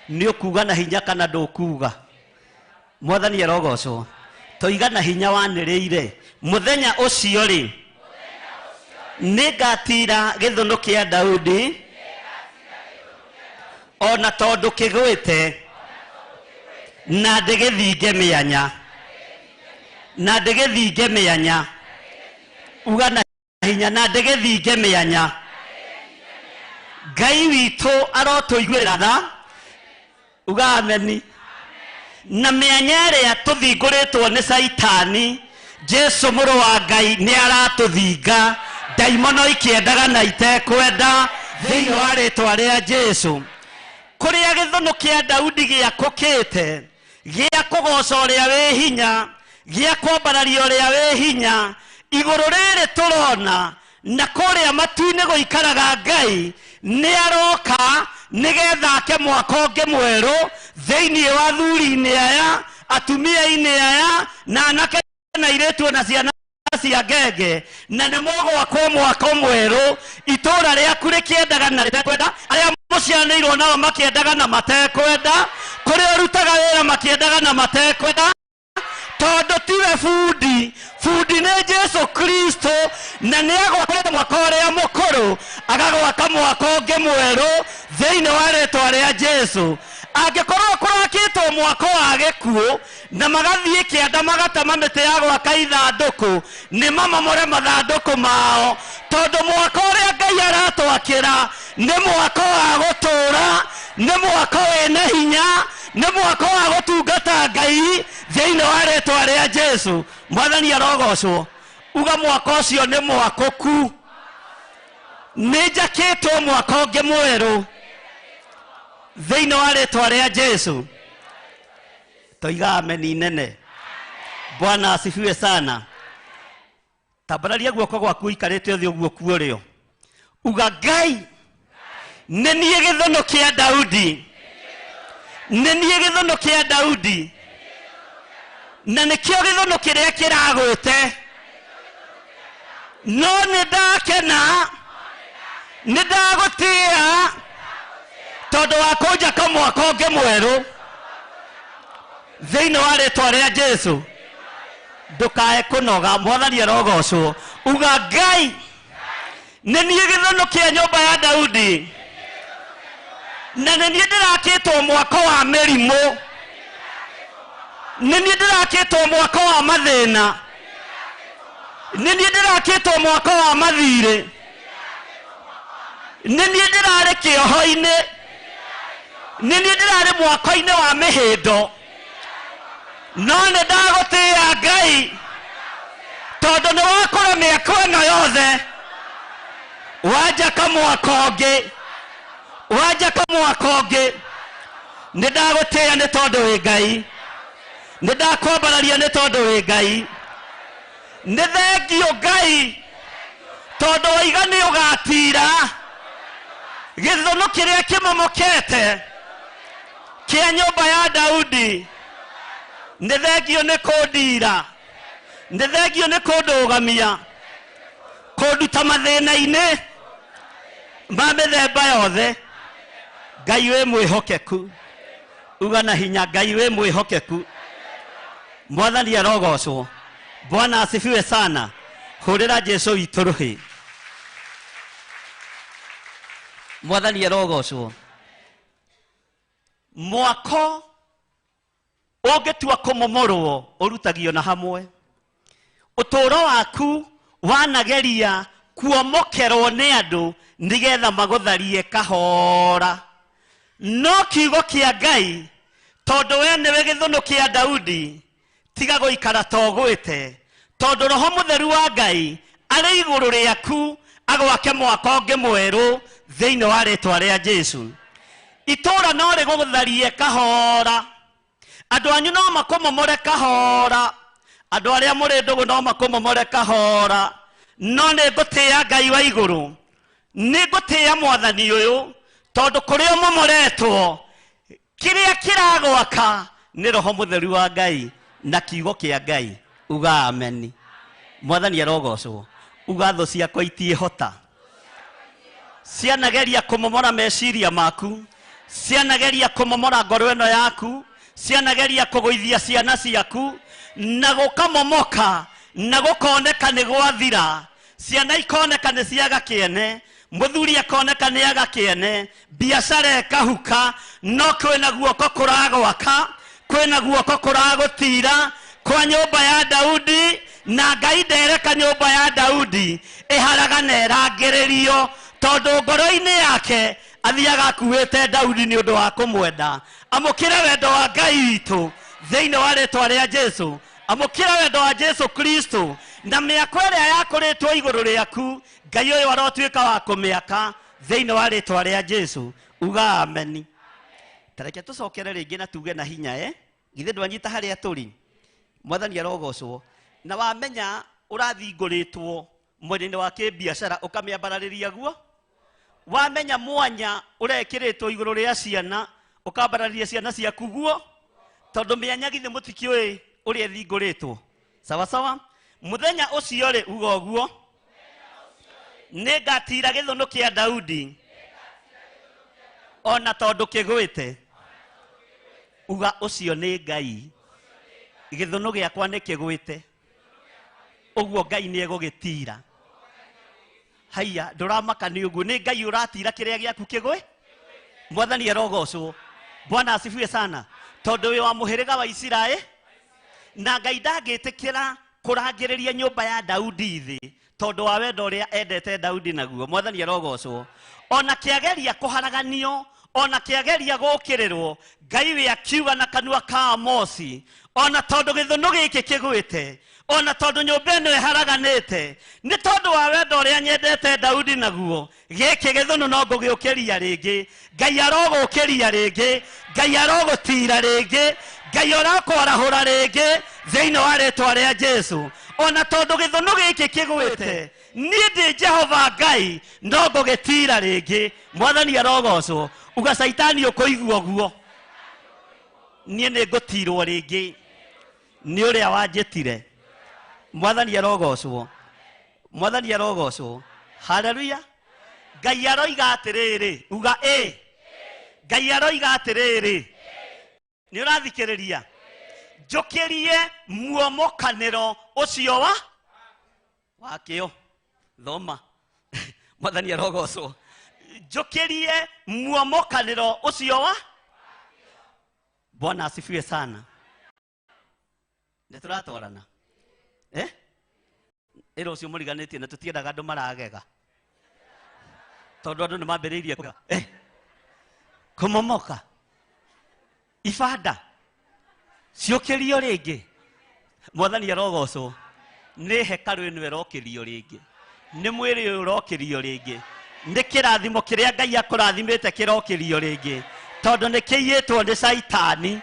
Nĩ ũkuga na hinya kana ndũkuga? Mwathani arogocwo. Toiga na hinya wanĩrĩire, mũthenya ũcio rĩ nĩngatira gĩthũnũ kĩa Daudi ona tondũ kĩgwĩte na ndĩgĩthinge mĩanya, na ndĩgĩthinge mĩanya. Uga na hinya, na ndĩgĩthinge mĩanya. Ngai witũ arotũiguĩra tha. Uga ameni. Na mĩanya ĩrĩa tũthingũrĩtwo nĩ Caitani, Jesu mũrũ wa Ngai nĩ aratũthinga, ndaimono ikĩendaga na itekwenda thĩinĩ wa rĩtwa rĩa Jesu. Kũrĩa gĩthũnũ kĩa Daudi gĩakũkĩte, gĩa kũgoca ũrĩa wĩ hinya, gĩa kwambararia ũrĩa wĩ hinya, igũrũ rĩrĩ tũrona na kũrĩa matu-inĩ gũikaraga Ngai nĩ aroka nĩgetha ake mwaka ũngĩ mwerũ thĩinĩ wa thuri-inĩ aya, atumia-inĩ aya, na anake na airĩtu na ciana cia ngenge, na nĩ mũgwakwo mwaka mwerũ. Itũũra rĩaku rĩkĩendaga na rĩtekwenda, arĩa mũcianĩirwo nao makĩendaga na matekwenda, kũrĩa ũrutaga wĩra makĩendaga na matekwenda, tondũ tiwe bundi. Bundi nĩ Jesu Kristo, na nĩ agwakĩte mwaka ũrĩa mũkũrũ agagwaka mwaka ũngĩ mwerũ thĩinĩ wa rĩtwa rĩa Jesu. Angĩkorwo kũrakĩtwo mwako wa gĩkuũ na magathiĩ kĩanda magatema mĩtĩ ya gwaka ithandũkũ, nĩ mamomore mathandũkũ mao, tondũ mwaka ũrĩa Ngai aratwakĩra nĩ mwaka wa gũtũũra, nĩ mwaka wĩna hinya, nĩ mwaka wa gũtungata Ngai thĩinĩ wa rĩtwa rĩa Jesu. Mwathani arogocwo. Uga mwaka ũcio nĩ mwakũku, nĩ njakĩtwo mwaka ũngĩ mwerũ thĩinĩ wa rĩtwa rĩa Jesu. Toiga ameni nene. Bwana asifiwe sana. Tambararia guoko gwaku ũikarĩte ũthĩ ũguo kuo rĩo. Uga Ngai nĩ niĩ gĩthũnũ kĩa Daudi, nĩ niĩ gĩthũnũ kĩa Daudi, na nĩkĩo gĩthũnũ kĩrĩa kĩragwĩte, no nĩ ndakena, nĩ ndagũtĩĩa tondũ wa kũnjaka mwaka ũngĩ mwerũ thĩinĩ wa rĩtwa rĩa Jesu. Ndukae kunoga mwathani arogocwo. Uga Ngai nĩ niĩ gĩthũnũ kĩa nyũmba ya Daudi na nĩ niĩ ndĩrakĩtwo mwako wa mĩrimũ, nĩ niĩ ndĩrakĩtwo mwako wa mathĩna, nĩ niĩ ndĩrakĩtwo mwako wa mathirĩ, nĩ niĩ ndĩrarĩ kĩoho-inĩ, nĩ niĩ ndĩrarĩ mwako-inĩ wa mĩhĩndo, no nĩ ndagũtĩĩa Ngai tondũ nĩ wakũra mĩako ĩno yothe, wanjaka mwako ũngĩ, wanjaka mwako ũngĩ. Nĩ ndagũtĩĩa nĩ tondũ wĩ Ngai, nĩ ndakwambararia nĩ tondũ wĩ Ngai, nĩ thengio Ngai tondũ waiga nĩ ũgatira gĩthũnũ kĩrĩa kĩmomokete kĩa nyũmba ya Daudi. Nĩ thengio nĩ kũndira, nĩ thengio nĩ kũndũgamia, kũnduta mathĩna-inĩ ma mĩthemba yothe. Ngai wĩ mwĩhokeku, uga na hinya, Ngai wĩ mwĩhokeku. Mwathani arogocwo. Bwana asifiwe sana. Hũrĩra Jesu witũ rũhĩ. Mwathani arogocwo. Mwako ũngĩtua kũmomorwo ũrutagio na hamwe. Ũtũũro waku wanageria kuomokerwo nĩ andũ nĩgetha magũtharie kahora, no kiugo kĩa Ngai tondũ we nĩwe gĩthũnũ kĩa Daudi, tiga gũikara togwĩte, tondũ Roho Mũtheru wa Ngai arĩ igũrũ rĩaku agwake mwako ũngĩ mwerũ thĩinĩ wa rĩtwa rĩa Jesu. Itũũra no rĩgũtharie kahora, andũ anyu no makũmomore kahora, andũ arĩa mũrĩ ndũgũ no makũmomore kahora, no nĩ ngũtĩĩa Ngai wa igũrũ, nĩ ngũtĩĩa mwathani ũyũ tondũ kũrĩa ũmomoretwo kĩrĩa kĩragwaka nĩ Roho Mũtheru wa Ngai na kiugo kĩa Ngai. Uga ameni. Mwathani arogocwo. Uga thũ ciakwa itiĩhota, cianageria kũmomora meciria maku, cianageria kũmomora ngoro ĩno yaku, cianageria kũgũithia ciana ciaku, na gũkamomoka na gũkoneka nĩ gwathira, ciana ikoneka nĩ ciaga kĩene, mũthuri akoneka nĩ aga kĩene, biacara ĩkahuka, no kwĩna guoko kũragwaka, kwĩna guoko kũragũtira kwa nyũmba ya Daudi, na Ngai ndereka nyũmba ya Daudi ĩharagane ĩrangĩrĩrio, tondũ ngoro-inĩ yake athiaga akuĩte Daudi nĩ ũndũ wa kũmwenda. Amũkĩre wendo wa Ngai witũ thĩinĩ wa rĩtwa rĩa Jesu, amũkĩre wendo wa Jesu Kristo, na mĩako ĩrĩa yakũrĩtwo igũrũ rĩaku Ngai ũyũ arotuĩka wa kũmĩaka thĩinĩ wa rĩtwa rĩa Jesu. Uga ameni. Tareke tũcokere rĩngĩ na tuge na hinya, githĩ ndwanyita harĩa tũrĩ. Mwathani arogocwo. Na wamenya ũrathingũrĩtwo mwena-inĩ wa kĩbiacara ũkamĩambararĩria guo, wamenya mwanya ũrekĩrĩtwo igũrũ rĩa ciana ũkambararĩria ciana ciaku guo, tondũ mĩanya githĩ mũtikĩũĩ ũrĩa ĩthingũrĩtwo. Sawa sawa. Mũthenya ũcio rĩ, uga ũguo, nĩngatira gĩthũnũ kĩa Daudi ona tondũ kĩgwĩte. Uga ũcio nĩ Ngai, gĩthũnũ gĩakwa nĩ kĩgwĩte, ũguo Ngai nĩ egũgĩtira. Haiya, ndũramaka nĩ ũguo, nĩ Ngai ũratira kĩrĩa gĩaku kĩgwe. Mwathani arogocwo. Bwana asifiwe sana. Tondũ wĩ wa mũhĩrĩga wa Isiraeli, na Ngai ndangĩtĩkĩra kũrangĩrĩria nyũmba ya Daudi thĩ tondũ wa wendo ũrĩa endete Daudi naguo. Mwathani arogocwo. Ona kĩageria kũharaganio, ona kĩageria gũkĩrĩrwo, Ngai we akiuga na kanua ka Amosi, ona tondũ gĩthũnũ gĩkĩ kĩgwĩte, ona tondũ nyũmba ĩno ĩharaganĩte, nĩ tondũ wa wendo ũrĩa nyendete Daudi naguo, gĩkĩ gĩthũnũ no ngũgĩũkĩria rĩngĩ. Ngai arogũkĩria rĩngĩ, Ngai arogũtira rĩngĩ, Ngai arakwarahũra rĩngĩ thĩinĩ wa rĩtwa rĩa Jesu. Ona tondũ gĩthũnũ gĩkĩ kĩgwĩte, niĩ ndĩ Jehova Ngai no ngũgĩtira rĩngĩ. Mwathani arogocwo. Uga Caitani ũkũigua ũguo, niĩ nĩ ngũtirwo rĩngĩ nĩ ũrĩa wanjĩtire. Mwathani arogocwo. Mwathani arogocwo. Haleluya. Ngai aroiga atĩrĩrĩ, uga ĩ. Ngai aroiga atĩrĩrĩ, nĩ ũrathikĩrĩria. Njũkĩrie muomokanĩro ũcio wa wakĩo. Thoma. Mwathani arogocwo. Njũkĩrie muomokanĩro ũcio wa. Bwana asifiwe sana. Nĩ tũratwarana. Eh? Ĩra ũcio mũriganĩtie na tũtiendaga andũ maragega. Tondũ andũ nĩ mambĩrĩirie kuga, eh? Kũmomoka. Ibanda. Ciũkĩrio rĩngĩ. Mwathani arogocwo. Nĩ hekarũ ĩno ĩrokĩrio rĩngĩ. Nĩ mwĩrĩ ũyũ ũrokĩrio rĩngĩ. Nĩ kĩrathimo kĩrĩa Ngai akũrathimĩte kĩrokĩrio rĩngĩ. Tondũ nĩ kĩiyĩtwo nĩ Caitani.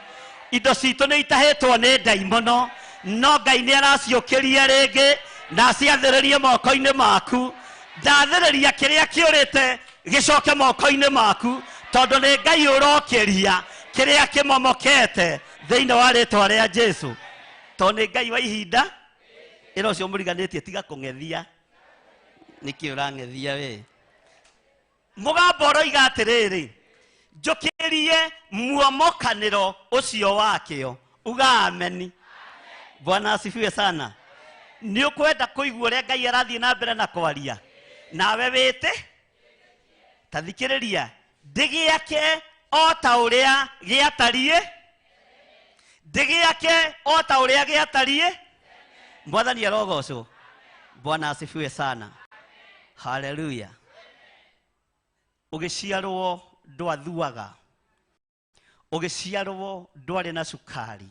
Indo citũ nĩ itahĩtwo nĩ ndaimono. No Ngai nĩ araciũkĩria rĩngĩ na aciathĩrĩrie moko-inĩ maku. Ndathĩrĩria kĩrĩa kĩũrĩte gĩcoke moko-inĩ maku. Tondũ nĩ Ngai ũrokĩria kĩrĩa kĩmomokete thĩinĩ wa rĩtwa rĩa Jesu. Tondũ nĩ Ngai wa ihinda. Ĩra ũcio mũriganĩtie tiga kũng'ethia. Nĩkĩ ũrang'ethia we? Mũgambo ũroiga atĩrĩrĩ, njũkĩrie muomokanĩro ũcio wakĩo. Uga ameni. Bwana asifiwe sana. Nĩ ũkwenda kũigua ũrĩa Ngai arathiĩ na mbere na kwaria? Nawe wĩte? Ta thikĩrĩria. Ndĩgĩake o ta ũrĩa gĩatariĩ. Ndĩgĩake o ta ũrĩa gĩatariĩ. Mwathani arogocwo. Bwana asifiwe sana. Haleluya. Ũgĩciarwo ndwathuaga. Ũgĩciarwo ndwarĩ na cukari.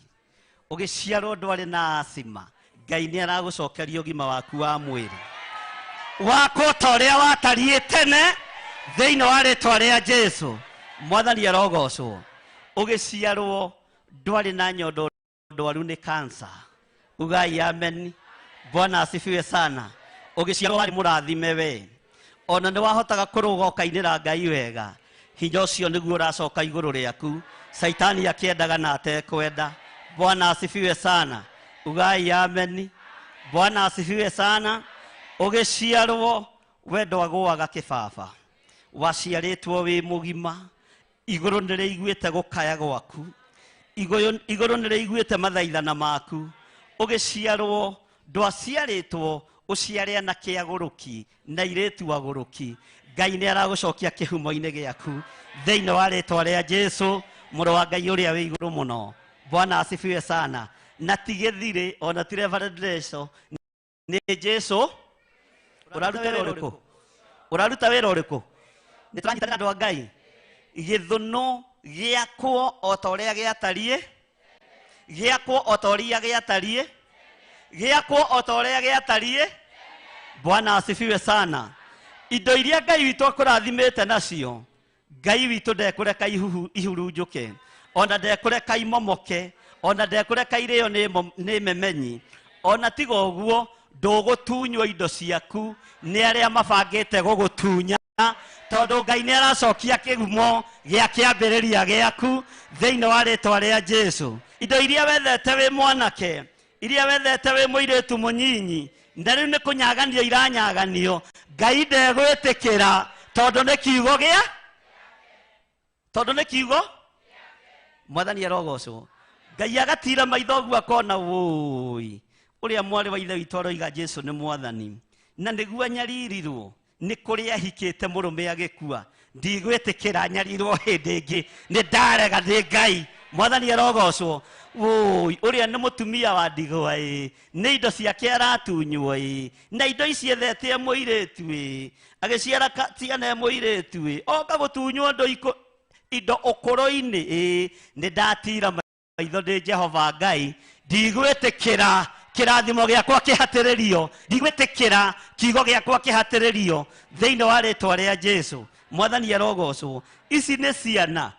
Ũgĩciarwo ndwarĩ na asima. Ngai nĩ aragũcokeria ũgima waku wa mwĩrĩ. Wakwo ta ũrĩa watariĩ tene thĩinĩ wa rĩtwa rĩa Jesu. Mwathani arogocwo. Ũgĩciarwo ndwarĩ na nyondo ndwaru nĩ cancer. Ugai amen. Bwana asifiwe sana. Ũgĩciarwo warĩ mũrathime we. Ona nĩ wahotaga kũrũga ũkainĩra Ngai wega. Hinya ũcio nĩguo ũracoka igũrũ rĩaku. Saitani akĩendaga na atekwenda. Bwana asifiwe sana. Ugai amen. Bwana asifiwe sana. Ũgĩciarwo we ndwagũaga kĩbaba. Waciarĩtwo wĩ mũgima. Igũrũ nĩ rĩiguĩte gũkaya gwaku. Igũrũ nĩ rĩiguĩte mathaithana maku. Ũgĩciarwo ndwaciarĩtwo ũciare anake agũrũki na airĩtu agũrũki. Ngai nĩ aragũcokia kĩhumo-inĩ gĩaku thĩinĩ wa rĩtwa rĩa Jesu, mũrũ wa Ngai ũrĩa wĩ igũrũ mũno. Bwana asifiwe sana. Na ti gĩthirĩ ona ti Reverend Rachel, nĩ Jesu. Ũraruta wĩra ũrĩkũ? Ũraruta wĩra ũrĩkũ? Nĩ tũranyitanĩra andũ a Ngai. Gĩthũnũ gĩakwo o ta ũrĩa gĩatariĩ. Gĩakwo o ta ũrĩa gĩatariĩ. Gĩakwo o ta ũrĩa gĩatariĩ. Bwana asifiwe sana. Indo iria Ngai witũ akũrathimĩte nacio, Ngai witũ ndekũreka ihurunjũke, ona ndekũreka imomoke, ona ndekũreka irĩo nĩ memenyi. Ona tiga ũguo, ndũgũtunywo indo ciaku nĩ arĩa mabangĩte gũgũtunya, tondũ Ngai nĩ aracokia kĩhumo gĩa kĩambĩrĩria gĩaku thĩinĩ wa rĩtwa rĩa Jesu. Indo iria wethete wĩ mwanake, iria wethete wĩ mũirĩtu mũnyinyi, na rĩu nĩ kũnyaganio iranyaganio, Ngai ndegwĩtĩkĩra tondũ nĩ kiugo gĩa, tondũ nĩ kiugo. Mwathani arogocwo. Ngai agatira maitho ũguo akona wũi ũrĩa mwarĩ wa ithe witũ aroiga Jesu nĩ mwathani, na nĩguo anyaririrwo nĩ kũrĩa ahikĩte mũrũme agĩkua. Ndigwĩtĩkĩra nyarirwo hĩndĩ ĩngĩ, nĩ ndarega nĩ Ngai. Mwathani arogocwo. Wũi ũrĩa nĩ mũtumia wa ndigwa ĩ, nĩ indo ciake aratunywo ĩ, na indo ici ethete mũirĩtu ĩ, agĩciara ciana mũirĩtu ĩ, oka gũtunywo indo ũkũrũ-inĩ ĩ, nĩ ndatira maitho ndĩ Jehova Ngai, ndigwĩtĩkĩra kĩrathimo gĩakwa kĩhatĩrĩrio, ndigwĩtĩkĩra kiugo gĩakwa kĩhatĩrĩrio thĩinĩ wa rĩtwa rĩa Jesu. Mwathani arogocwo. Ici nĩ ciana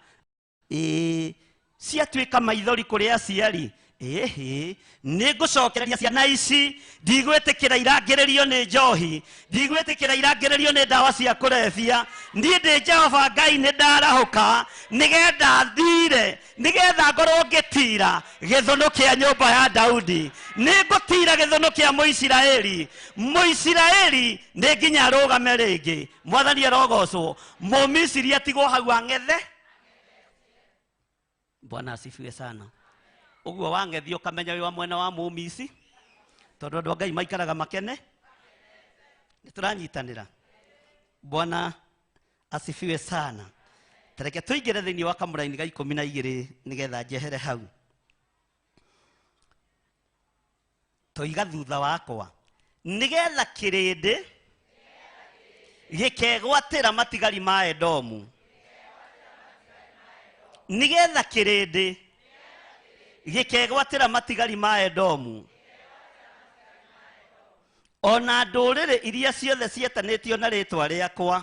ĩ, ciatuĩka maithori kũrĩ aciari. Ĩhĩ, nĩ ngũcokereria ciana ici, ndigwĩtĩkĩra irangĩrĩrio nĩ njohi, ndigwĩtĩkĩra irangĩrĩrio nĩ ndawa cia kũrebia. Niĩ ndĩ Jehova Ngai, nĩ ndarahũka nĩgetha thire, nĩgetha ngorwo ngĩtira gĩthũnũ kĩa nyũmba ya Daudi. Nĩ ngũtira gĩthũnũ kĩa Mũisiraeli. Mũisiraeli nĩ nginya arũgame rĩngĩ. Mwathani arogocwo. Mũmisiri atigwo hau ang'ethe. Bwana asifiwe sana. Ũguo wang'ethio ũkamenya wĩ wa mwena wa mũmici, tondũ andũ a Ngai maikaraga makene. Nĩ tũranyitanĩra. Bwana asifiwe sana. Tareke tũingĩre thĩinĩ wa kamũraini ga 12 nĩgetha njehere hau. Toiga thutha wakwa nĩgetha kĩrĩndĩ gĩkegwatĩra matigari ma Edomu, nĩgetha kĩrĩndĩ gĩkegwatĩra matigari ma Edomu, ona ndũrĩrĩ iria ciothe cietanĩtio na rĩtwa rĩakwa.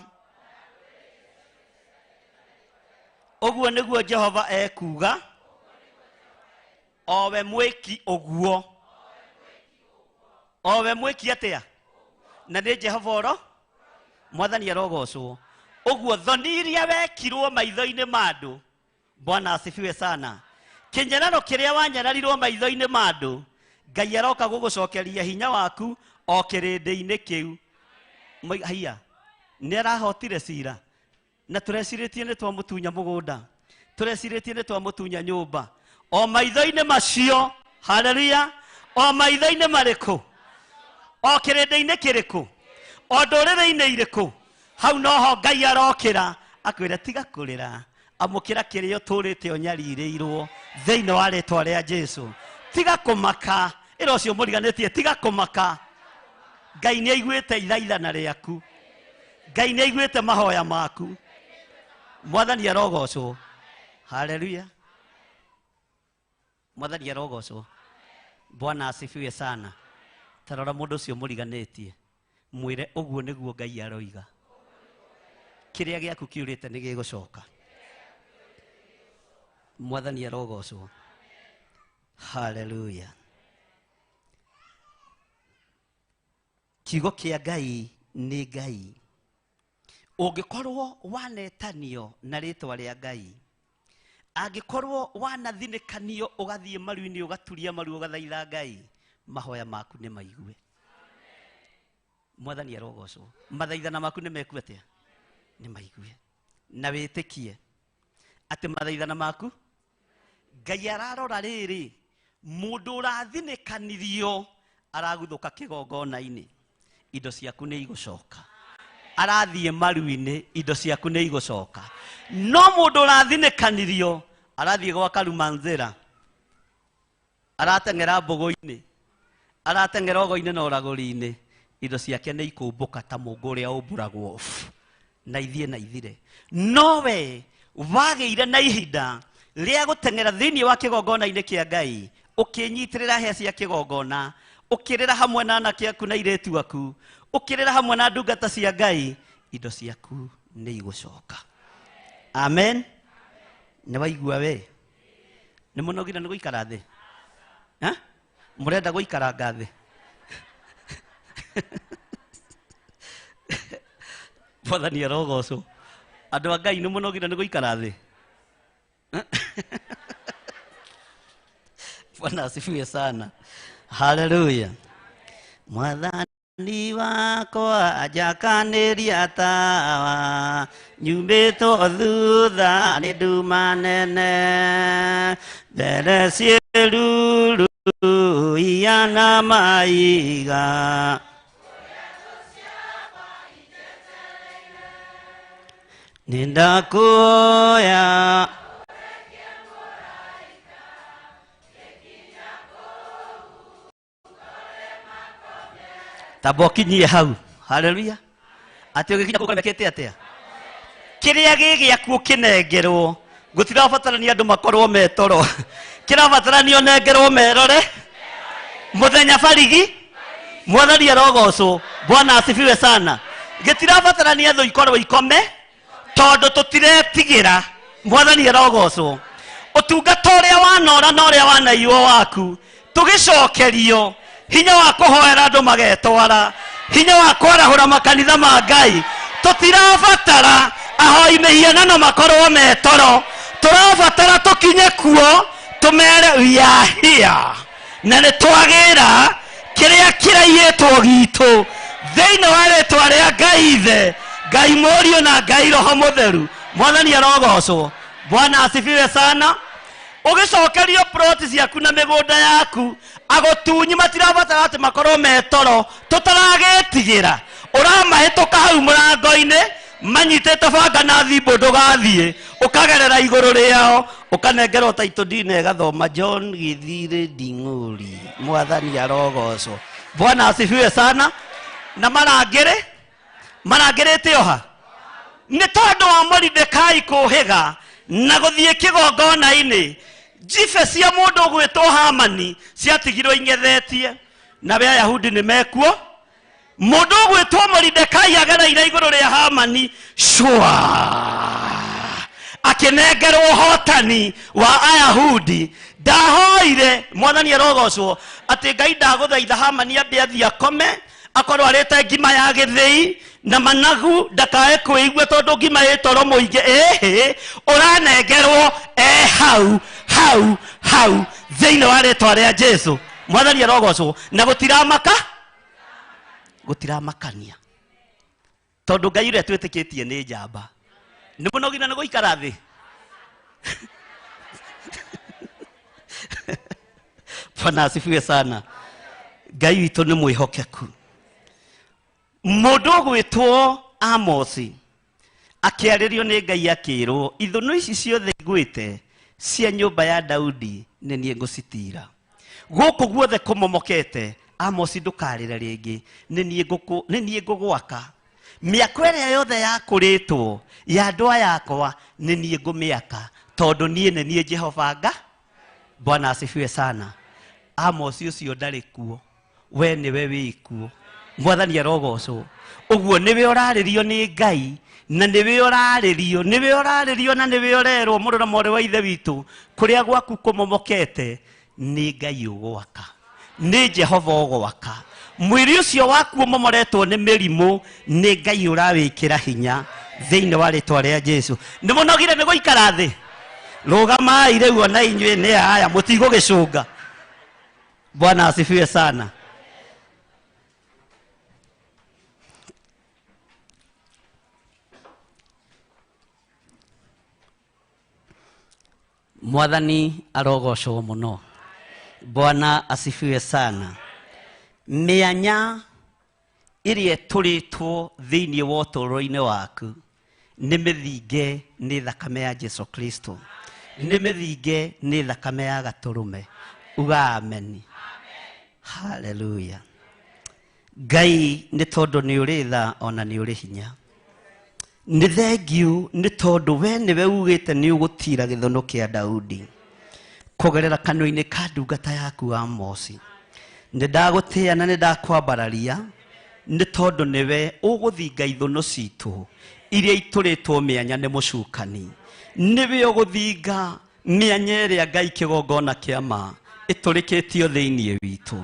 Ũguo nĩguo Jehova ekuuga, owe mwĩki ũguo. Owe mwĩki atĩa? Na nĩ Jehova oro Mwathani arogocwo. Ũguo thoni iria wekirwo maitho-inĩ ma andũ, Bwana asifiwe sana. Kĩnyararo kĩrĩa wanyararirwo maitho-inĩ ma andũ, Ngai aroka gũgũcokeria hinya waku o kĩrĩndĩ-inĩ kĩu. Haiya, nĩ arahotire cira. Na tũrecirĩtie nĩ twamũtunya mũgũnda, tũrecirĩtie nĩ twamũtunya nyũmba. O maitho-inĩ macio, haleluya, o maitho-inĩ marĩkũ, o kĩrĩndĩ-inĩ kĩrĩkũ, o ndũrĩrĩ-inĩ irĩkũ, hau noho Ngai arokĩra akwĩra tiga kũrĩra, amũkĩra kĩrĩa ũtũrĩte ũnyarirĩirwo thĩinĩ wa rĩtwa rĩa Jesu. Tiga kũmaka, ĩra ũcio mũriganĩtie, tiga kũmaka. Ngai nĩ aiguĩte ithaithana rĩaku, Ngai nĩ aiguĩte mahoya maku. Mwathani arogocwo. Haleluya. Mwathani arogocwo. Bwana asifiwe sana. Tarora mũndũ ũcio mũriganĩtie, mwĩre ũguo nĩguo Ngai aroiga. Kĩrĩa gĩaku kĩũrĩte nĩ gĩgũcoka. Mwathani arogocwo. Haleluya. Kiugo kĩa Ngai nĩ Ngai. Ũngĩkorwo wanetanio na rĩtwa rĩa Ngai, angĩkorwo wanathinĩkanio ũgathiĩ maru-inĩ ũgaturia maru ũgathaitha Ngai, mahoya maku nĩ maigue. Mwathani arogocwo. Mathaithana maku nĩ mekue atĩa? Nĩ maigue. Na wĩtĩkie atĩ mathaithana maku Ngai ararora rĩrĩ, mũndũ ũrathinĩkanirio araguthũka kĩgongona-inĩ, indo ciaku nĩ igũcoka. Arathiĩ maru-inĩ, indo ciaku nĩ igũcoka. No mũndũ ũrathinĩkanirio arathiĩ gwa Karumanzĩra, arateng'era mbũgũ-inĩ, arateng'era ũgo-inĩ na ũragũri-inĩ, indo ciake nĩ ikũmbũka ta mũngũ ũrĩa ũmbũragwo na ithiĩ na ithire. No we wagĩire na ihinda rĩa gũteng'era thĩinĩ wa kĩgongona-inĩ kĩa Ngai, ũkĩnyitĩrĩra hĩa cia kĩgongona, ũkĩrĩra hamwe na anake aku na airĩtu aku, ũkĩrĩra hamwe na ndungata cia Ngai, indo ciaku nĩ igũcoka. Amen. Nĩ waigua we? Nĩ mũnogire nĩ gũikara thĩ? Mũrenda gũikaranga thĩ? Mwathani arogocwo. Andũ a Ngai nĩ mũnogire nĩ gũikara thĩ? Bwana asifiwe sana. Haleluya. Mwathani wakwa anjakanĩria tawa, nyumĩtwo thutha nĩ nduma nene, mbere ciĩruru iana maiga. Nĩndakuoya tamba ũkinyie hau. Haleluya. Atĩ ũgĩkinya kũu mekĩte atĩa? Kĩrĩa gĩ gĩaku ũkĩnengerwo, gũtirabatarania andũ makorwo metoro, kĩrabatarania ũnengerwo merore mũthenya barigi. Mwathani arogocwo. Bwana asifiwe sana. Gĩtirabatarania thũ ikorwo ikome, tondũ tũtiretigĩra. Mwathani arogocwo. Ũtungata ũrĩa wanora na ũrĩa wanaiywo waku, tũgĩcokerio hinya wa kũhoera andũ magetwara, hinya wa kwarahũra makanitha ma Ngai. Tũtirabatara ahoi mĩhianano makorwo metoro, tũrabatara tũkinye kuo tũmere we are here, na nĩ twagĩra kĩrĩa kĩraiyĩtwo gitũ thĩinĩ wa rĩtwa rĩa Ngai Ithe, Ngai Mũriũ na Ngai Roho Mũtheru. Mwathani arogocwo. Bwana asifiwe sana. Ũgĩcokerio ploti ciaku na mĩgũnda yaku agũtunyi matirabatara atĩ makorwo me toro tũtaragĩtigĩra ũramahĩtũka hau mũrango-inĩ manyitĩte banga na thimbo ndũgathiĩ ũkagerera igũrũ rĩao ũkanengerwo title deed na ĩgathoma John Githiri Nding'uri mwathani arogocwo. Bwana asifiwe sana. Na marangĩrĩte oha nĩ tondũ wa Moridekai kũhĩga na gũthiĩ kĩgongona-inĩ njibe cia mũndũ ũgwĩtwo Hamani ciatigirwo ing'ethetie na we Ayahudi nĩ mekuo mũndũ ũgwĩtwo Moridekai agereire igũrũ rĩa Hamani shwa akĩnengerwo ũhotani wa Ayahudi. Ndahoire mwathani arogocwo atĩ Ngai ndagũthaitha Hamani ambe athiĩ akome akorwo arĩte ngima ya gĩthĩi na managu ndakae kwĩigua tondũ ngima ĩ toro mũingĩ ĩhĩ ũranengerwo e hau hau hau thĩinĩ wa rĩtwa rĩa Jesu mwathani arogocwo. Na gũtiramakania tondũ Ngai ũrĩa twĩtĩkĩtie nĩ njamba. Nĩ mũnogire nĩ gũikara thĩ. Bwana asifiwe sana. Ngai witũ nĩ mwĩhokeku. Mũndũ ũgwĩtwo Amosi akĩarĩrio nĩ Ngai akĩrwo ithũnũ ici ciothe igwĩte cia nyũmba ya Daudi nĩ niĩ ngũcitira gũkũ guothe kũmomokete. Amosi ndũkarĩre rĩngĩ nĩ niĩ ngũgwaka mĩako ĩrĩa yothe yakũrĩtwo ya andũ aya akwa nĩ niĩ ngũmĩaka tondũ niĩ nĩ niĩ Jehova Nga. Bwana asifiwe sana. Amosi ũcio ndarĩ kuo, we nĩwe wĩ kuo. Mwathani arogocwo. Ũguo nĩwe ũrarĩrio nĩ Ngai na nĩwe ũrarĩrio nĩwe ũrarĩrio na nĩwe ũrerwo mũrũ na mwarĩ wa ithe witũ kũrĩa gwaku kũmomokete nĩ Ngai ũgwaka nĩ Jehova ũgwaka. Mwĩrĩ ũcio waku ũmomoretwo nĩ mĩrimũ nĩ Ngai ũrawĩkĩra hinya thĩinĩ wa rĩtwa rĩa Jesu. Nĩ mũnogire nĩ gũikara thĩ? Rũgamai rĩu ona inyuĩ nĩ aya mũtigũgĩcũnga. Bwana asifiwe sana. Mwathani arogocwo mũno. Bwana asifiwe sana. Mĩanya ĩrĩa ĩtũrĩtwo thĩinĩ wa ũtũũro-inĩ waku nĩ mĩthinge nĩ thakame ya Jesu Kristo, nĩ mĩthinge nĩ thakame ya gatũrũme. Uga amen. Haleluya. Ngai nĩ tondũ nĩ ũrĩ tha ona nĩ ũrĩ hinya. Nĩ thengiũ nĩ tondũ we nĩwe ugĩte nĩ ũgũtira gĩthũnũ kĩa Daudi kũgerera kanua-inĩ ka ndungata yaku Amosi. Nĩ ndagũtĩĩa na nĩ ndakwambararia nĩ tondũ nĩwe ũgũthinga ithũnũ citũ iria itũrĩtwo mĩanya nĩ mũcukani. Nĩwe ũgũthinga mĩanya ĩrĩa Ngai kĩgongona kĩa ma ĩtũrĩkĩtio thĩinĩ witũ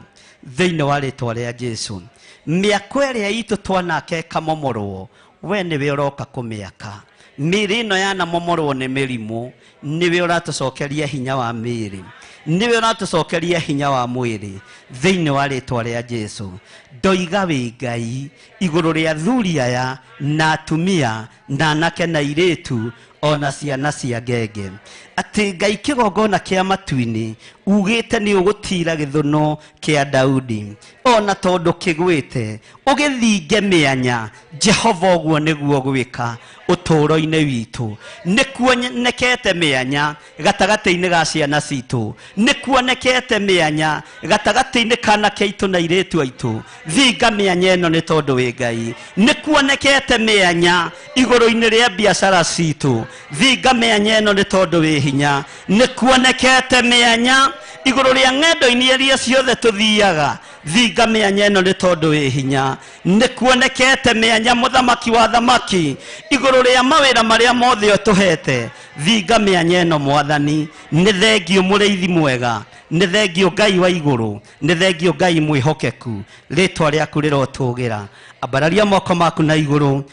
thĩinĩ wa rĩtwa rĩa Jesu. Mĩako ĩrĩa itũ twanake ĩkamomorwo we nĩwe ũroka kũmĩaka. Mĩĩrĩ ĩno yanamomorwo nĩ mĩrimũ nĩwe ũratũcokeria hinya wa mĩĩrĩ, nĩwe ũratũcokeria hinya wa mwĩrĩ thĩinĩ wa rĩtwa rĩa Jesu. Ndoiga wĩ Ngai igũrũ rĩa thuri aya na atumia na anake na airĩtu ona ciana cia ngenge atĩ Ngai kĩgongona kĩa matu-inĩ ugĩte nĩ ũgũtira gĩthũnũ kĩa Daudi ona tondũ kĩgwĩte ũgĩthinge mĩanya. Jehova ũguo nĩguo gwĩka ũtũũro-inĩ witũ. Nĩ kuonekete mĩanya gatagatĩ-inĩ ga ciana citũ, nĩ kuonekete mĩanya gatagatĩ-inĩ ka anake aitũ na airĩtu aitũ. Thinga mĩanya ĩno nĩ tondũ wĩ Ngai. Nĩ kuonekete mĩanya igũrũ-inĩ rĩa biacara citũ. Thinga mĩanya ĩno nĩ tondũ wĩ hinya. Nĩ kuonekete mĩanya igũrũ rĩa ng'endo-inĩ iria ciothe tũthiaga. Thinga mĩanya ĩno nĩ tondũ wĩ hinya. Nĩ kuonekete mĩanya mũthamaki wa thamaki igũrũ rĩa mawĩra marĩa mothe ũtũhete. Thinga mĩanya ĩno mwathani. Nĩ thengiũ mũrĩithi mwega, nĩ thengiũ Ngai wa igũrũ, nĩ thengiũ Ngai mwĩhokeku. Rĩtwa rĩaku rĩrotũgĩra. Ambararia moko maku na igũrũ.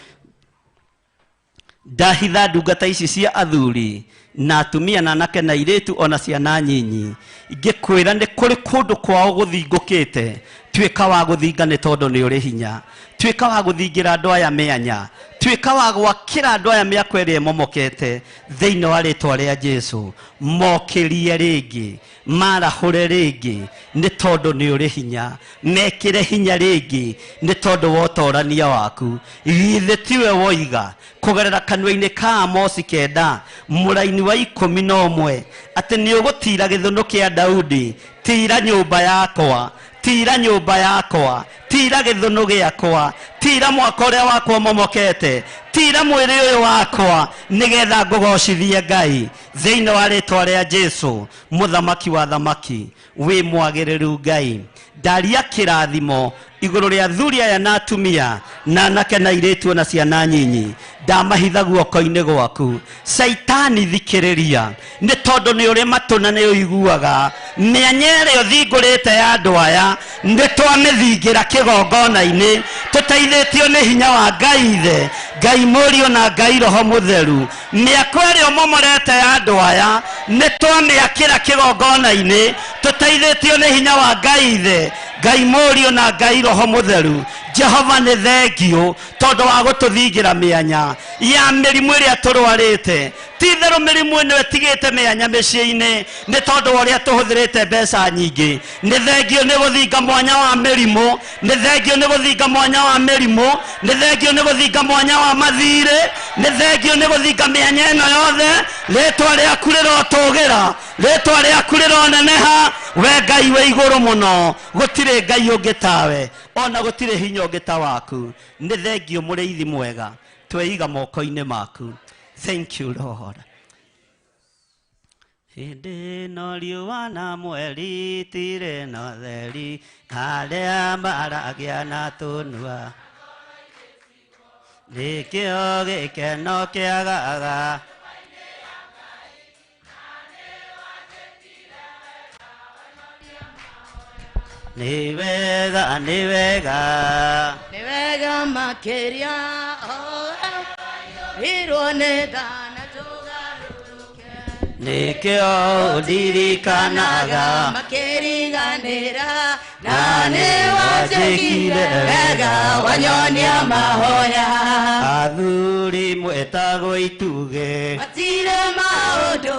Ndahitha ndungata ici cia athuri na atumia na anake na airĩtu ona ciana nyinyi ngĩkwĩra nĩ kũrĩ kũndũ kwao gũthingũkĩte. Tuĩka wa gũthinga nĩ tondũ nĩ ũrĩ hinya. Tuĩka wa gũthingĩra andũ aya mĩanya. Tuĩka wa gwakĩra andũ aya mĩako ĩrĩa ĩmomokete thĩinĩ wa rĩtwa rĩa Jesu. Mokĩrie rĩngĩ, marahũre rĩngĩ, nĩ tondũ nĩ ũrĩ hinya. Mekĩre hinya rĩngĩ nĩ tondũ wa ũtorania waku. Githĩ tiwe woiga kũgerera kanua-inĩ ka Amosi 9 mũraini wa 11 atĩ nĩ ũgũtira gĩthũnũ kĩa Daudi, tira nyũmba yakwa, tira nyũmba yakwa, tira gĩthũnũ gĩakwa, tira mwaka ũrĩa wakwa momokete, tira mwĩrĩ ũyũ wakwa, nĩgetha ngũgocithie Ngai thĩinĩ wa rĩtwa rĩa Jesu mũthamaki wa thamaki. Wĩ mwagĩrĩru Ngai. Ndaria kĩrathimo igũrũ rĩa thuri aya na atumia na anake na airĩtu na ciana nyinyi. Ndamahitha guoko-inĩ gwaku. Caitani thikĩrĩria, nĩ tondũ nĩ ũrĩ matũ na nĩ ũiguaga. Mĩanya ĩrĩa ũthingũrĩte ya andũ aya nĩ twamĩthingĩra kĩgongona-inĩ, tũteithĩtio nĩ hinya wa Ngai Ithe, Ngai Mũriũ na Ngai Roho Mũtheru. Mĩako ĩrĩa ũmomorete ya andũ aya nĩ twamĩakĩra kĩgongona-inĩ, tũteithĩtio nĩ hinya wa Ngai Ithe, Ngai Mũriũ na Ngai Roho Mũtheru. Jehova nĩ thengio tondũ wa gũtũthingĩra mĩanya ya mĩrimũ ĩrĩa tũrwarĩte. Ti itherũ mĩrimũ ĩno ĩtigĩte mĩanya mĩciĩ-inĩ nĩ tondũ wa ũrĩa tũhũthĩrĩte mbeca nyingĩ. Nĩ thengio nĩ gũthinga mwanya wa mĩrimũ, nĩ thengio nĩ gũthinga mwanya wa mĩrimũ, nĩ thengio nĩ gũthinga mwanya wa mathirĩ, nĩ thengio nĩ gũthinga mĩanya ĩno yothe. Rĩtwa rĩaku rĩrotũgĩra, rĩtwa rĩaku rĩroneneha. We Ngai wĩ igũrũ mũno, gũtirĩ Ngai ũngĩ tawe, ona gũtirĩ hinya ũngĩ ta waku. Nĩ thengio mũrĩithi mwega, tweiga moko-inĩ maku. Thank you Lord. Hĩndĩ ĩno riũa na mweri itirĩ na ũtheri, arĩa maragia na tũnua nĩkĩo gĩkeno kĩagaga. Nĩ wega, nĩ wega, nĩ wega makĩria irwo nĩ thana tũgarũrũke, nĩkĩo ũndirikanaga makĩriganĩra na nĩ wanjĩkire wega wanyonia mahoya. Athuri mwetagwo itugĩ, matirĩ maũndũ,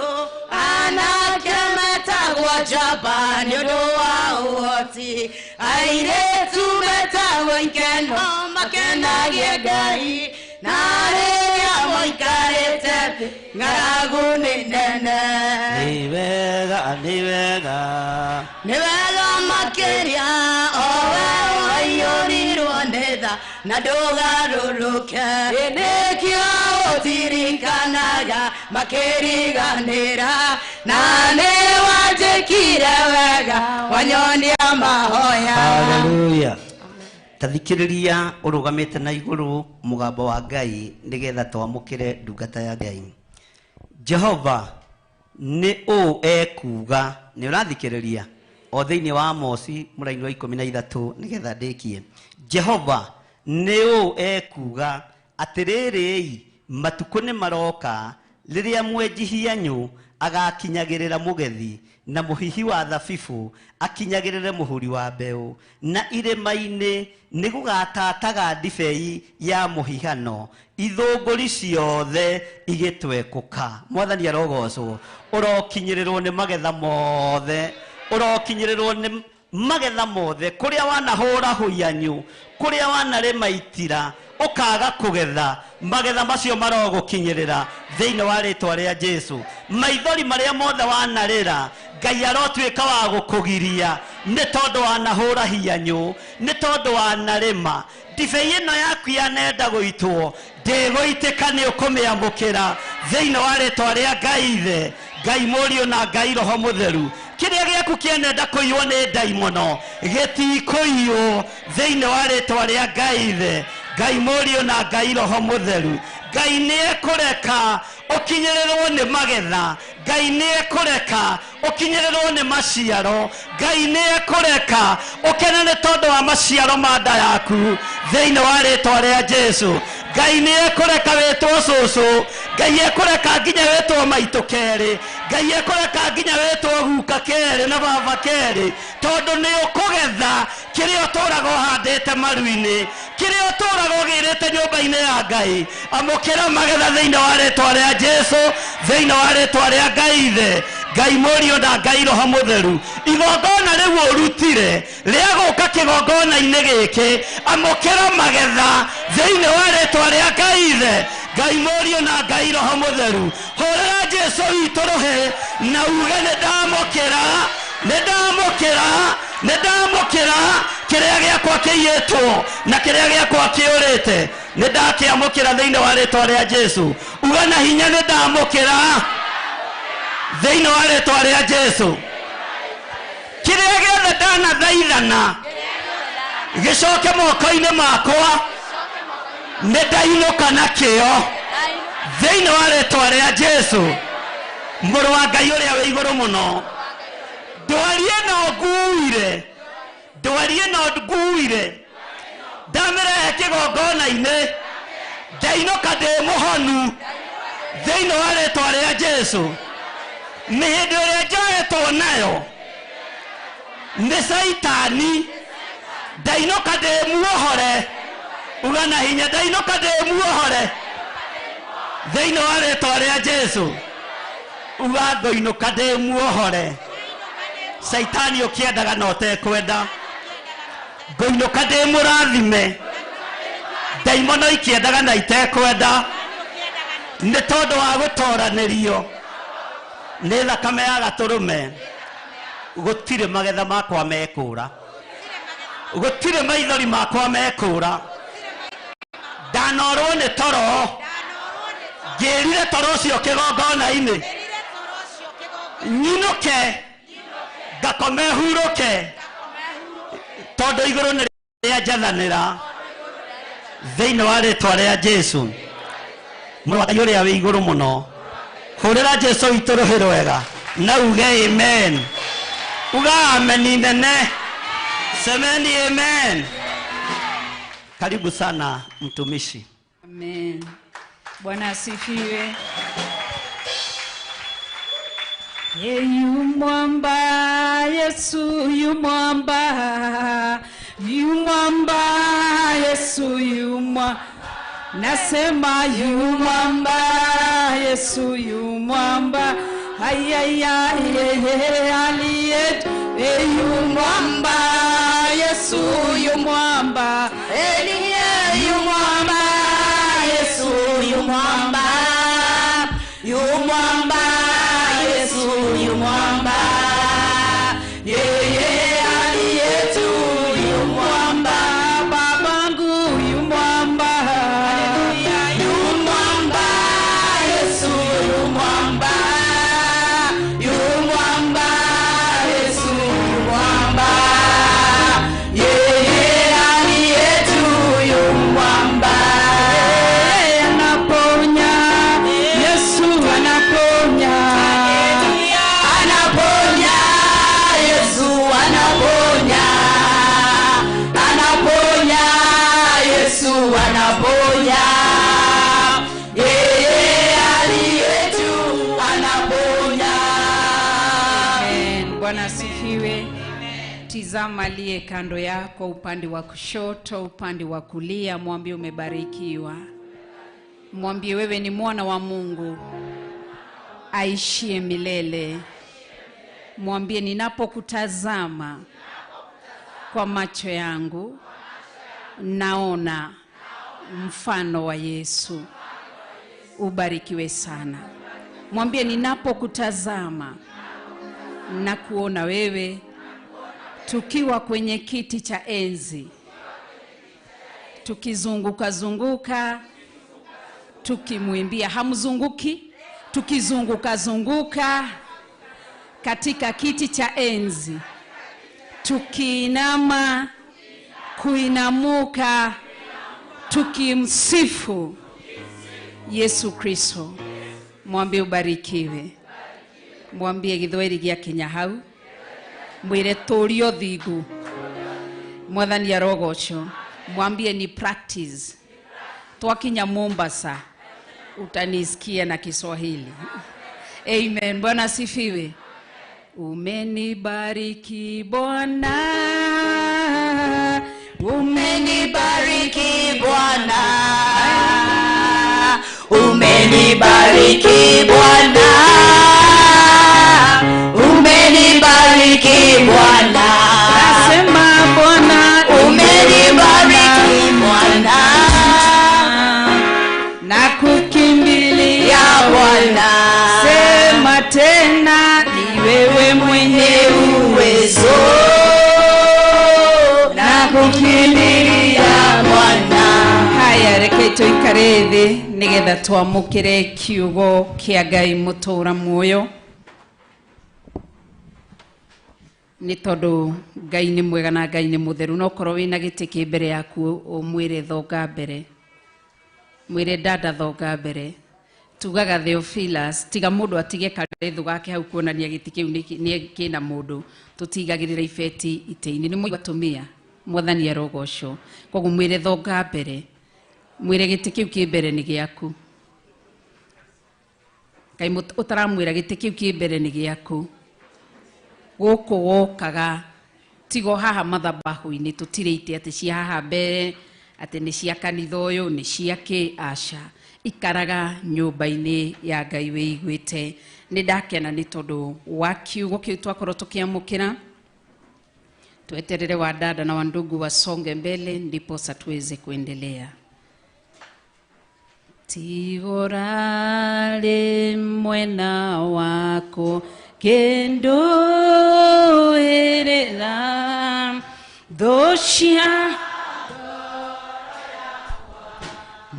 anake metagwo njamba nĩ ũndũ wa ũhoti, airĩtu metagwo ikeno makenagie Ngai, na rĩrĩa moikarĩte thĩ ng'aragu nĩ nene. Nĩ wega, nĩ wega, nĩ wega makĩria owe waiyũrirwo nĩ tha na ndũgarũrũke, nĩkĩo ũtirikanaga makĩriganĩra na nĩ wanjĩkire wega wanyonia mahoya. Hallelujah. Tathikĩrĩria ũrũgamĩte na igũrũ mũgambo wa Ngai nĩgetha twamũkĩre ndungata ya Ngai. Jehova nĩ ũũ ekuuga, nĩ ũrathikĩrĩria o thĩinĩ wa Amosi mũraini wa 13 nĩgetha ndĩkie. Jehova nĩ ũũ ekuuga atĩrĩrĩ, matukũ nĩ maroka rĩrĩa mwenji hianyũ agakinyagĩrĩra mũgethi na mũhihi wa thabibũ akinyagĩrĩre mũhuri wa mbeũ, na irĩma-inĩ nĩ gũgatataga ndibei ya mũhihano, ithũngũri ciothe igĩtwekũka. Mwathani arogocwo. Ũrokinyĩrĩrwo nĩ magetha mothe, ũrokinyĩrĩrwo nĩ magetha mothe, kũrĩa wanahũra huianyũ, kũrĩa wanarĩma itira ũkaga kũgetha, magetha macio marogũkinyĩrĩra thĩinĩ wa rĩtwa rĩa Jesu. Maithori marĩa mothe wanarĩra, Ngai arotuĩka wa gũkũgiria nĩ tondũ wanahũra hianyũ, nĩ tondũ wanarĩma. Ndibei ĩno yaku yanenda gũitwo ndĩgũitĩka, nĩ ũkũmĩamũkĩra thĩinĩ wa rĩtwa rĩa Ngai Ithe, Ngai Mũriũ na Ngai Roho Mũtheru. Kĩrĩa gĩaku kĩanenda kũiywo nĩ ndaimono gĩtikũiywo thĩinĩ wa rĩtwa rĩa Ngai Ithe, Ngai Mũriũ na Ngai Roho Mũtheru. Ngai nĩ ekũreka ũkinyĩrĩrwo nĩ magetha, Ngai nĩ ekũreka ũkinyĩrĩrwo nĩ maciaro, Ngai nĩ ekũreka ũkene nĩ tondũ wa maciaro ma nda yaku thĩinĩ wa rĩtwa rĩa Jesu. Ngai nĩ ekũreka wĩtwo cũcũ, Ngai ekũreka nginya wĩtwo maitũ kerĩ, Ngai ekũreka nginya wĩtwo guka kerĩ na baba kerĩ, tondũ nĩ ũkũgetha kĩrĩa ũtũraga ũhandĩte maru-inĩ, Kĩrĩa ũtũraga ũgĩrĩte nyũmba-inĩ ya Ngai, amũkĩra magetha thĩinĩ wa rĩtwa rĩa Jesu, thĩinĩ wa rĩtwa rĩa Ngai Ithe, Ngai Mũriũ na Ngai Roho Mũtheru. Igongona rĩu ũrutire rĩa gũka kĩgongona-inĩ gĩkĩ, amũkĩra magetha thĩinĩ wa rĩtwa rĩa Ngai Ithe, Ngai Mũriũ na Ngai Roho Mũtheru. Hũrĩra Jesu witũ rũhĩ na uge nĩ ndamũkĩra, nĩ ndamũkĩra, nĩ ndamũkĩra kĩrĩa gĩakwa kĩiyĩtwo na kĩrĩa gĩakwa kĩũrĩte, nĩ ndakĩamũkĩra thĩinĩ wa rĩtwa rĩa Jesu. Uga na hinya nĩ ndamũkĩra thĩinĩ wa rĩtwa rĩa Jesu. Kĩrĩa gĩothe ndanathaithana gĩcoke moko-inĩ makwa, nĩ ndainũka nakĩo thĩinĩ wa rĩtwa rĩa Jesu. Mũrũ wa Ngai ũrĩa wĩ igũrũ mũno, ndwari ĩno nguire, ndwari ĩno nguire, ndamĩrehe kĩgongona-inĩ, ndainũka ndĩ mũhonu thĩinĩ wa rĩtwa rĩa Jesu. Mĩhĩndĩ ĩrĩa njoetwo nayo nĩ Caitani, ndainũka ndĩ muohore. Uga na hinya, ndainũka ndĩ muohore thĩinĩ wa rĩtwa rĩa Jesu. Uga ngũinũka ndĩ muohore. Caitani ũkĩendaga na ũtekwenda, ngũinũka ndĩ mũrathime. Ndaimono ikĩendaga na itekwenda, nĩ tondũ wa gũtoranĩrio nĩ thakame ya gatũrũme. Gũtirĩ magetha makwa mekũra, gũtirĩ maithori makwa mekũra. Ndanorwo nĩ toro, ngĩrire toro ũcio kĩgongona-inĩ, nyinũke ngakome hurũke, tondũ igũrũ nĩ rĩanjathanĩra thĩinĩ wa rĩtwa rĩa Jesu. Mũrũ wa Ngai ũrĩa wĩ igũrũ mũno, hũrĩra Jesu witũ rũhĩ rwega na uge amen. Uga amen nene, semeni amen. Karibu sana mtumishi. Amen. Bwana asifiwe. Yu mwamba, Yesu yu mwamba, yu mwamba, Yesu yu mwamba. Nasema yu mwamba, Yesu yu mwamba. Ayaya aliye yu mwamba, Yesu yu mwamba, yu mwamba, Yesu yu mwamba, yu mwamba, Yesu yu mwamba, yeye aliye tu yu mwamba, babangu yu mwamba, yu mwamba, Yesu yu mwamba, yu mwamba, Yesu yu mwamba, yeye aliye tu yu mwamba. Anaponya, Yesu anaponya, anaponya, Yesu anaponya, anaponya, Yesu anaponya, yeye aliye tu anaponya. Amen. Bwana asifiwe. Tizama aliye kando yako, upande wa kushoto, upande wa kulia, mwambie umebarikiwa. Mwambie wewe ni mwana wa Mungu aishie milele. Mwambie ninapokutazama kwa macho yangu naona mfano wa Yesu. Ubarikiwe sana. Mwambie ninapokutazama na kuona wewe tukiwa kwenye kiti cha enzi, tukizunguka zunguka, tukimwimbia, hamzunguki, tukizunguka zunguka katika kiti cha enzi, tukiinama kuinamuka, tukimsifu Yesu Kristo. Mwambie ubarikiwe. Mwambie githweri gĩakinya hau, mwĩre tũrio thingu, Mwathani arogocwo. Mwambie ni practice. Twakinya Mombasa utanisikia na Kiswahili. Amen. Bwana asifiwe. Umenibariki Bwana, umenibariki. Bwana, umenibariki Bwana, umenibariki Bwana. Nasema Bwana Umenibariki Bwana, na kukimbilia ya Bwana. Sema tena ni wewe mwenye uwezo na kukimbilia Bwana. Haya, reke tuikare thĩ nĩgetha twamũkĩre kiugo kĩa Ngai mũtũra muoyo, nĩ tondũ Ngai nĩ mwega na Ngai nĩ mũtheru. No korwo wĩna gĩtĩ kĩ mbere yaku ũmwĩre thonga mbere, mwĩre dada thonga mbere. Tugaga Theophilus, tiga mũndũ atige karethu gake hau kuonania gĩtĩ kĩu nĩ kĩna mũndũ. Tũtigagĩrĩra ibeti itĩ-inĩ, nĩ mũigua atumia, mwathani arogocwo. Koguo mwĩre thonga mbere, mwĩre gĩtĩ kĩu kĩ mbere nĩ gĩaku. Ngai ũtaramwĩra gĩtĩ kĩu kĩ mbere nĩ gĩaku. Gũkũ wokaga tigo haha mathabahu-inĩ, tũtirĩ itĩ atĩ cia haha mbere, atĩ nĩ cia kanitha ũyũ, nĩ cia kĩ, aca. Ikaraga nyũmba-inĩ ya Ngai wĩiguĩte. Nĩ ndakena nĩ tondũ wa kiugo kĩu twakorwo tũkĩamũkĩra. Tweterere wa dada na wandugu wasonge mbele ndiposa tuweze kuendelea. Tigorare mwena wako kendo erera doshia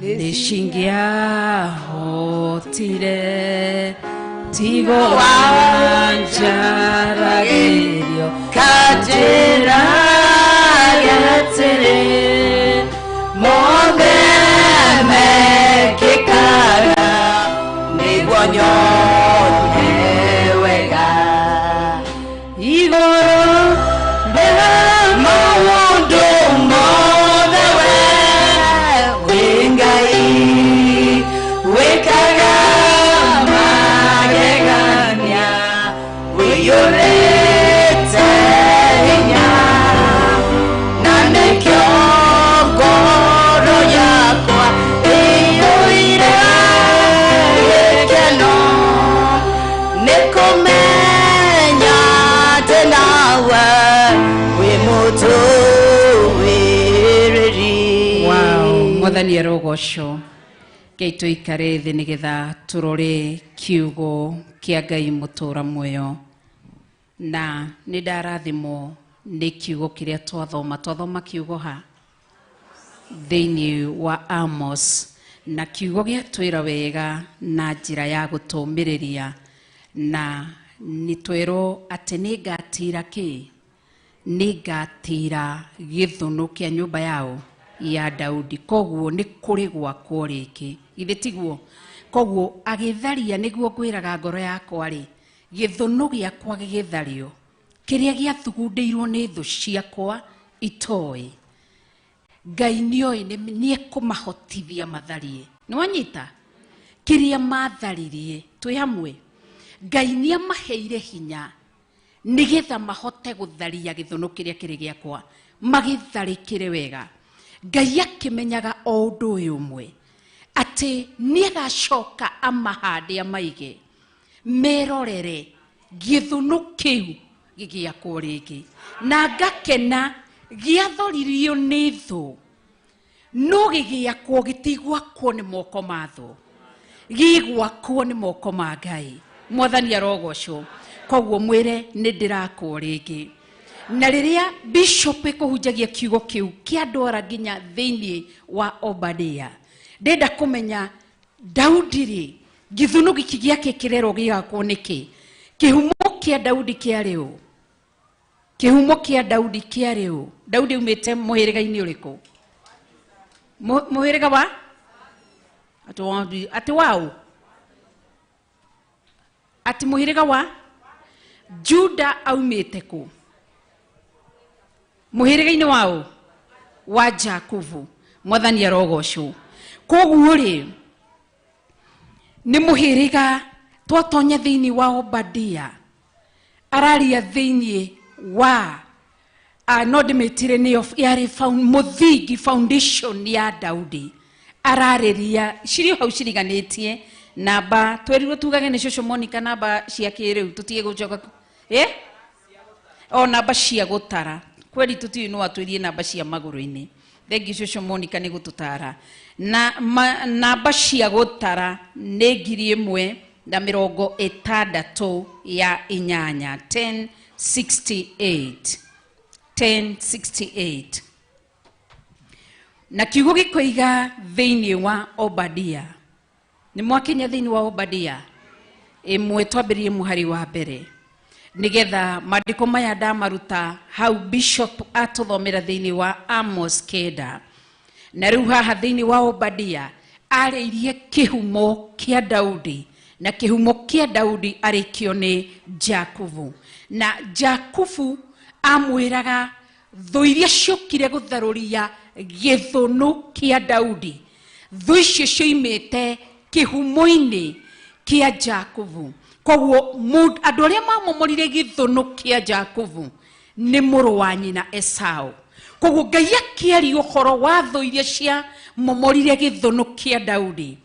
nishingia hotire tigo wanjaragerio Kajira gatire mothe mekĩkaga nĩguo nyone wega. Igũrũ rĩa maũndũ mothe we wĩ Ngai wĩkaga magegania wĩiyũrĩte hinya, na nĩkĩo ngoro yakwa ĩiyũire gĩkeno nĩ kũmenya atĩ nawe wĩ mũtũwĩrĩri. Wow, mwathani arogocwo. Ngai tũikare thĩ nĩgetha tũrore kiugo kĩa Ngai mũtũra muoyo. Na nĩ ndarathimwo nĩ kiugo kĩrĩa twathoma. Twathoma kiugo ha thĩinĩ wa Amos, na kiugo gĩatwĩra wega na njĩra ya gũtũmĩrĩria, na nĩ twerwo atĩ nĩngatira kĩ, nĩngatira gĩthũnũ kĩa nyũmba yao ya Daudi. Koguo nĩ kũrĩ gwakwo rĩngĩ, githĩ tiguo? Koguo agĩtharia, nĩguo ngwĩraga ngoro yakwa rĩ, gĩthũnũ gĩakwa gĩgĩthario, kĩrĩa gĩathugundĩirwo nĩ thũ ciakwa itoĩ. Ngai nĩoĩ nĩekũmahotithia matharie. Nĩwanyita? Kĩrĩa matharirie twĩ hamwe, Ngai nĩamaheire hinya nĩgetha mahote gũtharia gĩthũnũ kĩrĩa kĩrĩ gĩakwa, magĩtharĩkĩre wega. Ngai akĩmenyaga o ũndũ ũyũ ũmwe, atĩ nĩagacoka amahande amaige, merorere gĩthũnũ kĩu gĩgĩakwo rĩngĩ. Na ngakena gĩathoririo nĩ thũ, no gĩgĩakwo gĩtigwakwo nĩ moko ma thũ, gĩgwakwo nĩ moko ma Ngai. Mwathani arogocwo. Koguo mwĩre nĩ ndĩrakwo rĩngĩ. Na rĩrĩa bishop ĩkũhunjagia kiugo kĩu kĩandwara nginya thĩinĩ wa Obadia, ndenda kũmenya Daudi rĩ, gĩthũnũ gĩkĩ gĩake kĩrerwo gĩgakwo nĩkĩ? Kĩhumo kĩa Daudi kĩarĩ ũ? Kĩhumo kĩa Daudi kĩarĩ ũ? Daudi aumĩte mũhĩrĩga-inĩ ũrĩkũ? Mũhĩrĩga wa? Atĩ waũ? Atĩ mũhĩrĩga wa? Juda aumĩte kũ? Mũhĩrĩga-inĩ waũ? Wa Jakubu. Mwathani arogocwo. Koguo rĩ, nĩ mũhĩrĩga twatonya thĩinĩ wa Obadia, araria thĩinĩ wa No ndĩmĩtire nĩyo yarĩ mũthingi, foundation ya Daudi. Ararĩria cirĩ hau ciriganĩtie namba twerirwo tugage nĩ cũcũ Monica, namba cia kĩrĩu tũtige gũcoka o namba cia gũtara kweri tũtiũĩ, no atwĩrie namba cia magũrũ-inĩ. Thengi cũcũ Monica nĩ gũtũtara na namba cia gũtara nĩ 1068, 1068, 1068. Na kiugo gĩkoiga thĩinĩ wa Obadia, nĩ mwakinya thĩinĩ wa Obadia 1, twambĩrĩrie mũhari wa mbere nigetha maandĩko maya ndamaruta hau bishop atũthomera thĩinĩ wa Amos 9. Na rĩu haha thĩinĩ wa Obadia arĩirie kĩhumo kĩa Daudi, na kĩhumo kĩa Daudi arĩkĩo nĩ Jakubu, na Jakubu amwĩraga thũ iria ciokire gũtharũria gĩthũnũ kĩa Daudi, thũ icio cioimĩte kĩhumo-inĩ kĩa Jakubu. Koguo andũ arĩa mamomorire gĩthũnũ kĩa Jakubu nĩ mũrũ wa nyina Esau. Koguo Ngai akĩaria ũhoro wa thũ iria ciamomorire gĩthũnũ kĩa Daudi,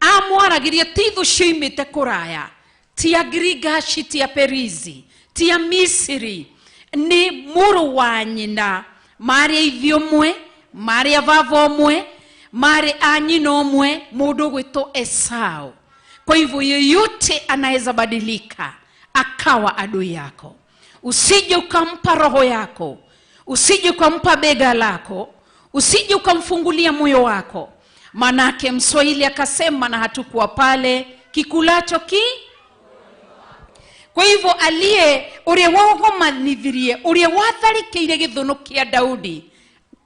amwaragĩria ti thũ cioimĩte kũraya, ti a Girigashi, ti a Perizi, ti a Misiri, nĩ mũrũ wa nyina, marĩ a ithe ũmwe, marĩ a baba ũmwe, marĩ a nyina ũmwe, mũndũ ũgwĩtwo Esau. Kwa hivyo yeyote anaweza badilika akawa adui yako. Usije ukampa roho yako, usije ukampa bega lako, usije ukamfungulia moyo wako. Manake Mswahili akasema, na hatukuwa pale, kikulacho ki. Kwa hivyo aliye uria wagomanithirie, uria watharĩkĩire gĩthũnũ kĩa Daudi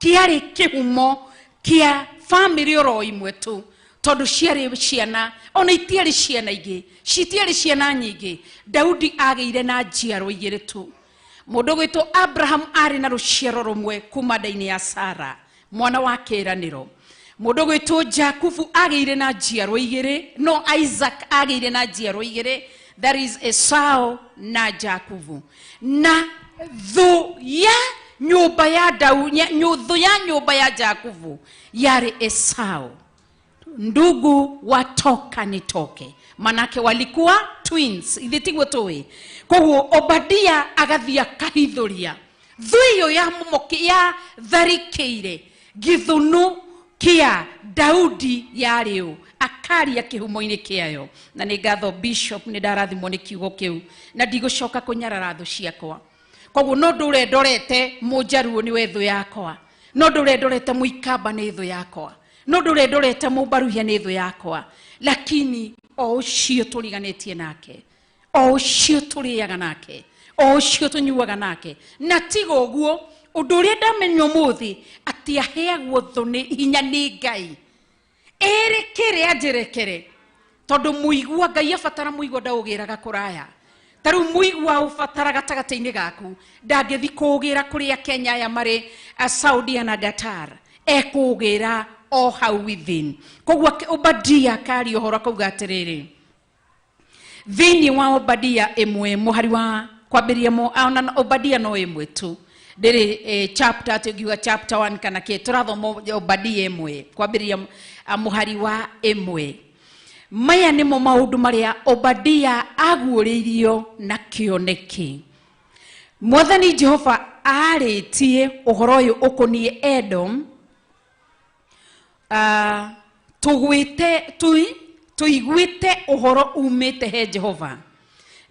kĩarĩ kĩhumo kĩa famĩlĩ oro imwe tu, tondũ ciarĩ ciana, ona itiarĩ ciana ingĩ, citiarĩ ciana nyingĩ. Daudi agĩire na njiaro igĩrĩ tu. Mũndũ ũgwĩtwo Abraham arĩ na rũciaro rũmwe kuma nda-inĩ ya Sara, mwana wa kĩĩranĩro. Mũndũ ũgwĩtwo Jakubu agĩire na njiaro igĩrĩ, no Isaac agĩire na njiaro igĩrĩ, that is Esau na Jakubu. Na thũ ya nyũmba ya Daudi, thũ ya nyũmba ya Jakubu yarĩ Esau, ndugu watoka nitoke, manake walikuwa twins, ithe tiguo tũĩ. Koguo Obadia agathiĩ akahithũria thũ ĩyo ya momoki ya tharĩkĩire gĩthũnũ kĩa Daudi yarĩ ũ, akaria kĩhumo-inĩ kĩayo. Na nĩ ngatho bishop, nĩ ndarathimwo nĩ kiugo kĩu, na ndigũcoka kũnyarara thũ ciakwa. Koguo no ndũre ndorete mũnjaruo nĩwe thũ yakwa, no ndũre ndorete mũikamba nĩ thũ yakwa, no ndũre ndorete mũmbaruhia nĩ thũ yakwa, lakini o ũcio tũriganĩtie nake, o ũcio tũrĩaga nake, o ũcio tũnyuaga nake. Na tiga ũguo, ũndũ ũrĩa ndamenya ũmũthĩ atĩ aheagwo thũ nĩ hinya nĩ Ngai ĩrĩkĩre anjerekere, tondũ mũigua Ngai abatara mũigua ndaũgĩraga kũraya. Ta rĩu mũigua ũbatara gatagatĩ-inĩ gaku ndangĩthi kũũgĩra kũrĩa Kenya aya marĩ Saudia na Qatar, ekũũgĩra o hau within. Koguo Obadia akaria ũhoro akauga atĩrĩrĩ, thĩinĩ wa Obadia 1 mũhari wa kwambĩrĩria, ona Obadia no 1 tu, ndĩrĩ chapter atĩ ũngiuga chapter 1 kana kĩ, tũrathoma Obadia 1 kwambĩrĩria mũhari wa 1. Maya nĩmo maũndũ marĩa Obadia aguũrĩirio na kĩoneki. Mwathani Jehova arĩtie ũhoro ũyũ ũkoniĩ Edom, tũiguĩte ũhoro umĩte he Jehova.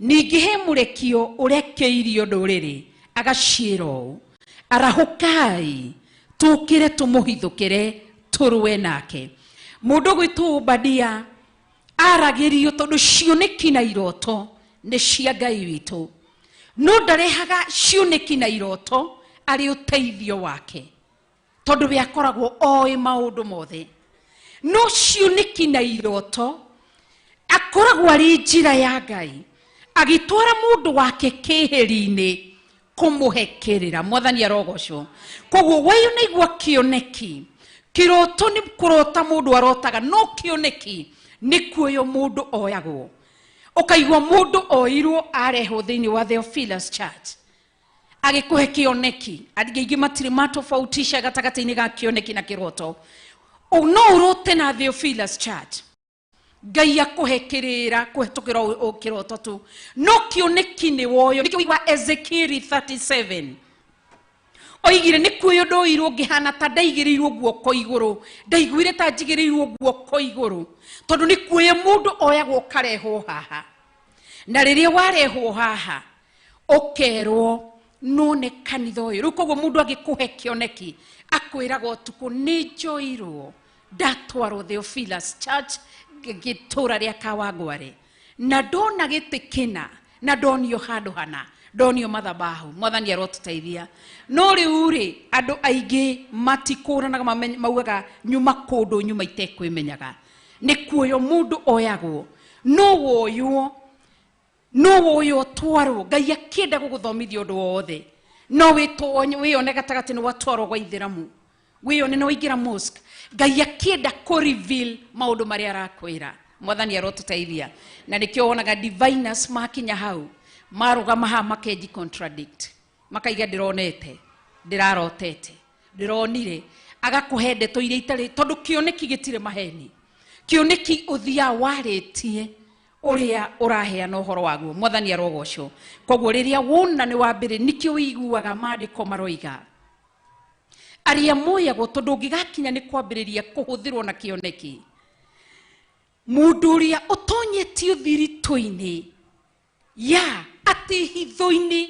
Ningĩ he mũrekio ũrekeirio ndũrĩrĩ agaciĩra ũũ, arahũkai tũkĩre tũmũhithũkĩre tũrũe nake. Mũndũ ũgwĩtwo Obadia aragĩrio tondũ cioneki na iroto nĩ cia Ngai witũ, no ndarehaga cioneki na iroto arĩ ũteithio wake, tondũ we akoragwo oĩ maũndũ mothe. No cioneki na iroto akoragwo arĩ njĩra ya Ngai agĩtwara mũndũ wake kĩhĩri-inĩ kũmũhe kĩrĩra. Mwathani arogocwo. Koguo waigua kĩoneki, kĩroto nĩ kũrota mũndũ arotaga, no kĩoneki nĩ kuoyo mũndũ oyagwo. Ũkaigua mũndũ oirwo arehwo thĩinĩ wa Theophilus Church, Agĩkũhe kĩoneki, andũ aingĩ matirĩ matofautisha gatagatĩ-inĩ ga kĩoneki na kĩroto. No ũrote na Theophilus Church, Ngai akũhe kĩrĩra kũhetũkĩra kĩroto tu, no kĩoneki nĩ woyo. Nĩkĩo ũigua Ezekieli 37 oigire nĩ kuoyo ndoirwo ngĩhana ta ndaigĩrĩirwo guoko igũrũ, ndaiguire ta njigĩrĩirwo guoko igũrũ, tondũ nĩ kuoyo mũndũ oyagwo ũkarehwo haha, na rĩrĩa warehwo haha ũkerwo none kanitha ũyũ. Rĩu koguo mũndũ angĩkũhe kĩoneki akwĩraga ũtukũ nĩ njoirwo ndatwarwo Theophilus Church gĩtũra rĩa Kawangware, na ndona gĩtĩ kĩna, na ndonio handũ hana, ndonio mathabahu. Mwathani arotũteithia. No rĩu rĩ, andũ aingĩ matikũranaga, maugaga nyuma kũndũ nyuma itekwĩmenyaga. Nĩ kuoyo mũndũ oyagwo, no woywo, no woywo twarwo. Ngai akĩenda gũgũthomithia ũndũ wothe, no wĩyone gatagatĩ nĩ watwarwo gwa ithĩramu, wĩyone nĩ waingĩra mosque. Ngai akĩenda kũ reveal maũndũ marĩa arakwĩra. Mwathani arotũteithia. Na nĩkĩo wonaga diviners makinya hau marũgama haha makenji contradict, makaiga ndĩronete, ndĩrarotete, ndĩronire, agakũhe ndeto iria itarĩ, tondũ kĩoneki gĩtirĩ maheni. Kĩoneki ũthiaga warĩtie ũrĩa ũraheana ũhoro waguo. Mwathani arogocwo. Koguo rĩrĩa wona nĩ wambĩrĩ, nĩkĩo ũiguaga maandĩko maroiga arĩa moyagwo, tondũ ũngĩgakinya nĩ kwambĩrĩria kũhũthĩrwo na kĩoneki, mũndũ ũrĩa ũtonyetio thiritũ-inĩ ya atĩ hitho-inĩ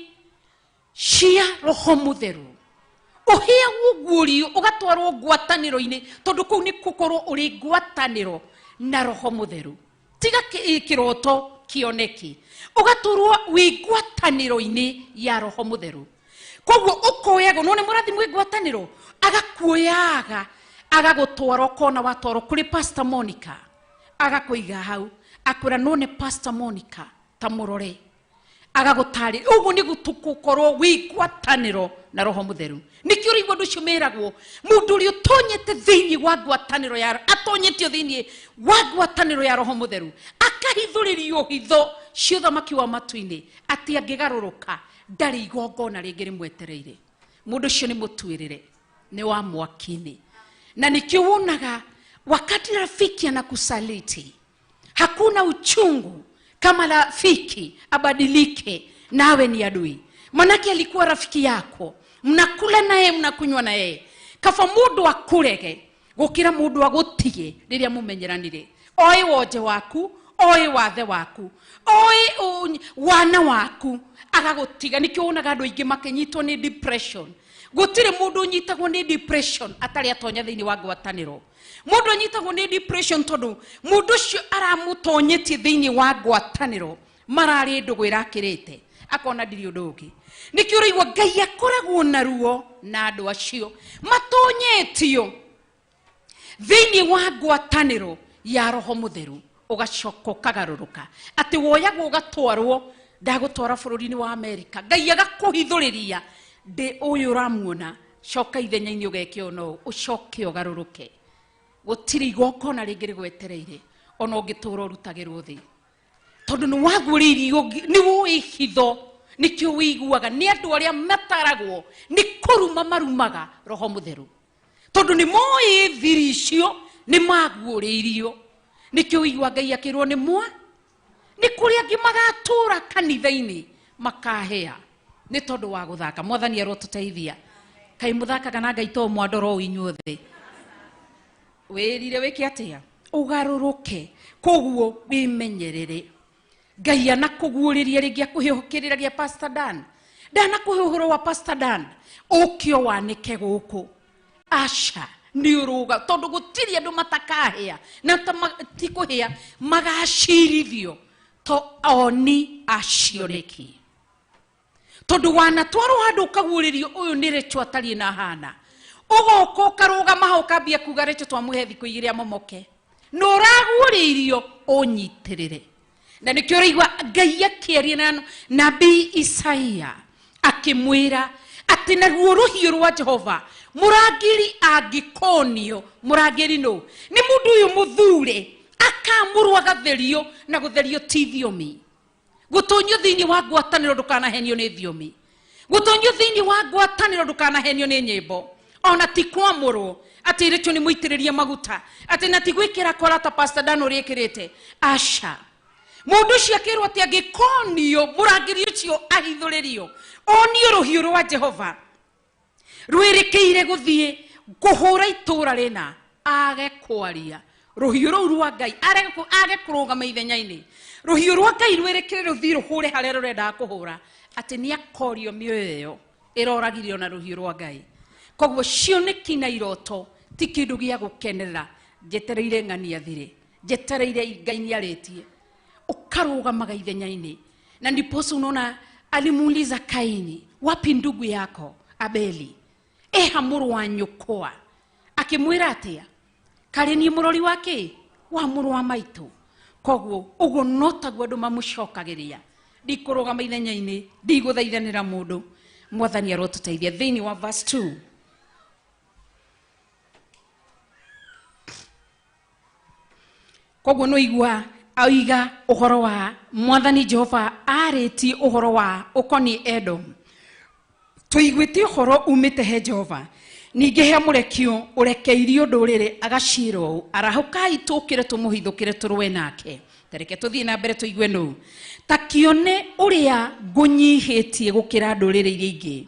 cia Roho Mũtheru, ũheagwo guorio ũgatwarwo ngwatanĩro-inĩ, tondũ kũu nĩ gũkorwo ũrĩ ngwatanĩro na Roho Mũtheru. Tiga kĩroto kĩoneki, ũgatwarwo wĩ ngwatanĩro-inĩ ya Roho Mũtheru. Koguo ũkoyagwo, no nĩ mũrathi mwĩ ngwatanĩro, agakuoyaga agagũtwara ũkona watwarwo kũrĩ Pastor Monica, agakũiga hau, akwĩra no nĩ Pastor Monica ta mũrore, agagũtarĩria. Ũguo nĩ gũkorwo wĩ ngwatanĩro na Roho Mũtheru. Nĩkĩo ũraigua ũndũ ũcio meragwo, mũndũ ũrĩa ũtonyete thĩinĩ wa ngwatanĩro ya, atonyetio thĩinĩ wa ngwatanĩro ya Roho Mũtheru, akahithũrĩrio hitho cia ũthamaki wa matu-inĩ, atĩ angĩgarũrũka ndarĩ igongona rĩngĩ rĩmwetereire. Mũndũ ũcio nĩ mũtuĩrĩre, nĩ wa mwaki-inĩ. Na nĩkĩo wonaga wakati rafiki anakusaliti, hakuna uchungu kama rafiki abadilike nawe ni adui. Manake alikuwa rafiki yako, mnakula naye, mnakunywa naye. Kafa mundu akurege gukira mundu agutige riria mumenyeranire. Oe wonje waku, oe wathe waku, oe wana waku, agagutiga. Nikio wonaga andu aingi makinyitwo ni depression. Gutire mundu unyitagwo ni depression atari atonya thiini wa ngwataniro. Mundu anyitagwo ni depression tondu mundu ucio aramutonyetie thiini wa ngwataniro marari ndugu irakirite, akona ndiri undu ungi. Nikio uraigua Ngai akoragwo na ruo na andu acio matonyetio thiini wa ngwataniro ya Roho Mutheru, ugacoka ukagarũrũka ati woyagwo ugatwarwo, ndagũtwara bũrũri-inĩ wa Amerika, Ngai agakũhithũrĩria ndĩ ũyũ ũramuona, coka ithenya-inĩ ũgeke ũno, ũcoke ũgarũrũke. Gũtirĩ igongona rĩngĩ rĩgwetereire ona ũngĩtũra ũrutagĩrwo thĩ, tondũ nĩ waguũrĩirio, nĩ wũĩ hitho. Nĩkĩo wĩiguaga nĩ andũ arĩa mataragwo nĩ kũruma marumaga Roho Mũtheru, tondũ nĩ moĩ thiri icio, nĩ maguũrĩirio. Nĩkĩo wĩigua Ngai akĩrwo nĩ mwa, nĩ kũrĩ angĩ magatũra kanitha-inĩ makahĩa nĩ tondũ wa gũthaka. Mwathani arotũteithia. Kaĩ mũthakaga na Ngai to mwandora ũũ inyuothe? Wĩrire wĩke atĩa? Ũgarũrũke. Koguo wĩmenyerere. Ngai anakũguũrĩria rĩngĩ akũhe kĩrĩra gĩa Pastor Dan, ndanakũhe ũhoro wa Pastor Dan, ũke ũwanĩke gũkũ. Aca, nĩ ũrũga, tondũ gũtirĩ andũ matakahĩa, na ti kũhĩa, magacirithio to oni acioneki. Tondũ wanatwarwo handũ ũkaguũrĩrio ũyũ nĩ Rachel atariĩ na ahana, ũgoka ũkarũgama hau ũkambia kuga Rachel twamũhe thikũ igĩrĩ amomoke, na ũraguũrĩirio ũnyitĩrĩre. Na nĩkĩo ũraigua Ngai akĩaria na nabii Isaia akĩmwĩra atĩ naruo rũhiũ rwa Jehova mũrangĩri angĩkonio. Mũrangĩri nũ? Nĩ mũndũ ũyũ mũthure akamũrwo agatherio, na gũtherio ti thiomi. Gũtonyio thĩinĩ wa ngwatanĩro ndũkanahenio nĩ thiomi. Gũtonyio thĩinĩ wa ngwatanĩro ndũkanahenio nĩ nyĩmbo ona ti kwamũrwo atĩ rĩtio nĩ mũitĩrĩrie maguta atĩ na ti gwĩkĩra kora ta Pastor Dan ũrĩa ĩkĩrĩte. Aca, mũndũ ũcio akĩrwo atĩ angĩkonio mũrangĩri ũcio ahithũrĩrio onio rũhiũ rwa Jehova rwĩrĩkĩire gũthiĩ kũhũra itũũra rĩna, age kwaria rũhiũ rũu rwa Ngai, age kũrũgama ithenya-inĩ, rũhiũ rwa Ngai rwĩrĩkĩre rũthiĩ rũhũre harĩa rũrendaga kũhũra, atĩ nĩ akorio mĩoyo ĩyo ĩroragirio na rũhiũ rwa Ngai. Koguo cioneki na iroto ti kĩndũ gĩa gũkenerera. Njetereire ng'ania thire, njetereire Ngai nĩarĩtie, ũkarũgamaga ithenya-inĩ. Na ndiposa unaona alimuuliza Kaini, wapi ndugu yako Abeli? Eha mũrũ wa nyũkwa. Akĩmwĩra atĩa? Karĩ niĩ mũrori wa kĩ? Wa mũrũ wa maitũ. Koguo ũguo no taguo andũ mamũcokagĩria. Ndikũrũgama ithenya-inĩ, ndigũthaithanĩra mũndũ. Mwathani arotũteithia. Thĩinĩ wa verse 2. Koguo no igua oiga ũhoro wa Mwathani Jehova arĩtie ũhoro wa ũkoniĩ Edom. Tũiguĩte ũhoro umĩte he Jehova. Ningĩ he mũrekio ũrekeirio ndũrĩrĩ agaciĩra ũũ, arahũkai tũũkĩre tũmũhithũkĩre tũrũe nake. Ta reke tũthiĩ na mbere tũigue nũ. Ta kĩone ũrĩa ngũnyihĩtie gũkĩra ndũrĩrĩ iria ingĩ,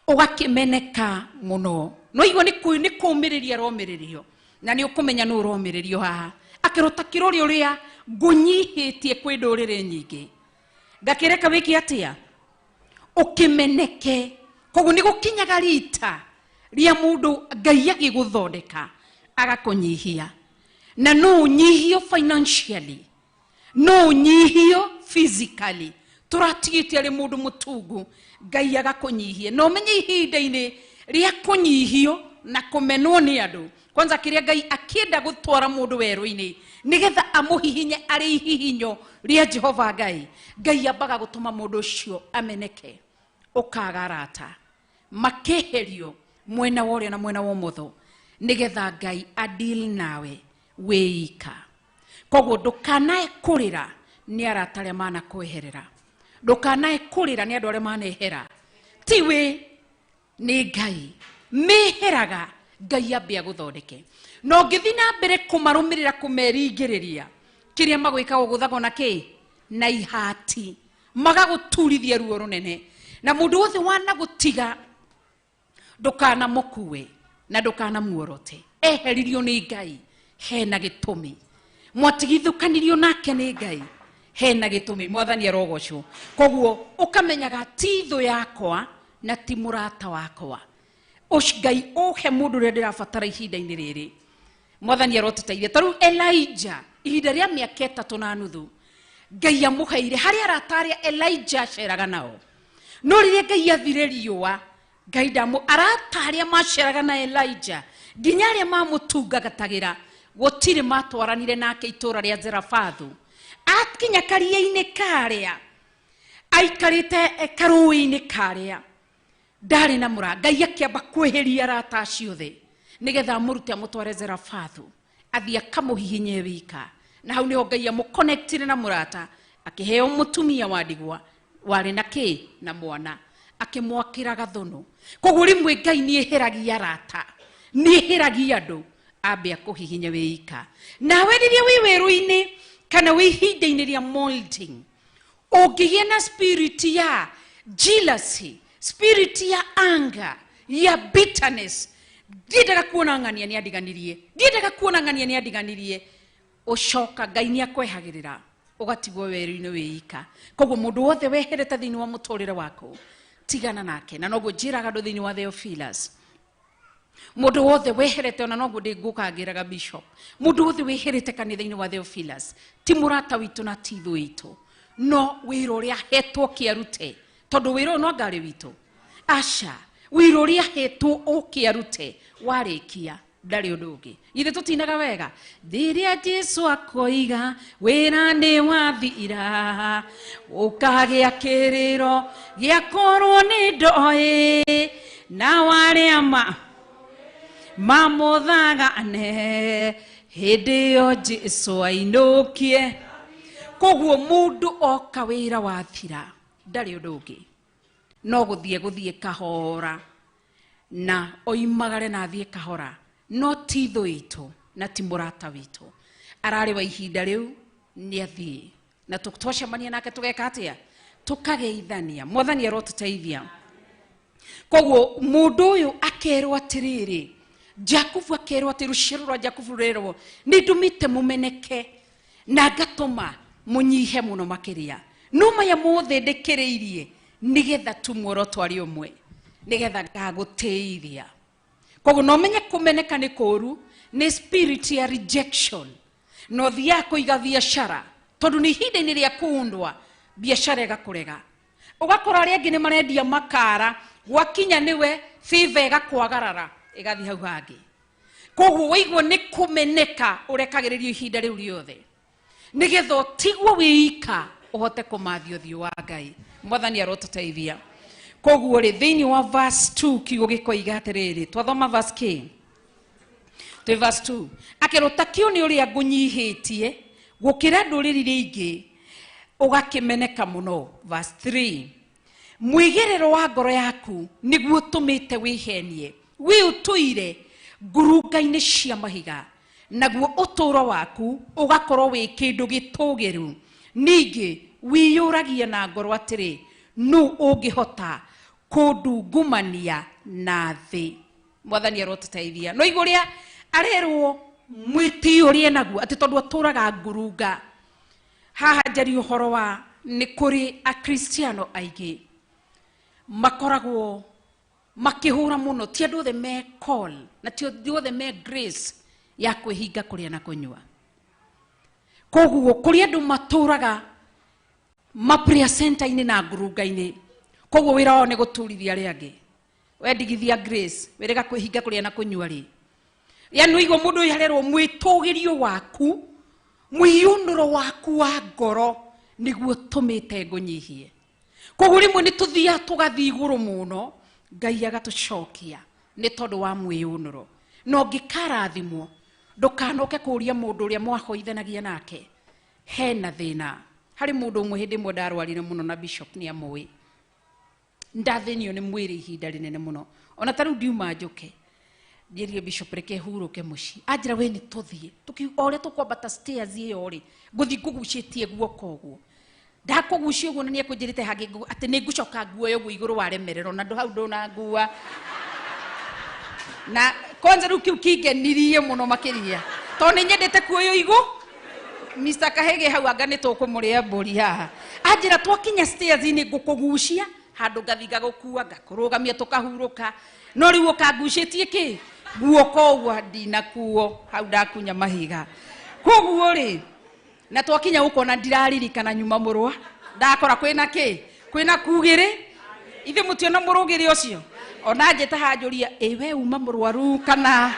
ũgakĩmeneka mũno. No igua nĩ kũũmĩrĩria aromĩrĩrio, na nĩ ũkũmenya nũ ũromĩrĩrio haha. Akĩrwo ta kĩrore ũrĩa ngũnyihĩtie kwĩ ndũrĩrĩ nyingĩ, ngakĩreka wĩke atĩa? Ũkĩmeneke. Koguo nĩ gũkinyaga rita rĩa mũndũ Ngai agĩgũthondeka agakũnyihia. Na no ũnyihio financially, no ũnyihio physically. Tũratigĩte arĩ mũndũ mũtungu, Ngai agakũnyihia. Na ũmenye ihinda-inĩ rĩa kũnyihio na kũmenwo nĩ andũ, kwanza kĩrĩa Ngai akĩenda gũtwara mũndũ werũ-inĩ nĩgetha amũhihinye arĩ ihihinyo rĩa Jehova Ngai, Ngai ambaga gũtũma mũndũ ũcio ameneke. Ũkaga arata makeherio mwena wa ũrĩo na mwena wa ũmotho nĩgetha Ngai adeal nawe wĩika. Koguo ndũkanae kũrĩra nĩ arata arĩa manakweherera, ndũkanae kũrĩra nĩ andũ arĩa manehera. Ti wĩ, nĩ Ngai meheraga, Ngai ambe agũthondeke. Na ũngĩthiĩ na mbere kũmarũmĩrĩra kũmeringĩrĩria, kĩrĩa magwĩka gũgũthagwo na kĩ? Na ihati, magagũturithia ruo rũnene. Na mũndũ wothe wanagũtiga ndũkanamũkue na ndũkanamuorote. Eheririo nĩ Ngai hena gĩtũmi, mwatigithũkanirio nake nĩ Ngai hena gĩtũmi. Mwathani arogocwo. Koguo ũkamenyaga ti thũ yakwa na ti mũrata wakwa. Ngai ũhe mũndũ ũrĩa ndĩrabatara ihinda-inĩ rĩrĩ. Mwathani arotũteithia. Ta rĩu Elijah ihinda rĩa mĩaka 3.5 Ngai amũheire harĩ arata arĩa Elijah aceraga nao. No rĩrĩa Ngai athire riũa, Ngai ndamu arata arĩa maceraga na Elijah nginya arĩa mamũtungatagĩra gũtirĩ matwaranire nake itũũra rĩa Zerafathu. Akinya karia-inĩ karĩa aikarĩte karũĩ-inĩ karĩa ndarĩ na mũra, Ngai akĩamba kwĩhĩria arata acio othe nĩgetha amũrute amũtware Zerafathu athiĩ akamũhihinye wika. Na hau nĩho Ngai amũconnectire na mũrata, akĩheo mũtumia wa ndigwa warĩ na kĩ? Na mwana, akĩmwakĩra gathũnũ. Koguo rĩmwe Ngai nĩeheragia arata, nĩeheragia andũ ambe akũhihinye wĩika. Nawe rĩrĩa wĩ werũ-inĩ kana wĩ ihinda-inĩ rĩa molding, ũngĩgĩa na spirit ya jealousy, spirit ya anger, ya bitterness, ndiendaga kuona ng'ania nĩ andiganirie, ndiendaga kuona ng'ania nĩ andiganirie, ũcoka Ngai nĩ akwehagĩrĩra ũgatigwo werũ-inĩ wĩika. Koguo mũndũ wothe weherete thĩinĩ wa mũtũrĩre waku, tigana nake. Na noguo njĩraga andũ thĩinĩ wa Theophilus, mũndũ wothe weherete, ona noguo ndĩngũka ngĩraga bishop, mũndũ wothe weherete kanitha-inĩ wa Theophilus ti mũrata witũ na ti thũ itũ, no wĩra ũrĩa ahetwo kĩarute, tondũ wĩra ũyũ no ngarĩ witũ. Aca, wĩra ũrĩa ahetwo ũkĩarute warĩkia ndarĩ ũndũ ũngĩ. Ithe tũtinaga wega rĩrĩa Jesu akoiga wĩra nĩ wathira, ũkagĩa kĩrĩro gĩakorwo nĩ ndoĩ, na warĩa mamũthagane hĩndĩ ĩyo Jesu ainũkie. Koguo mũndũ oka wĩra wathira ndarĩ ũndũ ũngĩ. No gũthiĩ gũthiĩ kahora na oimagare na athiĩ kahora, no ti thũ itũ na ti mũrata witũ. Ararĩ wa ihinda rĩu nĩ athiĩ, na twacemania nake tũgeka atĩa? Tũkageithania. Mwathani arotũteithia. Koguo mũndũ ũyũ akerwo atĩrĩrĩ, Jakubu akerwo atĩ rũciaro rwa Jakubu rũrerwo nĩ ndũmĩte mũmeneke na ngatũma mũnyihe mũno makĩria, no maya mothe ndĩkĩrĩirie nĩgetha tu muoroto arĩ ũmwe, nĩgetha ngagũtĩithia. Koguo no menye kũmeneka nĩ kũũru, nĩ spirit ya rejection. No thiaga kũiga biacara tondũ nĩ ihinda-inĩ rĩa kũundwa biacara ĩgakũrega, ũgakora arĩa angĩ nĩ marendia makara, gwakinya nĩwe favor ĩgakwagarara ĩgathiĩ hau hangĩ. Koguo waigua nĩ kũmeneka ũrekagĩrĩrio ihinda rĩu rĩothe nĩgetha ũtigwo wĩika ũhote kũmathia ũthiũ wa Ngai. Mwathani arotũteithia. Koguo rĩ, thĩinĩ wa verse 2 kiugo gĩkoiga atĩrĩrĩ, twathoma verse k twĩ verse 2, akerwo ta kĩo nĩ ũrĩa ngũnyihĩtie gũkĩra ndũrĩrĩ iria ingĩ ũgakĩmeneka mũno. Verse 3, mwĩgerero wa ngoro yaku nĩguo ũtũmĩte wĩhenie, wĩ ũtũire ngurunga-inĩ cia mahiga, naguo ũtũũro waku ũgakorwo wĩ kĩndũ gĩtũgĩru. Ningĩ wĩyũragia na ngoro atĩrĩ, nũ ũngĩhota kũndungumania na thĩ? Mwathani arotũteithia. No igũ ũrĩa arerwo mwĩtĩo ũrĩa enaguo atĩ tondũ atũraga ngurunga. Haha njarie ũhoro wa nĩ kũrĩ akristiano aingĩ makoragwo makĩhũra mũno, ti andũ othe me call na ti andũ othe me grace ya kwĩhinga kũrĩa na kũnyua. Koguo kũrĩ andũ matũraga ma prayer center-inĩ na ngurunga-inĩ, koguo wĩra wao nĩ gũturithia arĩa angĩ. Wendigithia grace, wĩrĩga kwĩhinga kũrĩa na kũnyua rĩ, yani ũigua mũndũ ũyũ arerwo mwĩtũgĩrio waku, mwĩyũnũro waku wa ngoro nĩguo ũtũmĩte ngũnyihie. Koguo rĩmwe nĩ tũthiaga tũgathiĩ igũrũ mũno, Ngai agatũcokia nĩ tondũ wa mwĩyũnũro. Na ũngĩkarathimwo ndũkanoke kũũria mũndũ ũrĩa mwahoithanagia nake hena thĩna. Harĩ mũndũ ũmwe hĩndĩ ĩmwe ndarwarire mũno na bishop nĩ amũĩ, ndathĩnio nĩ mwĩrĩ ihinda rĩnene mũno, ona ta rĩu ndiuma njũke njĩrire bishop reke hurũke mũciĩ, anjĩra we nĩ tũthiĩ, o ũrĩa tũkwambata stairs ĩyo rĩ, ngũthiĩ ngũgucĩtie guoko ũguo, ndakũgucia ũguo na nĩ ekũnjĩrĩte hangĩ atĩ nĩ ngũcoka nguoya ũguo igũrũ wa remerero, na ndũ hau ndũnangua. Na kwanza rĩu kĩu kĩngenirie mũno makĩria tondũ nĩ nyendete kuoywo igũ. Mr. Kahege hau anga nĩ tũkũmũrĩa mbũri haha. Anjĩra twakinya stairs-inĩ ngũkũgucia handũ ngathi ngagũkua ngakũrũgamia tũkahurũka, no rĩu ũkangucĩtie kĩ guoko ũguo ndinakuo hau ndakunya mahiga. Koguo rĩ, na twakinya gũkũ ona ndiraririkana nyuma mũrũa, ndakora kwĩna kĩ, kwĩna kugĩrĩ, ithe mũtiona mũrũgĩrĩ ũcio, ona njĩta hanjũria ĩ we uma mũrwaru kana.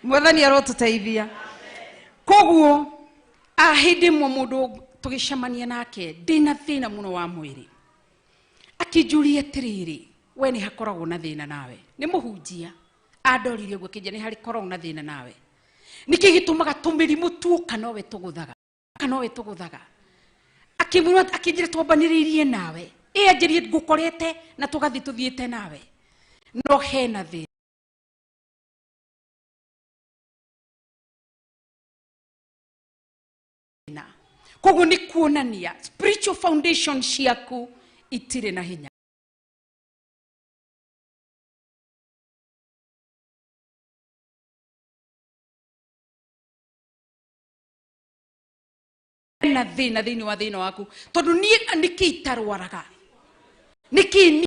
Mwathani arotũteithia. Koguo hĩndĩ ĩmwe mũndũ tũgĩcemania nake ndĩna thĩna mũno wa mwĩrĩ, akĩnjũria atĩrĩrĩ, we nĩ hakoragwo na thĩna nawe? Nĩ mũhunjia andoririe ũguo, akĩnjĩra nĩ harĩ na thĩna nawe, nĩkĩ gĩtũmaga tũmĩrimũ tuoka nowe tũgũthaga, nowe tũgũthaga? Akĩmwĩra, akĩnjĩra twambanĩrĩirie nawe, ĩ anjĩrie ngũkorete na tũgathiĩ tũthiĩte nawe, no hena thĩna. Koguo nĩ kuonania spiritual foundation ciaku itirĩ na hinya. Na thĩna thĩinĩ wa thĩna waku, tondũ niĩ nĩkĩ itarwaraga, nĩkĩ niĩ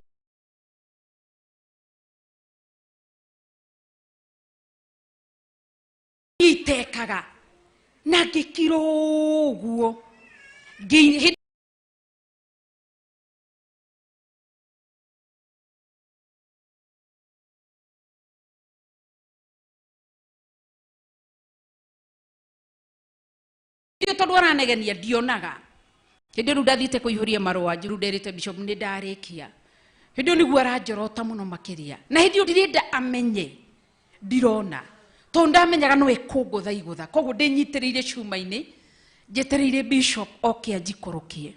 itekaga, na ngĩkira ũguo. Hĩndĩ ĩyo tondũ aranegenia ndionaga. Hĩndĩ ĩyo rĩu ndathiĩte kũihũria marũa, rĩu nderĩte bishop nĩ ndarĩkia. Hĩndĩ ĩyo nĩguo aranjorota mũno makĩria, na hĩndĩ ĩyo ndirenda amenye ndirona, tondũ ndamenyaga no ekũngũtha igũtha. Koguo ndĩnyitĩrĩire cuma-inĩ, njetereire bishop oke anjikũrũkie.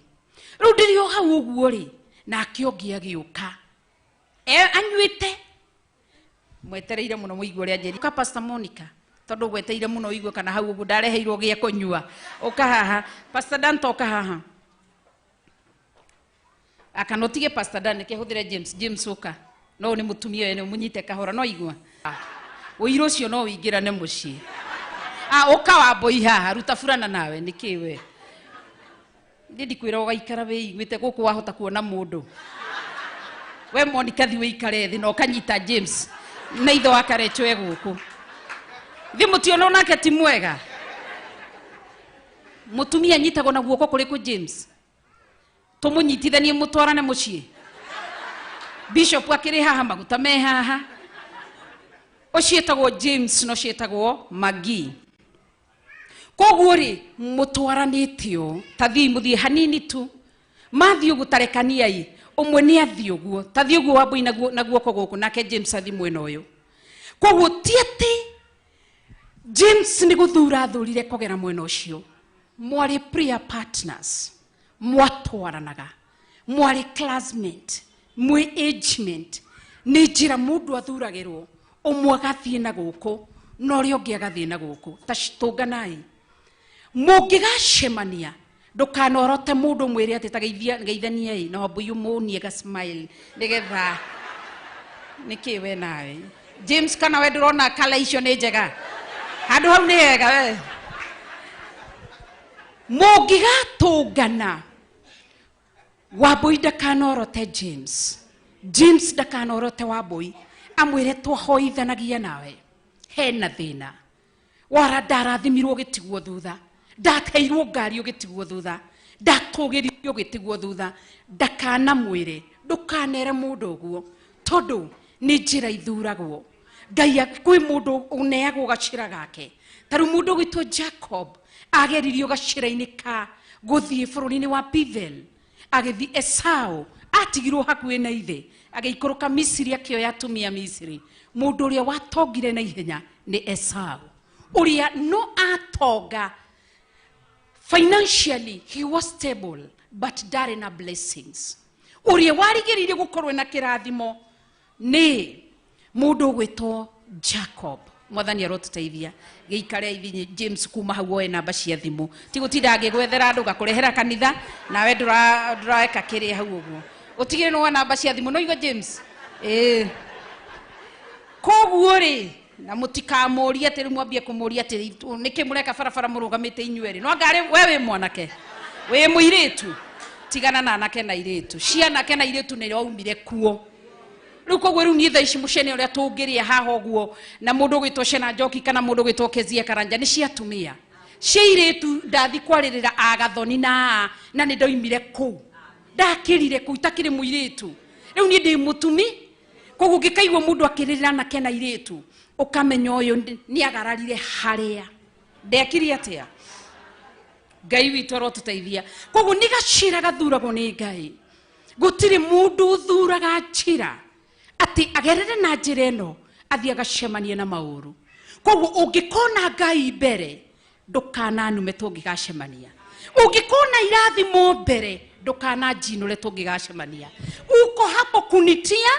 Rĩu ndĩrĩ o hau ũguo rĩ, nake ũngĩ agĩũka anyuĩte mwetereire mũno mũigue ũrĩa njĩri. Ũka Pastor Monica, tondũ gweteire mũno ũigue kana hau ũguo ndareheirwo gĩa kũnyua. Ũka haha Pastor Dan, toka haha. Akana ũtige Pastor Dan, reke hũthĩre James. James ũka, no nĩ mũtumia ũyũ, nĩ ũmũnyite kahora, no igua ũira ũcio no ũingĩrane mũciĩ. Ũka Wambũi haha, ruta burana nawe nĩkĩ we? Niĩ ndikwĩra ũgaikara wĩiguĩte gũkũ, wahota kuona mũndũ. We Monica, thi wĩikare thĩ na ũkanyita James na ithe wa Karecho e gũkũ. Thi mũtiona onake ti mwega. Mũtumia anyitagwo na guoko kũrĩkũ James? Tũmũnyitithanie mũtwarane mũciĩ. Bishop akĩrĩ haha, maguta me haha. Ũcio etagwo James na ũcio etagwo Maggie. Koguo rĩ, mũtwaranĩte ũũ, ta thiĩi mũthiĩ hanini tu. Mathiĩ ũguo tarekaniai, ũmwe nĩ athiĩ ũguo, ta thiĩ ũguo Wambũi na guoko gũkũ, nake James athiĩ mwena ũyũ. Koguo ti atĩ James nĩ gũthura athurire kũgera mwena ũcio. Mwarĩ prayer partners, mwatwaranaga, mwarĩ classmate, mwĩ agemate. Nĩ njĩra mũndũ athuragĩrwo, ũmwe agathiĩ na gũkũ na ũrĩa ũngĩ agathiĩ na gũkũ. Ta tũnganai, mũngĩgacemania ndũkanorote mũndũ mwĩre atĩ ta geithaniai na Wambũi ũmuonie ga smile nĩgetha nĩkĩ we nawe James, kana we ndũrona kala icio nĩ njega handũ hau nĩ hega we. Mũngĩgatũngana, Wambũi ndakanorote James, James ndakanorote Wambũi, amwĩre twahoithanagia nawe hena thĩna wara, ndarathimirwo gĩtigwo thutha, ndateirwo ngari ũgĩtigwo thutha, ndatũgĩrio ũgĩtigwo thutha. Ndakanamwĩre, ndũkanere mũndũ ũguo, tondũ nĩ njĩra ithuragwo Ngai. Kwĩ mũndũ ũneagwo gacĩra gake. Ta rĩu mũndũ ũgwĩtwo Jacob ageririo gacĩra-inĩ ka gũthiĩ bũrũri-inĩ wa Bethel, agĩthiĩ. Esau atigirwo hakuhĩ na ithe, agĩikũrũka Misiri, akĩoya atumia Misiri. Mũndũ ũrĩa watongire na ihenya nĩ Esau, ũrĩa no atonga financially, he was stable, but ndarĩ na blessings. Ũrĩa warigĩrĩirie gũkorwo na kĩrathimo nĩ mũndũ ũgwĩtwo Jacob. Mwathani arotũteithia. Gĩikare ithinyi James kuma hau woe namba cia thimũ, ti gũtinda ngĩgwethera andũ ngakũrehera kanitha nawe ndũreka kĩrĩa hau ũguo. Ũtigĩre nĩ woa namba cia thimũ, no igua James ĩĩ. Koguo rĩ, na mũtikamũrie atĩ rĩu mwambie kũmũria atĩ nĩkĩ mũreka barabara mũrũgamĩte inyuerĩ. No anga we wĩ mwanake, wĩ mũirĩtu, tigana na anake na airĩtu. Cianake na airĩtu nĩ waumire kuo rĩu. Koguo rĩu niĩ thaa ici mũcene ũrĩa tũngĩrĩa haha ũguo na mũndũ ũgwĩtwo Cena Njoki kana mũndũ ũgwĩtwo Kezia Karanja nĩ cia atumia. Cia airĩtu ndathi kwarĩrĩra agathoni na na nĩ ndoimire kũu, ndakĩrire kũu itakĩrĩ mũirĩtu. Rĩu niĩ ndĩ mũtumi. Koguo ũngĩkaigua mũndũ akĩrĩrĩra anake na airĩtu, ũkamenya ũyũ nĩ agararire harĩa ndekire atĩa. Ngai witũ arotũteithia. Koguo nĩ gacĩra gathuragwo nĩ Ngai. Gũtirĩ mũndũ ũthuraga njĩra atĩ agerere na njĩra ĩno athiĩ agacemanie na maũru. Koguo ũngĩkona Ngai mbere, ndũkananume tũngĩgacemania. Ũngĩkona irathimo mbere, ndũkananjinũre tũngĩgacemania. Uko hapo kunitia.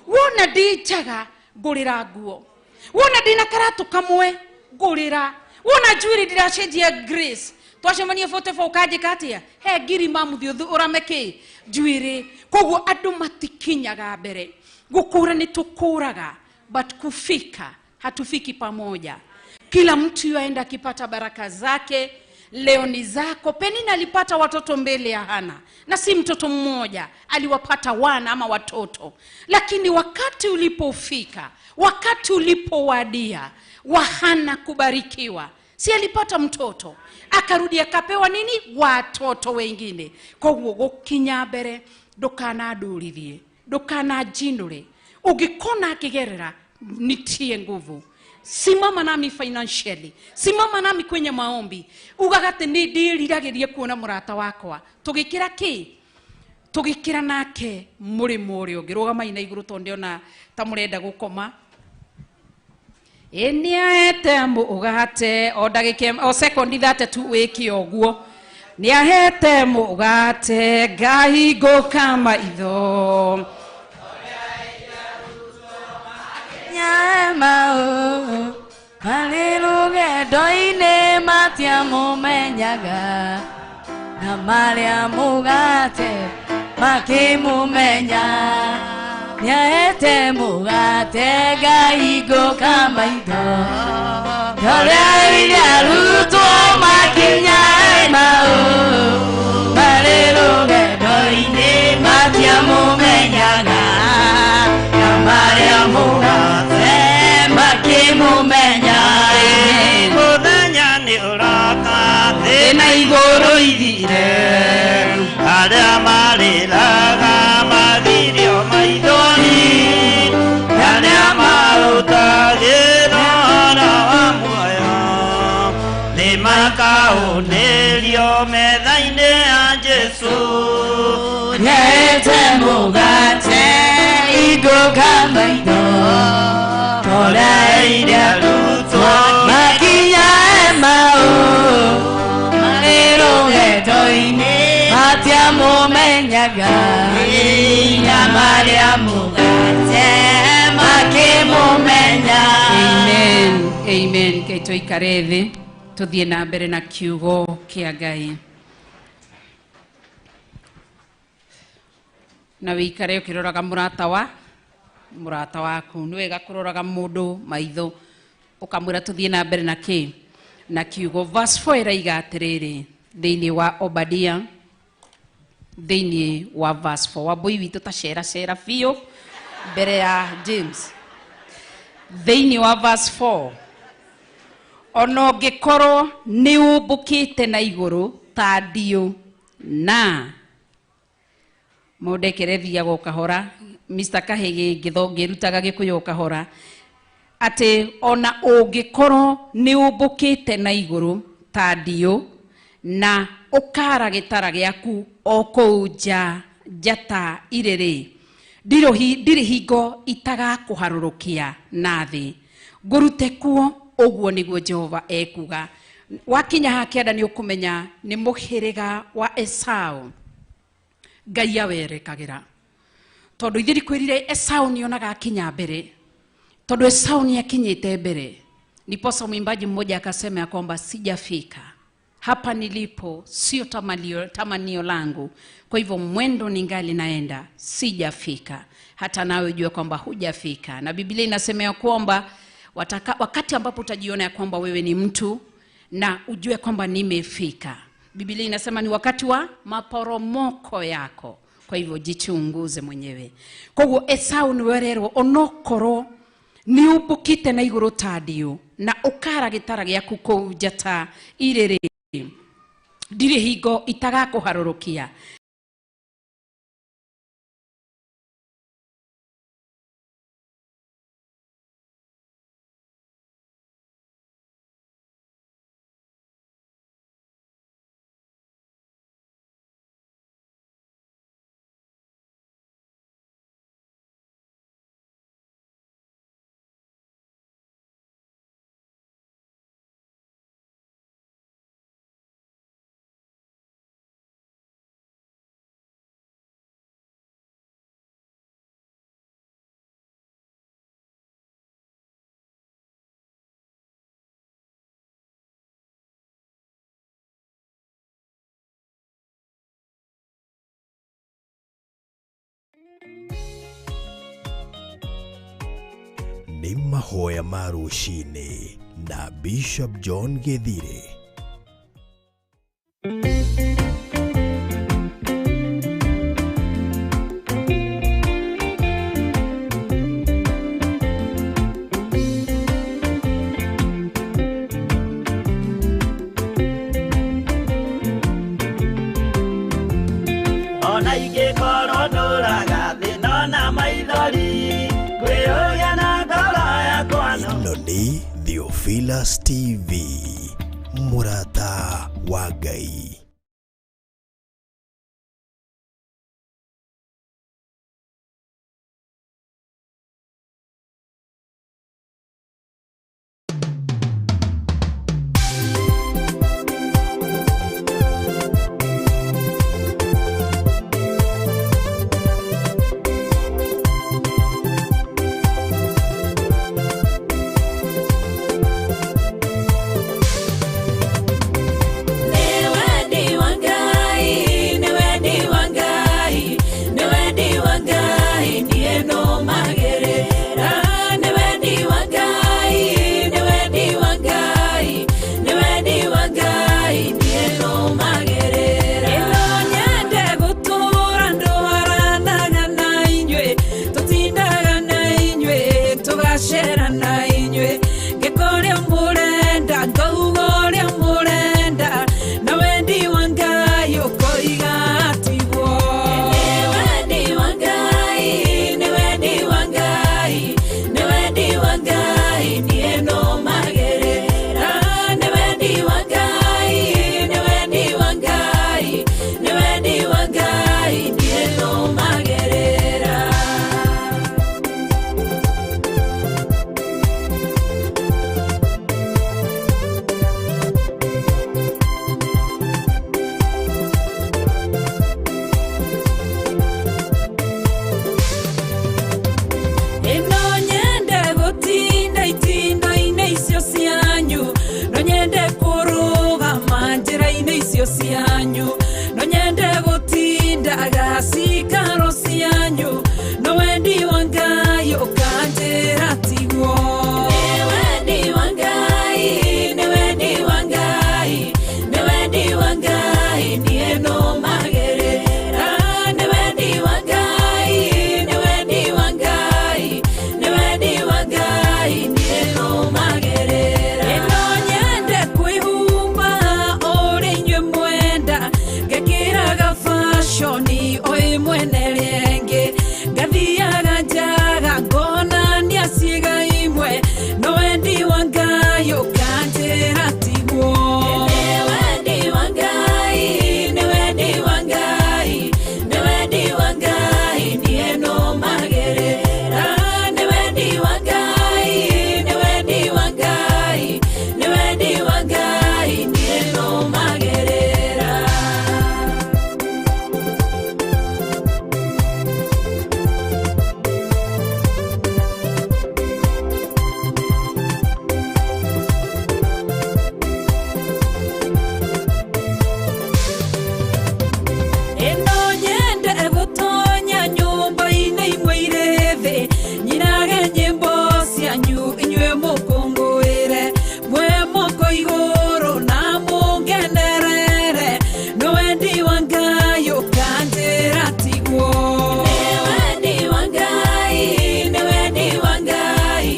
Wona ndĩ njaga, ngũrĩra nguo. Wona ndĩna karatũ kamwe, ngũrĩra. Wona njuĩrĩ ndĩracenjia, Grace, twacemania 44 ũkanjĩka atĩa? He ngiri mamuthi ũthu ũrame kĩ njuĩrĩ. Koguo andũ matikinyaga mbere. Gũkũra nĩ tũkũraga, but kufika hatufiki pamoja. Kila mtu yuaenda akipata baraka zake. Leo ni zako. Penina alipata watoto mbele ya Hana, na si mtoto mmoja, aliwapata wana ama watoto. Lakini wakati ulipofika, wakati ulipowadia wa Hana kubarikiwa, si alipata mtoto, akarudi akapewa nini? Watoto wengine. Koguo gũkinya mbere, ndũkanandũrithie, ndũkananjinũre. Ũngĩkona akĩgerera, nitie nguvu, simama nami financially, simama nami kwenye maombi. Ugaga atĩ nĩ ndĩriragĩrie kuona mũrata wakwa tũgĩkĩra kĩ, tũgĩkĩra nake mũrĩmo ũrĩa ũngĩ. Rũgamai na igũrũ tondũ ndĩona ta mũrenda gũkoma. Ĩ nĩaete mũgate o ndagĩka o sekondi 30 wĩke ũguo. Nĩahete mũgate ngahingũka maitho. Nyama marĩ rũgendo-inĩ matiamũmenyaga, na marĩa mũgate makĩmũmenya. Nĩahete mũgate ngahingũka maitho, torĩa arutwo makinya Emau, marĩ rũgendo-inĩ matiamũmenyaga, na marĩa mũgate makĩmũmenya. Mũthenya nĩ ũroka Thĩ na igũrũ ithire, arĩa marĩraga magirio maithori, arĩa marutagĩra ũhoro wa muoyo nĩmakaũnĩrio metha-inĩ ya Jesũ. Nĩahete mũgate ingũka maitho, torĩa arutwo makinya Emau, marĩ rũgendo-inĩ matiamũmenyaga, na marĩa mũgate makĩmũmenya. Amen. Amen. Ngai tũikare thĩ tũthiĩ na mbere na kiugo kĩa Ngai. Na wĩikare ũkĩroraga mũrata waku. Nĩ wega kũroraga mũndũ maitho ũkamwĩra tũthiĩ na mbere na kĩ na kiugo. Verse 4 ĩraiga atĩrĩrĩ thĩinĩ wa Obadia, thĩinĩ wa verse 4. Wambũi witũ ta cera cera biũ mbere ya James. Thĩinĩ wa verse 4, ona ũngĩkorwo nĩ ũmbũkĩte na igũrũ ta ndiũ, na mũndekere thiaga o kahora, Mr. Kahĩgĩ ngĩrutaga Gĩkũyũ o kahora, atĩ ona ũngĩkorwo nĩ ũmbũkĩte na igũrũ ta ndiũ, na ũkara gĩtara gĩaku o kũu nja njata irĩrĩ, ndirĩ hingo itagakũharũrũkia na thĩ, ngũrute kuo, ũguo nĩguo Jehova ekuga. Wakinya haha kĩanda nĩ ũkũmenya nĩ mũhĩrĩga wa Esau Ngai awerekagĩra, tondũ ithuĩ ndikwĩrire Esau nĩonaga akinya mbere, tondũ Esau nĩakinyĩte mbere. Ndiposa mwimbaji mmoja akasema ya kwamba sijafika hapa nilipo, sio tamanio langu, kwa hivyo mwendo ningali naenda, sijafika. Hata nawe jua kwamba hujafika. Na Biblia inasema ya kwamba wakati ambapo utajiona ya kwamba wewe ni mtu na ujue kwamba nimefika, Biblia inasema ni wakati wa maporomoko yako. Kwa hivyo jichunguze mwenyewe. Koguo Esau nĩwererwo onokorwo nĩ ũmbũkĩte na igũrũ ta ndiũ, na ũkara gĩtara gĩaku kũu njata irĩrĩ, ndirĩ hingo itagakũharũrũkia. Nĩ mahoya ma rũcinĩ na Bishop John Gĩthire. Ona ingĩkorwo ndũraga thĩ no na maithori, ngwĩyũria na ngoro yakwa no. Ĩno nĩ Theophilus TV, mũrata wa Ngai. Ngacera na inyuĩ ngĩka ũrĩa mũrenda, ngauga ũrĩa mũrenda, na wendi wa Ngai ũkoiga tiguo. Nĩ wendi wa Ngai, nĩ wendi wa Ngai, nĩ wendi wa Ngai niĩ nũmagĩrĩra. Nĩ wendi wa Ngai, nĩ wendi wa Ngai, nĩ wendi wa Ngai niĩ nũmagĩrĩra. Ĩno nyende gũtinda itindo-inĩ icio cianyu, no nyende kũrũgama njĩra-inĩ icio cianyu, no nyende gũtindaga cikaro cianyu, no wendi wa Ngai ũkanjĩra tiguo. Nĩ wendi wa Ngai, nĩ wendi wa Ngai, nĩ wendi wa Ngai niĩ nũmagĩrĩra. Nĩ wendi wa Ngai, nĩ wendi wa Ngai, nĩ wendi wa Ngai niĩ nũmagĩrĩra. Ĩno nyende kwĩhumba ũrĩa inyuĩ mwenda, ngekĩraga fashion o ĩmwe na ĩrĩa ĩngĩ, ngathiaga njaga ngonania ciĩga imwe, no wendi wa Ngai ũkanjĩra tiguo. Nĩ wendi wa Ngai, nĩ wendi wa Ngai, nĩ wendi wa Ngai niĩ nũmagĩrĩra. Nĩ wendi wa Ngai, nĩ wendi wa Ngai, nĩ wendi wa Ngai niĩ nũmagĩrĩra. Ĩno nyende gũtonya nyũmba-inĩ imwe irĩ thĩ, nyinage nyĩmbo cianyu inyuĩ mũkũngũĩre, mwe moko igũrũ na mũngenerere, no wendi wa Ngai ũkanjĩra tiguo. Nĩ wendi wa Ngai, nĩ wendi wa Ngai,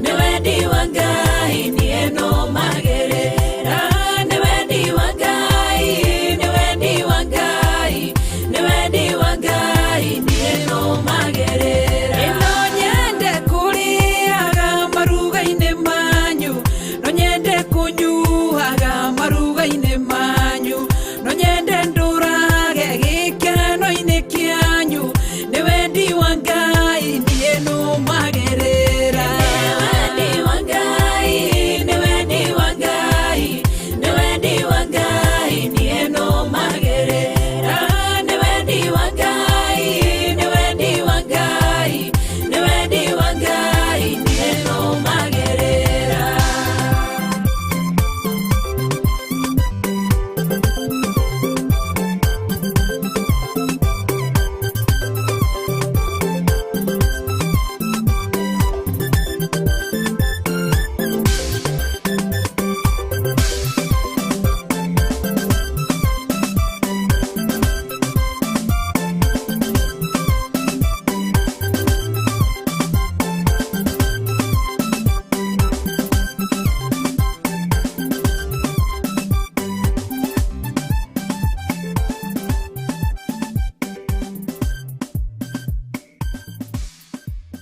nĩ wendi wa Ngai niĩ nũmagĩrĩra. Nĩ wendi wa Ngai, nĩ wendi wa Ngai, nĩ wendi wa Ngai niĩ nũmagĩrĩra. Ĩno nyende kũrĩaga maruga-inĩ manyu, no nyende kũnyuaga maruga-inĩ manyu, no nyende ndũrage gĩkeno-inĩ kĩanyu, nĩ wendi wa Ngai niĩ nũmagĩrĩra.